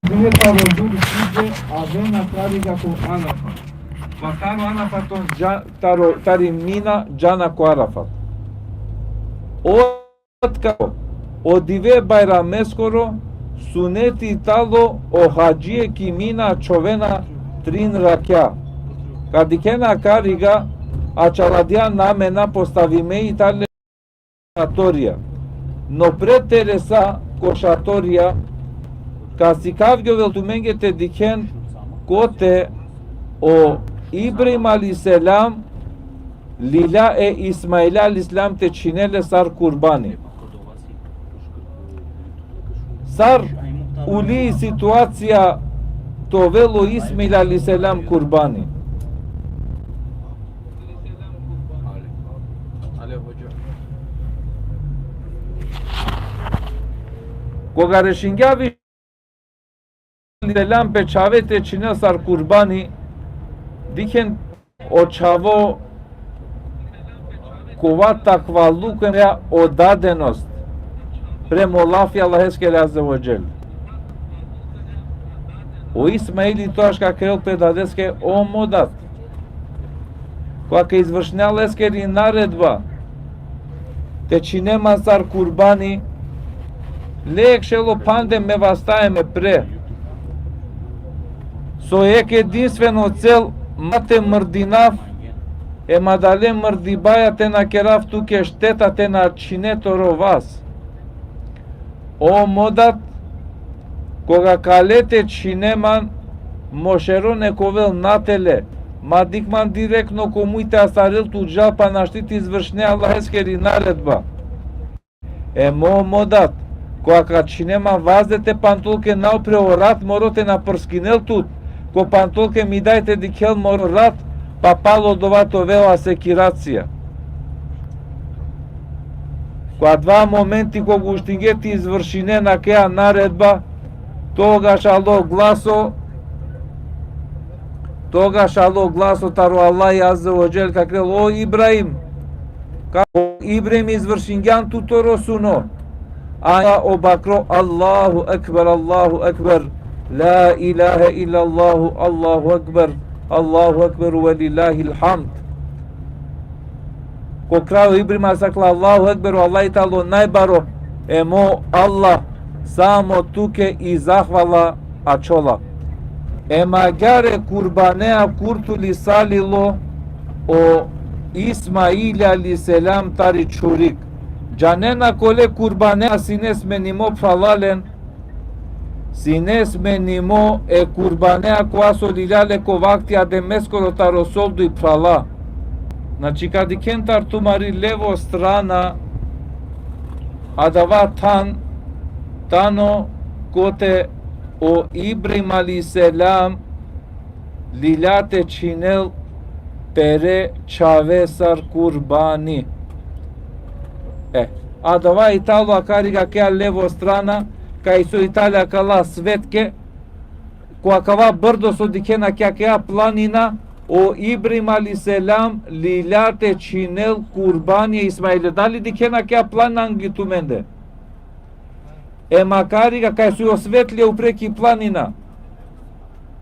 dive taro Zul Hidže, avena akariga ko Arafat. Pa taro Arafat on dža-, taro, tari Mina džana ko Arafat. Otkako o dive Bajrameskoro suneti talo o hadžije ki Mina čhovena trin rakja. Ka dikhena akariga, ačhal adija namena postavime i tale šatorija. No pred te resa ko šatorija, ka sikavgjovel tumenge te dikhen kote o Ibrahim alejhi selam lilja e Ismaila alejhi selam te čhinel le sar kurbani. Sar uli i situacija te ovel o Ismail alejhi selam kurbani. Koga rešingja vi selam pe čhave te čhinel sar kurbani, dikhen o čhavo kova takvaluko hem odadenost prema o lafi Allaheskere azze ve dželle. O Ismaili togaš ka kerel pe dadeske: O mo dad, koga ka izvršinea leskeri naredba te čhine man sar kurbani, le jekh šelo phande me vasta hem me pre. So jekh edinstveno cel, ma te mrdinav, hem adale mrdibaja te na kerav tuke šteta, te na čhine toro vas. O mo dad, koga ka le te čhine man, mo šero nek ovel natele, ma dikh man direktno ko muj te astarel tut, žal pa našti te izvršine Allaheskeri naredba. Hem o mo dad, koga ka čhine man vazde te pantolke, na upre o rat moro te na prskinel tut, ko pantolke mi daj te dikhel moro rat, pa palo dova te ovel sekiracija. Ko adava momenti koga uštinge te izvršinen akaja naredba, togaš alo glaso, togaš alo glaso taro Allah azze ve dželle, ka kerel: O Ibrahim, ka, o Ibrahim, izvršingjan tu toro suno. A o bakro: Allahu ekber, Allahu ekber, la ilahe illallahu, Allahu ekber, Allahu ekber ve lillahil hamd. Ko kraj o Ibrahim alejhi selam: Allahu ekber, o Allah i tano najbaro, hem o Allah, samo tuke i zahvala ačhola. Hem agjaar e kurbanea kurtuli sa lilo o Ismaili alejhi selam tari čhurik. Džanena kole kurbanea sine smenimo phralalen? Sine smenimo e kurbanea kova so lilja le ko vakti Ademeskoro taro sol duj phrala. Znači, ka dikhen tar tumari levo strana, adava than tano kote o Ibrahim alejhi selam lilja te čhinel pere čhave sar kurbani. E, adava i tano akariga akaja levo strana, kaj so i tane akala svetke, ko akava brdo so dikhena, akaja planina, o Ibrahim alejhi selam lilja te čhinel kurbani e Ismaile. Dali dikhena akaja planina angli tumende? Hem akariga kaj so i o svetlija upre ki planina.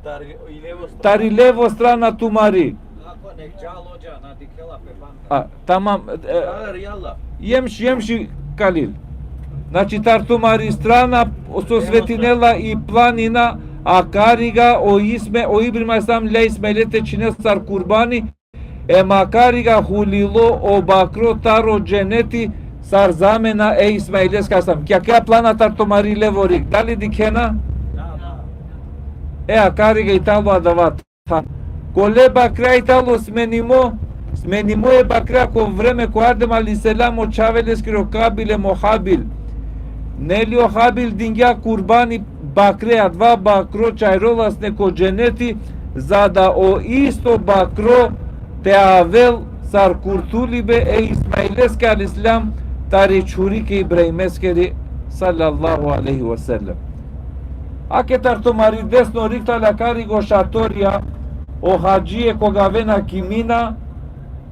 Tari i levo strana. Tari levo strana tumari. Ako nek džal odža, na dikhela pe banda. A, tamam, e, Aver, jalla. Jemši, jemši, Kalil. Znači, tar tumari strana, so svetinela i planina, akariga o Isme, o Ibrahim alejhi selam lilja e Ismaile te čhinel sar kurbani, hem akariga hulilo o bakro taro dženeti sar zamena e Ismaileske alejhi selam. Akaja plana tar tumari levo rig, dali dikhena? Da, da. E, akariga i tano adava than. Kole bakra i tano smenimo? Smenimo e bakra ko vreme ko Adem alejhi selam o čhave leskere o Kabil hem o Habil. Neli o Habil dingja kurbani bakre, adava bakro čajrola sine ko dženeti, za da o isto bakro te avel sar kurtulibe e Ismaileske alejhi selam tari čhurike Ibrahimeskeri, sallallahu alejhi ve sellem. Ake tar tumari desno rig tano akariga o šatorija, o hadžije koga avena ki Mina,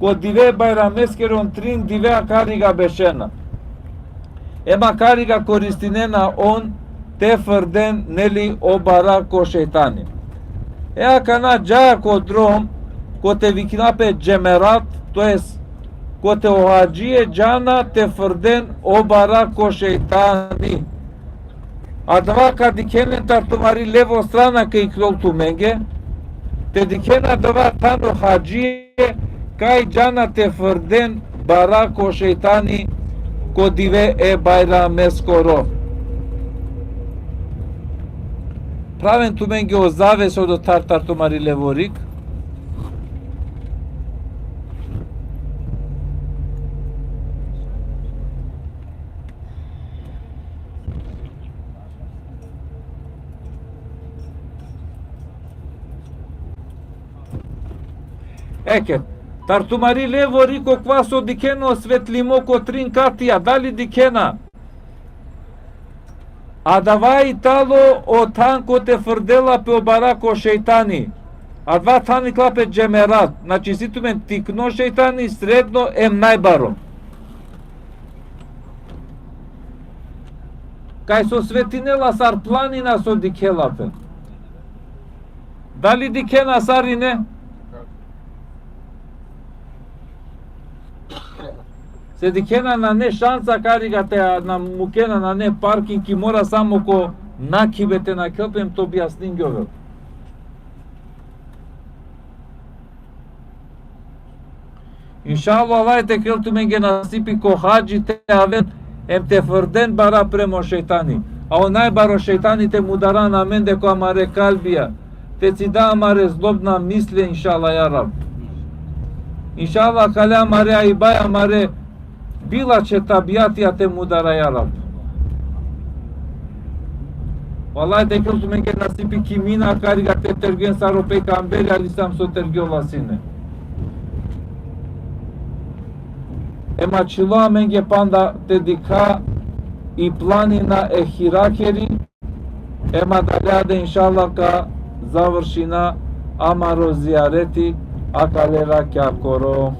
ko dive Bajrameskere, on trin dive akariga bešena. Hem akariga koristinena on te frden, neli, o bara ko šejtani. E, akana džaja ko drom, kote vikna pe Džemerat, to jest kote o hadžije džana te frden o bara ko šejtani. Adava ka dikhen len tar tumari levo strana kaj iklol tumenge, te dikhen adava tano hadžije kaj džana te frden bara ko šejtani ko dive e Bajrameskoro. Praven tumenge o zaveso dotar tar tumari levo rig. Eke, tar tumari levo rig okova so dikhena o svetlimo ko trin katija, dali dikhena? Adava i tano o than kote frdela pe o bara ko šejtani. Adava than ikla pe džemerat. Znači, si tumen tikno šejtani, sredno em najbaro. Kaj so svetinela sar planina so dikhela pe. Dali dikhena sarine? Se dikhena nane šansa kariga te na mukena, nane parking, ki mora samo ko nakhibe te nakhelpem, to objasningjove. Inšallah, Allah te kerel tumenge nasipi ko hadži te aven, em te frden bara premo šejtani. A o najbaro šejtani te mudaran amende ko amare kalbija, te cida amare zlobna misle, inšallah, ja Rab. Inšallah, kale amare aibaja, amare bilačhe tabijatija te mudara, ja Rab. Vallahi, te kerel tumenge nasipi ki mina kariga te tergjen sar o pejgamberi alejhi selam so tergjola sine. Em ačhilo amenge panda te dikha i planina e Hirakeri, em adalea de inšallah ka završina amaro zijareti akale rakjakoro.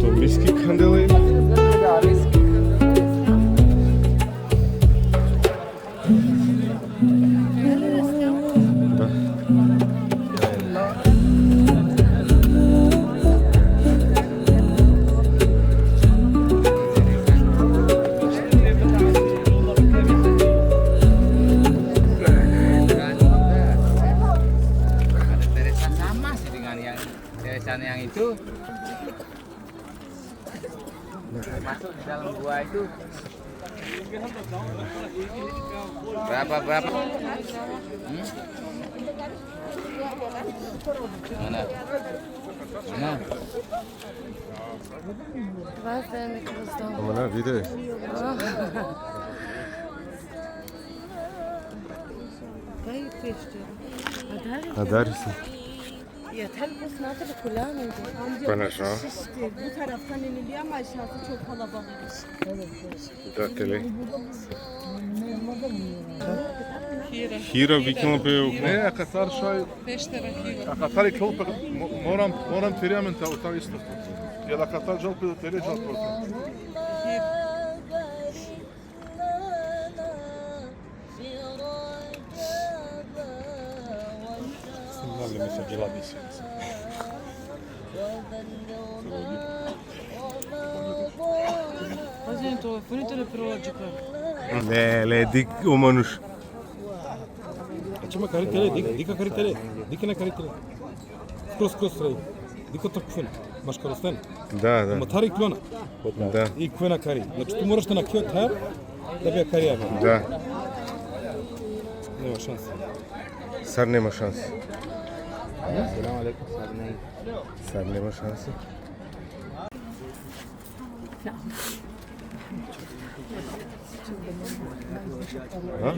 To miski khandela. Da. Sama sih dengan yang, eh, sana yang itu. Masuk di dalam gua itu. Berapa, berapa? Hmm? Mana? Mana? Vas de mikrofonda. Mana, video? Kayıp geçti. Adar. Adar. Yeter, bu nasıl kulağın önce? Bana şu. Şişti. Bu taraftan iniliyor ama aşağısı çok kalabalıkmış. Dakle. Hira vikno pe u. Ne, akatar šaj. Peštera hira. Akatar i klop, mo-, moram, moram te riamen ta, ta isto. Jel akatar džal pe, te re džal pe. Hira. Pazi, telefonitele prolazi. Ne, le, dik o manuš. Ačhama karitele, dik, dika karitele, dika na karitele. Skroz, skroz strani. Dika to kufena. Maškarostan. Da, da. Ma tari klona. Da. I kufena kari. Znači, tu moraš da na kio tar, da bi kari ava. Da. Nema šanse. Sar nema šanse. Selam alejkum, sar nema. Sar nema šanse. Ha?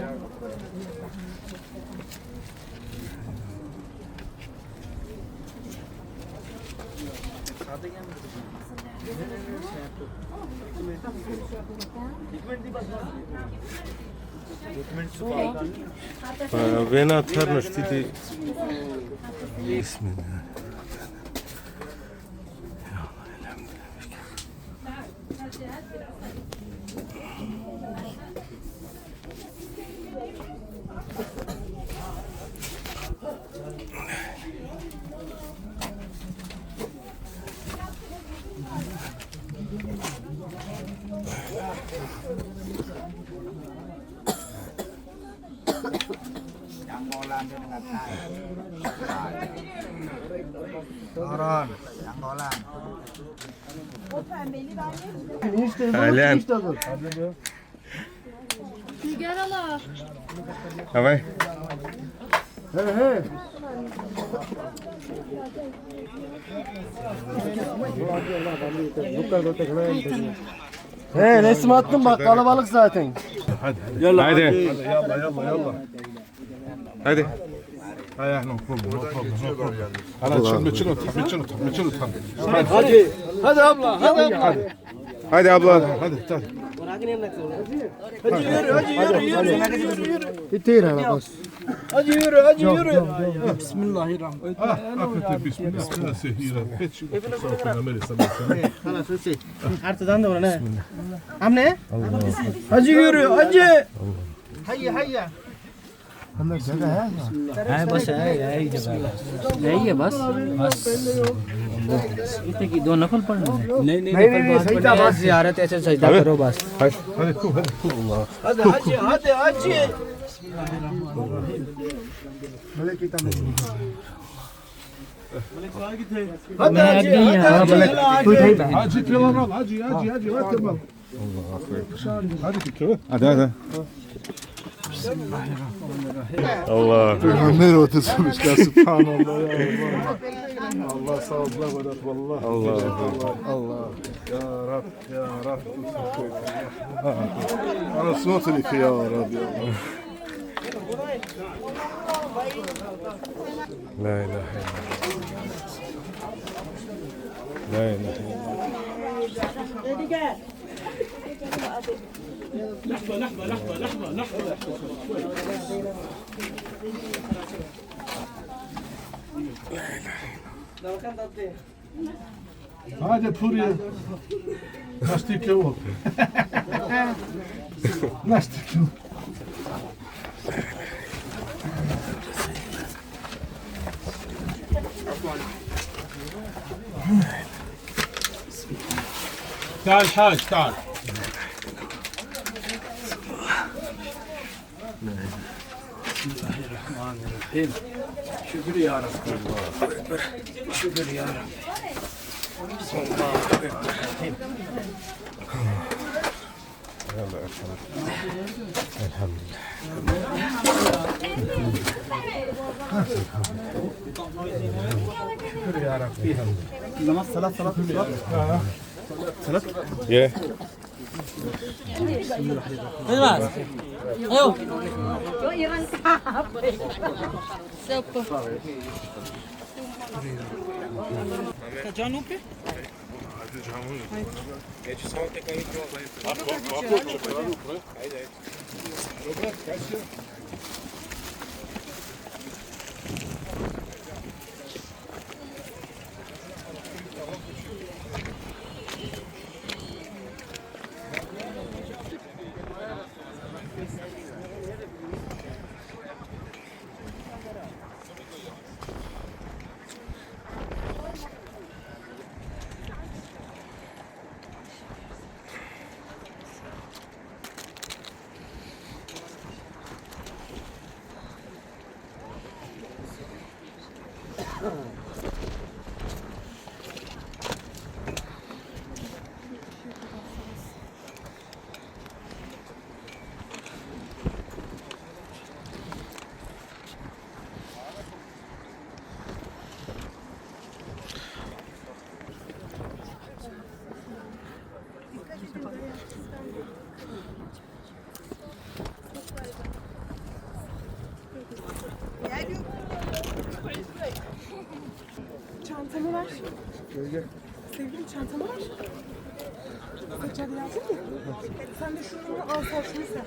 Pa, vena tharno štiti. Bismillah. Doron, yang bolan. Alem. Sigaralar. Давай. He, resim attım bak, kalabalık zaten. Hadi. Yalla, hadi. Hadi, yalla, yalla, yalla. Hadi. Ay, ay, no problem, no problem, no problem. Ana, çık, çık, çık, çık, çık, çık. Hadi, hadi abla, hadi abla. Hadi. Hadi abla. Hadi, hadi. Hadi yürü, hadi yürü, yürü, yürü, yürü, yürü. Bitir ana bas. Hadi yürü, hadi yürü. Bismillahirrahmanirrahim. Ah, affet, bismillah. Bismillah, sehira. Hiç. Sana, sana, sana. Halas, şey. Artıdan da ona ne? Amne? Hadi yürü, hadi. Hayya, hayya. Ha, bas, ha, ha, iyice bas. नहीं है, बस। बस। इतने की दो नफल पढ़ने हैं। नहीं, नहीं, नहीं, नहीं, नहीं, सजदा बस। जियारत ऐसे सजदा करो, बस। Hadi, hadi, hadi. Allah. Hadi, hadi, hadi, hadi. Hadi, hadi, hadi, hadi. Hacı, hacı, hacı, hacı, hadi. Hadi, hadi. Bismillahirrahmanirrahim. Allah. Peygamber otursun işte, subhanallah ya Allah. Allah sağlıkla vedat, vallahi. Allah. Allah. Ya Rab, ya Rab. Anasını oturayım ya Rab, ya Allah. La ilahe illallah. La ilahe illallah. لحظة، لحظة، لحظة، لحظة، لحظة، لحظة. Hadi puri. Naš ti ke ovo? Naš ti ke ovo? تعال حاج، تعال. بسم الله الرحمن الرحيم. شكر يا رب. الله أكبر. شكر يا رب. الله أكبر. يلا، الحمد لله. الحمد لله. شكر يا رب. الحمد لله. نماز، صلاة، صلاة، صلاة. صلاة. Yeah. Hadi bas. Ayo. Ka džan upe? Sevgilim, çantamı ver. Seccade lazım mı? Sen de şunu al, sen şunu sen.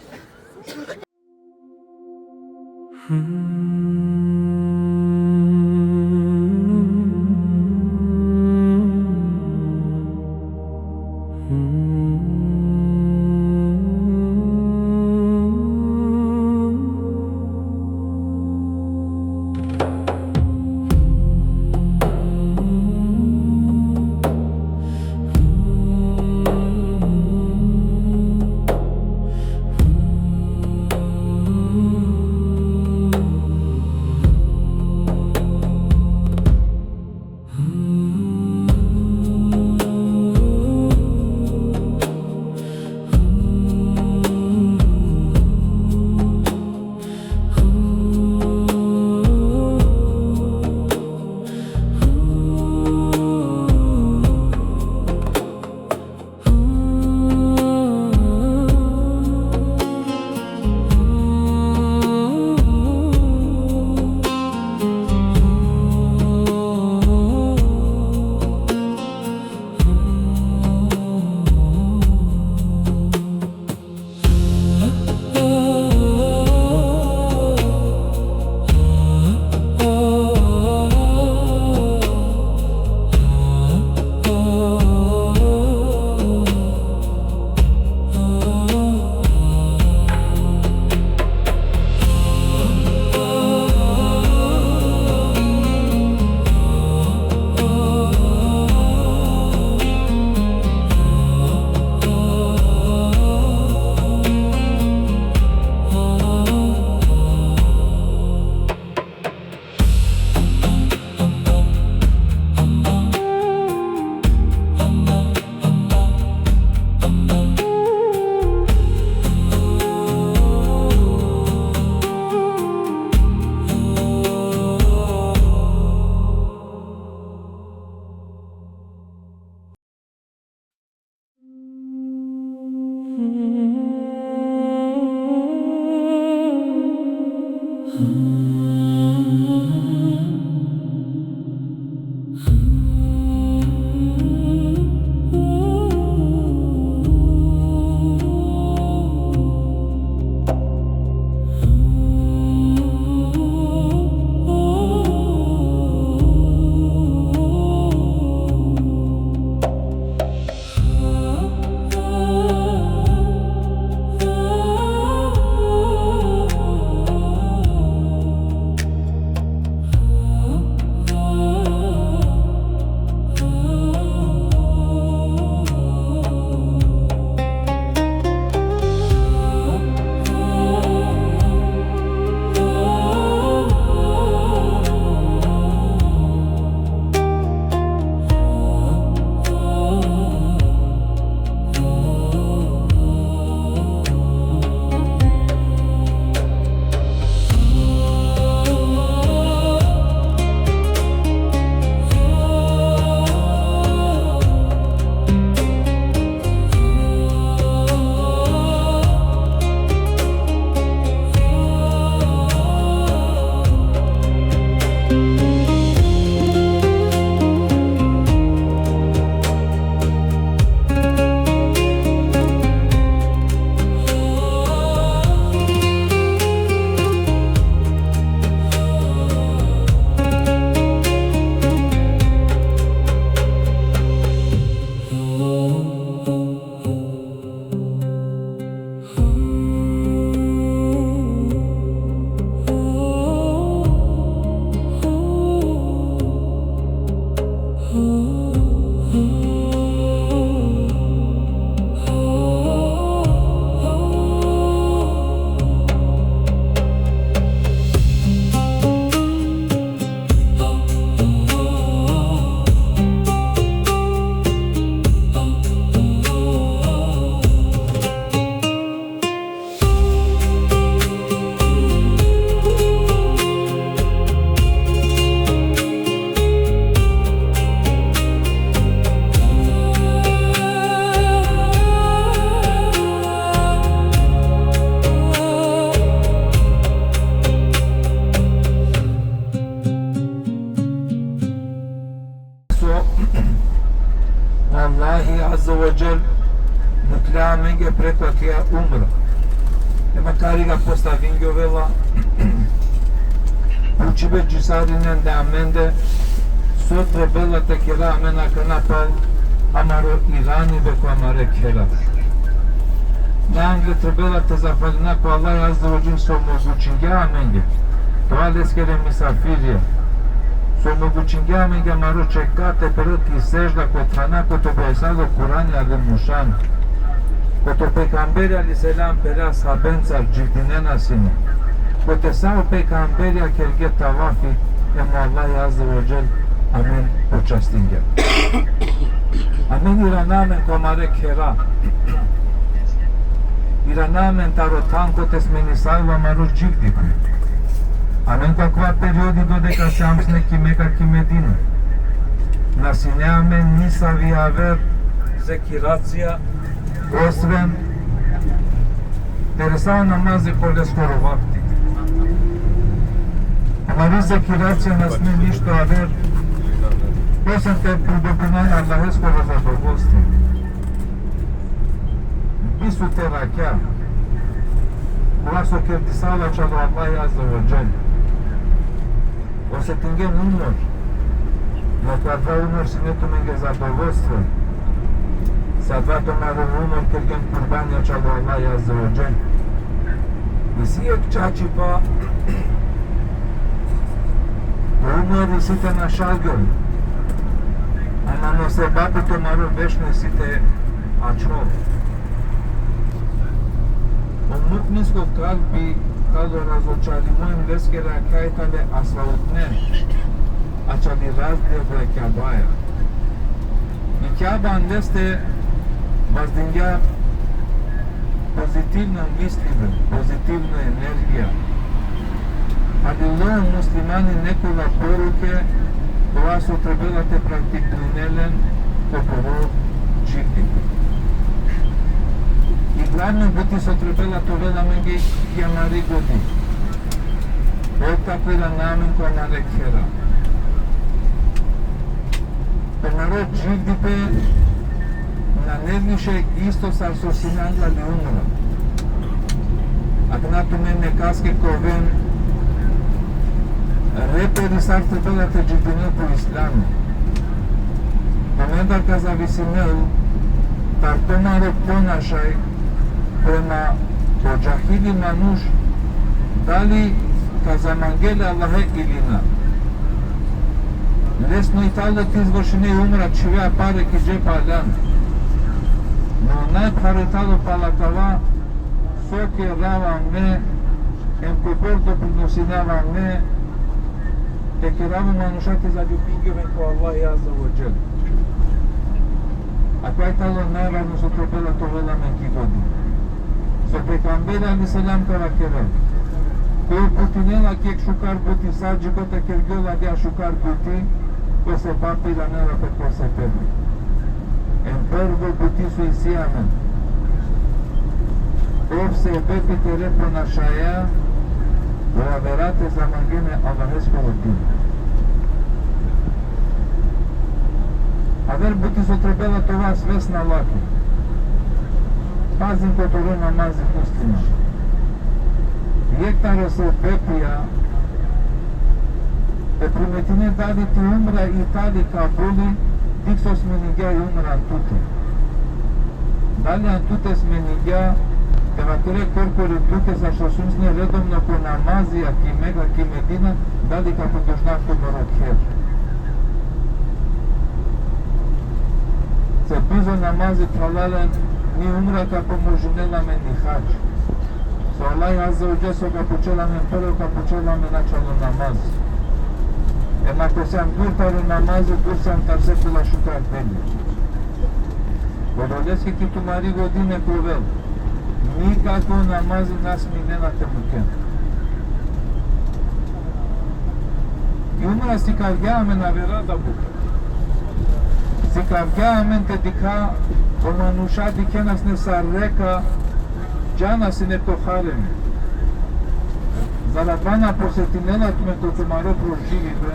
Allahi Azze ve Dželle mukhlja amenge preko akaja umra. E makari ka postavingjovela pučibe dži sarinen de amende, so trebela te kera amen akana pal amaro iranibe ko amare khera. Nangle trebela te zahvalina ko Allahi Azze ve Dželle so omogućingja amenge, dova leskere misafirija, so omogućingja amenge amaro čeka te pere ki sedžda, ko thana, kote pere sa o Kurani ale mušan, kote o pejgamberi alejhi selam pere ashabencar dživdinena sine, kote sa o pejgamberija kerge tavafi, em o Allahi Azze ve Dželle amen počastingja. Amen irana amen ko amare khera. Irana amen taro than kote smenisalo amaro dživdipe. Amen ko akava periodi dodeka sijam sine ki Meka ki Medina, na sine amen nisavi aver zekiracija, osven te resa o namazi ko leskoro vakti. Amari zekiracija na sine ništo aver, osven te pridobina e Allaheskoro zadovoljstvo. Bisu te rakja. Kova so kerdisala čalo Allahi Azze ve Dželle. Osetingjen umor. No ko adava umor sine tumenge zadovoljstvo. Sa adava tumaro umor kergjen kurbanija čalo Allahi Azze ve Dželle. Isi jekh čačipa, umor isi te našalgjol. Ama o sebepi tumaro vešno isi te ačhol. O mu'minsko kalbi tano razočarimo em leskere akhaja tane asvautne, ačhali razdeva e Kjabaja. I Kjaba leste vazdingja pozitivno mislibe, pozitivno energija. Falilo muslimani nekola poruke, kova so trebela te praktikinel len ko poro dživdipe. I glavno buti so trebela te ovel amenge ki amari godi. Otkako irana amen ko amare khera. Amaro dživdipe nane više isto sar so sine anglal i umra. Akana tumen nekaske ka oven reperi sar trebela te dživdinel ko islami. Tumendar ka zavisinel tar tumaro ponašaj prema o džahili manuš, dali ka zamangel e Allahe ili na. Lesno i tano te izvršine umra, čhivea pare ki džep aljan. No najpharo tano pala kava, so kerava me, em kobor doprinosinava me, te kerava manuša te zaljubingjoven ko Allahi Azze ve Dželle. Akava i tano najvažno so trebela te ovel amen ki godi. So pejgamberi alejhi selam ka vakerel: Ko uputinela ki jekh šukar buti, sa džikote kergjola adija šukar buti, ko sebepi iranela pe ko sebepi. Em prvo buti so isi amen. Ov sebepi tere ponašaja, o avera te zamangena e Allaheskoro din. Aver buti so trebela te ova svesna lake. Pazin ko toro namazi, musliman. Jekh taro sebepija te primetine dali ti umra i tali kabuli, dikh so smeningja i umra an tute. Dali an tute smeningja, te vakere korkori tuke, sar so sijum sine redovno ko namazija ki Meka, ki Medina, dali ka podržinav tumaro kher. Se bizo namazi, phralalen, ni umra ka pomožinela amen ni hadž. So Allah Azze ve Dželle so ka pučel amen prvo, ka pučel amen ačhalo namaz. Em ako sijam dur taro namazi, dur sijam tar sekola šukar deli. Odoleske ki tumari godi nek ovel: Nikako namazi na sminena te muken. I umra sikavgja amen avera da buti. Sikavgja amen te dikha, o manuša dikhena sine sar reka, džana sine ko haremi. Zar adava na posetinela tumen ko tumaro proživibe?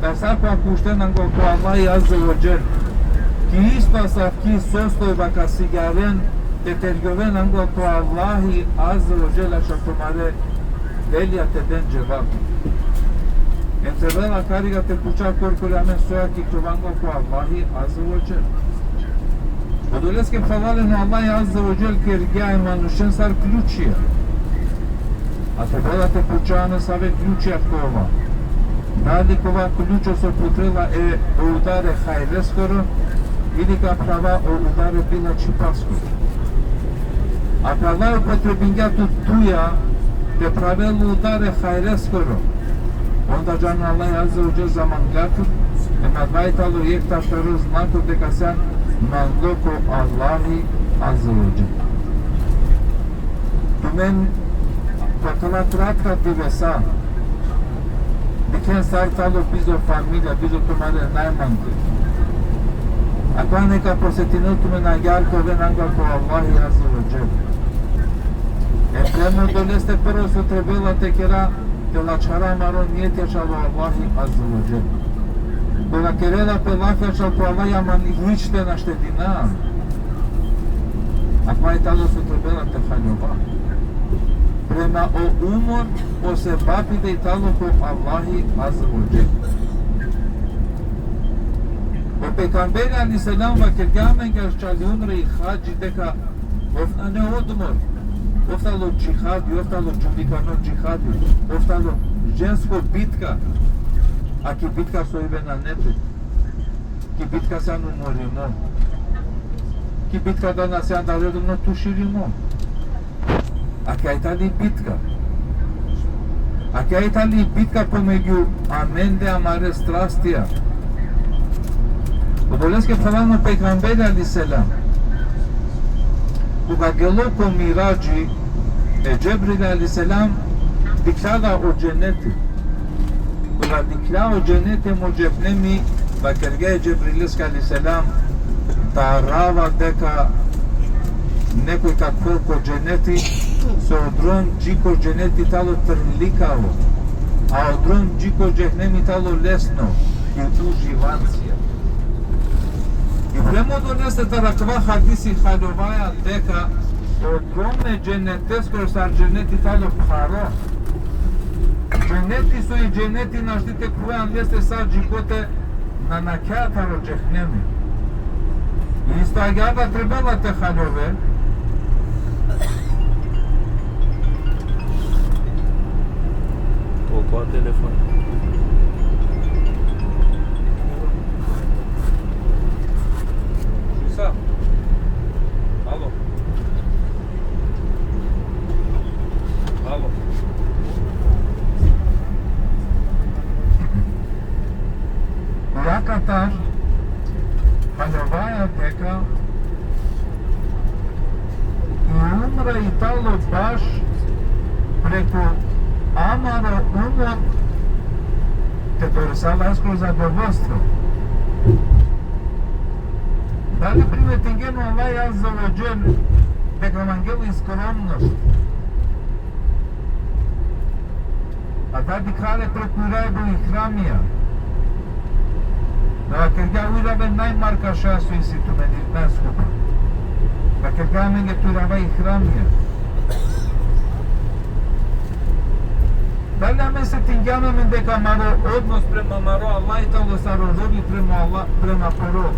Da sar ko akušten anglo ko Allahi Azze ve Dželle, ki isto asavki sostojba ka sigaren te tergjoven angla ko Allahi Azze ve Dželle, ačhal tumare delija te den dževap. Em trebela akariga te pučha korkori amen so akikljova angla ko Allahi Azze ve Dželle. Odoleske phralalen, o Allahi Azze ve Dželle kergja e manušen sar ključija. A trebela te pučha amen save ključija ka ova. Dali ka ova ključo so putrela e, o udar e hajreskoro, ili ka phrava o udar e bilačhipaskoro. A phrala upotrebingja tut tuja te phravel o udar e hajreskoro, onda džan o Allahi Azze ve Dželle zamangla tut, em adava i tano jekh taro znako deka sian manglo ko Allahi Azze ve Dželle. Tumen ko akala kratka divesa, dikhen sar tano bizo familija, bizo tumare najmangli. Akana neka posetinel tumen agjaar ka oven angla ko Allahi Azze ve Dželle. Em prema odoleste prvo so trebela te kera, te lačhara amaro nijeti ačhal o Allahi Azze ve Dželle. Koga kerela pe lafi ačhal ko Allahi, ama hič te na štedina. Akava i tano so trebela te haljova. Prema o umor, o sebapi da i tano ko Allahi Azze ve Dželle. O pejgamberi alejhi selam vakergja amenge ačhal i umre i hadži deka ov nane odmor. Ov tano džihadi, ov tano džuvlikano džihadi, ov tano žensko bitka. A ki bitka sojbe nane tut. Ki bitka sian umorimo. Ki bitka da na sian da redovno tuširimo. Akaja i tani bitka. Akaja i tani bitka pomegju amende amare strastija. Odoleske phralalen, o pejgamberi alejhi selam, koga gelo ko miradži, e Džebril alejhi selam dikhlja la o dženeti. Koga dikhlja o dženeti em o džehenemi, vakergja e Džebrileske alejhi selam: Darava deka nekoj ka khuvol ko dženeti, so o drom dži ko dženeti tano trnlikavo, a o drom dži ko džehenemi tano lesno, i uživancija. I prema odoleste taro akava hadisi haljovaja deka o drom e dženeteskoro sar dženeti tano pharo. Dženeti so i dženeti našti te khuvel leste sa dži kote na nakhlja taro džehenemi. Isto agjaar da trebela te haljove. Opa, telefon. Sa? Alo. Alo. Akatar haljovaja deka i umra i tano baš preku amaro umor te doresa Allaheskoro zadovoljstvo. Dali primetingjen o Allah Azze ve Dželle deka mangela i skromnost? A da dikhlja le preku irajbe o ihramija. Da vakergja: Ujrave najmarkaša so isi tumen, najskupa. Vakergja amenge te ujrava ihramija. Dali amen setingjam amen deka amaro odnos prema amaro Allah i tano sar o robi prema Allah, prema poro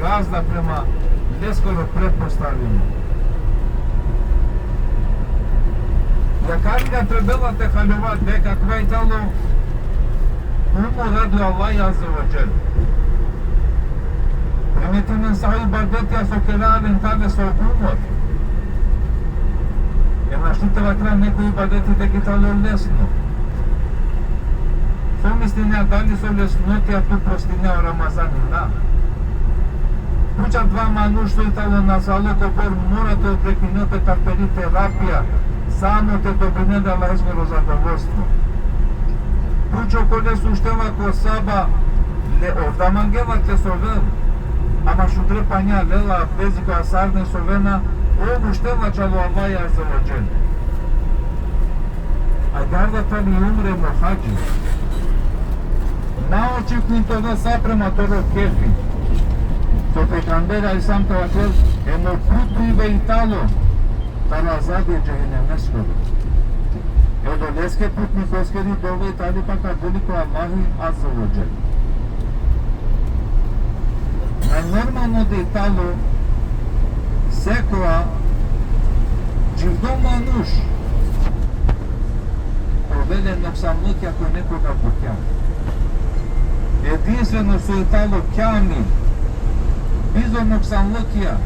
gazda, prema leskoro pretpostavimo? Akarig trebela te haljova deka akava i tano umor radi o Allah Azze ve Dželle. Primetinen sa o ibadetija so kera len tane so umor. E našti te vakera neko ibadeti deka i tano lesno. So mislinea, dali so lesnotija tu postinea o Ramazani? Na. Puč adava manuš so i tano nasvalo kobor, mora te odreklinel pe tar peri terapija, samo te dobinel e Allaheskoro zadovoljstvo. Puč okole so uštela ko saba, le ov da mangela te sovel, ama šudre panja lela, abdezi, ko asarne sovena, ov uštela ačhal o Allah Azze ve Dželle. Agjaar da tani umre em o hadži. Na očekujin te ovel sa prema toro kefi. O pejgamberi alejhi selam ka vakerel, em o puti i talo taro azabija e džehennemeskoro. E odoleske putnikoskiri dova i tali pa kabuli ko Allahi Azze ve Dželle. Na normalno da i talo sekova dživdo manuš ka ovel len noksanlukija ko nekoga bukja. Edinstveno so i talo kamil, bizo noksanlukija,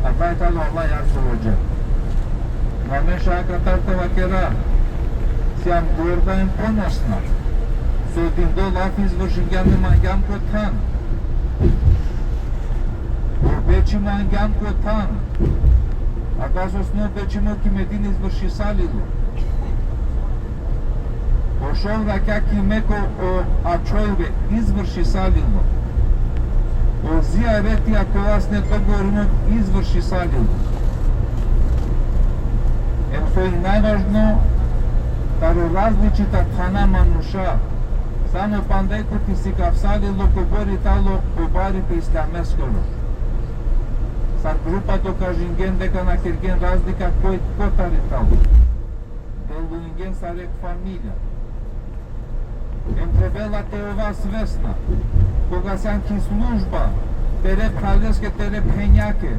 a taj talo Allah Azze ve Dželle. Amen šaj akatar te vakera, sijam gorda em ponosna. So dindo lafi izvršingjam em angjam ko than. O bečimo angjam ko than. A kas osno bečimo ki Medina izvršisalilo. O šov rakja ki Meka o ačhojbe izvršisalilo. O zijaretija kova sine dogovorimo izvršisalilo. Em so i najvažno, taro različita thana manuša, samo pandaj kote sikavsalilo kobor i talo o baripe islameskoro. Sar grupa dokažingen deka na kergen razlika koj kotar i talo. Delujingen sar jekh familija. Em trebela te ova svesna, koga sian ki služba, tere phraleske, tere phenjake,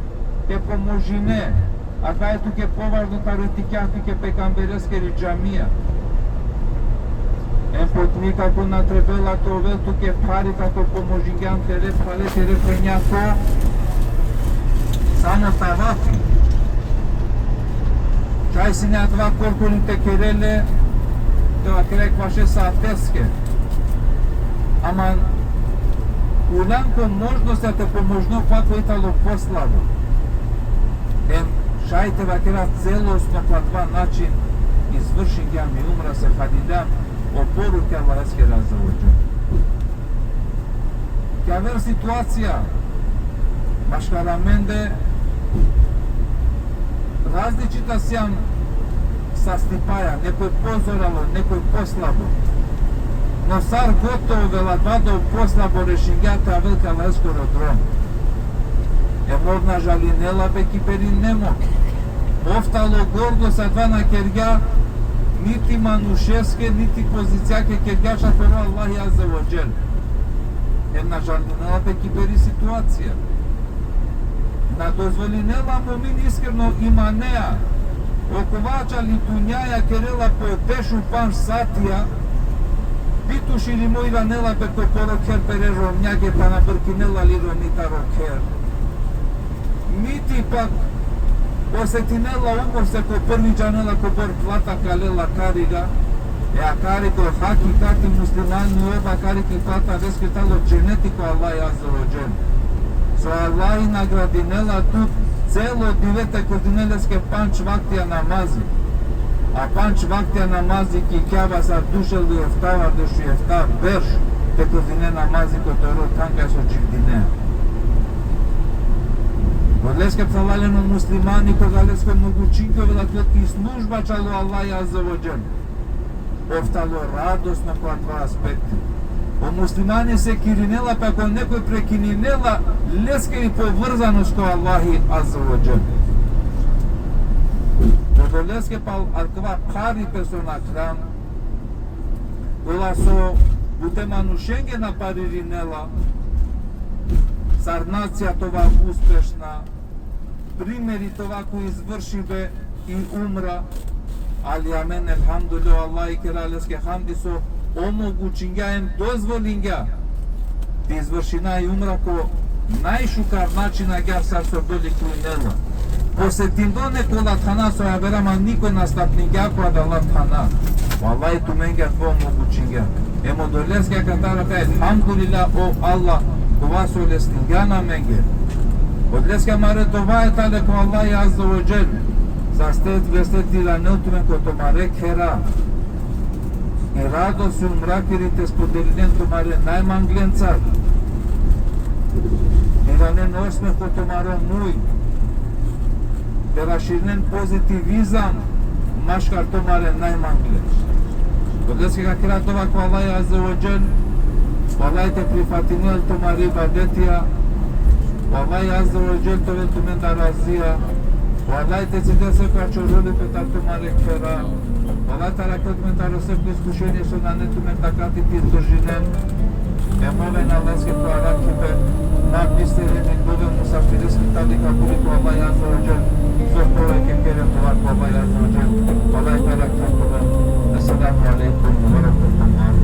te pomožine, a kaj tuke považno taro tikja tuke pejgambereskeri džamija. Em pot nikako na trebela te ovel tuke phari kako pomožingjan tere phrale, tere phenjako, samo tavafi. Šaj sine adava korkori te kerel le, te vakera jekh vaše saateske. Aman, uljan ko možnostja te pomožno pa koj talo poslabo. Em, šaj te vakera celosno ko adava način izvršingjam i umra, se haliljam o poruke Allaheskere Azze ve Dželle. Ki aver situacija, maškar amende, različita sian sastipaja, nekoj pozoralo, nekoj poslabo. No sar god te ovel, adava da o poslabo rešingja te avel ki Allaheskoro drom. Em ov na žalinela pe ki peri nemog. Ov talo gordo, sa adava na kergja niti manušeske, niti pozicijake kergja, šaj poro Allahi Azze ve Dželle. Em na žalinela pe ki peri situacija. Na dozvolinela mumin iskreno imanea, okova čali dunjaja kerela po dešupandž satija, bituširimo iranela pe ko poro kher pere romnjake, pa na brkinela li romni taro kher. Niti pak osetinela umor se ko prvi džanela kobor plata ka lela akariga, e akari ko hakikati muslimani ov, akari ki plata leske talo dženeti ko Allah Azze ve Dželle. So Allah nagradinela tut celo dive te klanine leske pandž vaktija namazi. A pandž vaktija namazi ki Kjaba sar dušel i eftavardeš i efta berš te klanine namazi ko toro than kaj so dživdine. Odoleske phralalen, o muslimani koga leske omogučingjovela ki služba čalo Allah Azze ve Dželle, ov talo radosno ko adava aspekti. O muslimani sekirinela pe ako nekoj prekininela leskeri povrzanost ko Allahi Azze ve Dželle. Odoleske pal akava pharipe so nakhlan, kola so bute manušenge naparirinela, sar nacija te ova uspešna, primeri te ova ko izvršibe i umra, ali amen, elhamdulillah, Allah i kera leske hamdi so omogučingja em dozvolingja te izvršina i umra ko najšukar način agjaar sar so dolikujnela. Posetingja nekola thana so avera, ma nikoj na stapningja ko adala thana. Vallahi tumenge adava omogučingja. Em odoleske akatar ka, elhamdulillah, o Allah, kova so lesningjan amenge. Odoleske amare dova i tale ko Allah Azze ve Dželle, saste leste te iranel tumen ko tumare khera. I radost i umrakiri te spodelinen tumare najmanglencar. Te iranen osmeh ko tumaro muj. Te raširinen pozitivizam maškar tumare najmangle. Odoleske ka kera dova ko Allah Azze ve Dželle, o Allah te prifatinel tumare ibadetija, O Allah azze ve dželle te ovel tumendar razija. O Allah te cidel sekova čorolipe taro tumare khera. O Allah te arakhel tumen taro sekova iskušenje so nane tumen takati te izdržinen. Em oven Allaheske ko arakhibe, na bisteren, em oven musafireske tali kabuli ko Allah azze ve dželle. So pove ke keren dova ko Allah azze ve dželle. O Allah te arakhel tumen. Esselamu alejkum ve rahmetullahi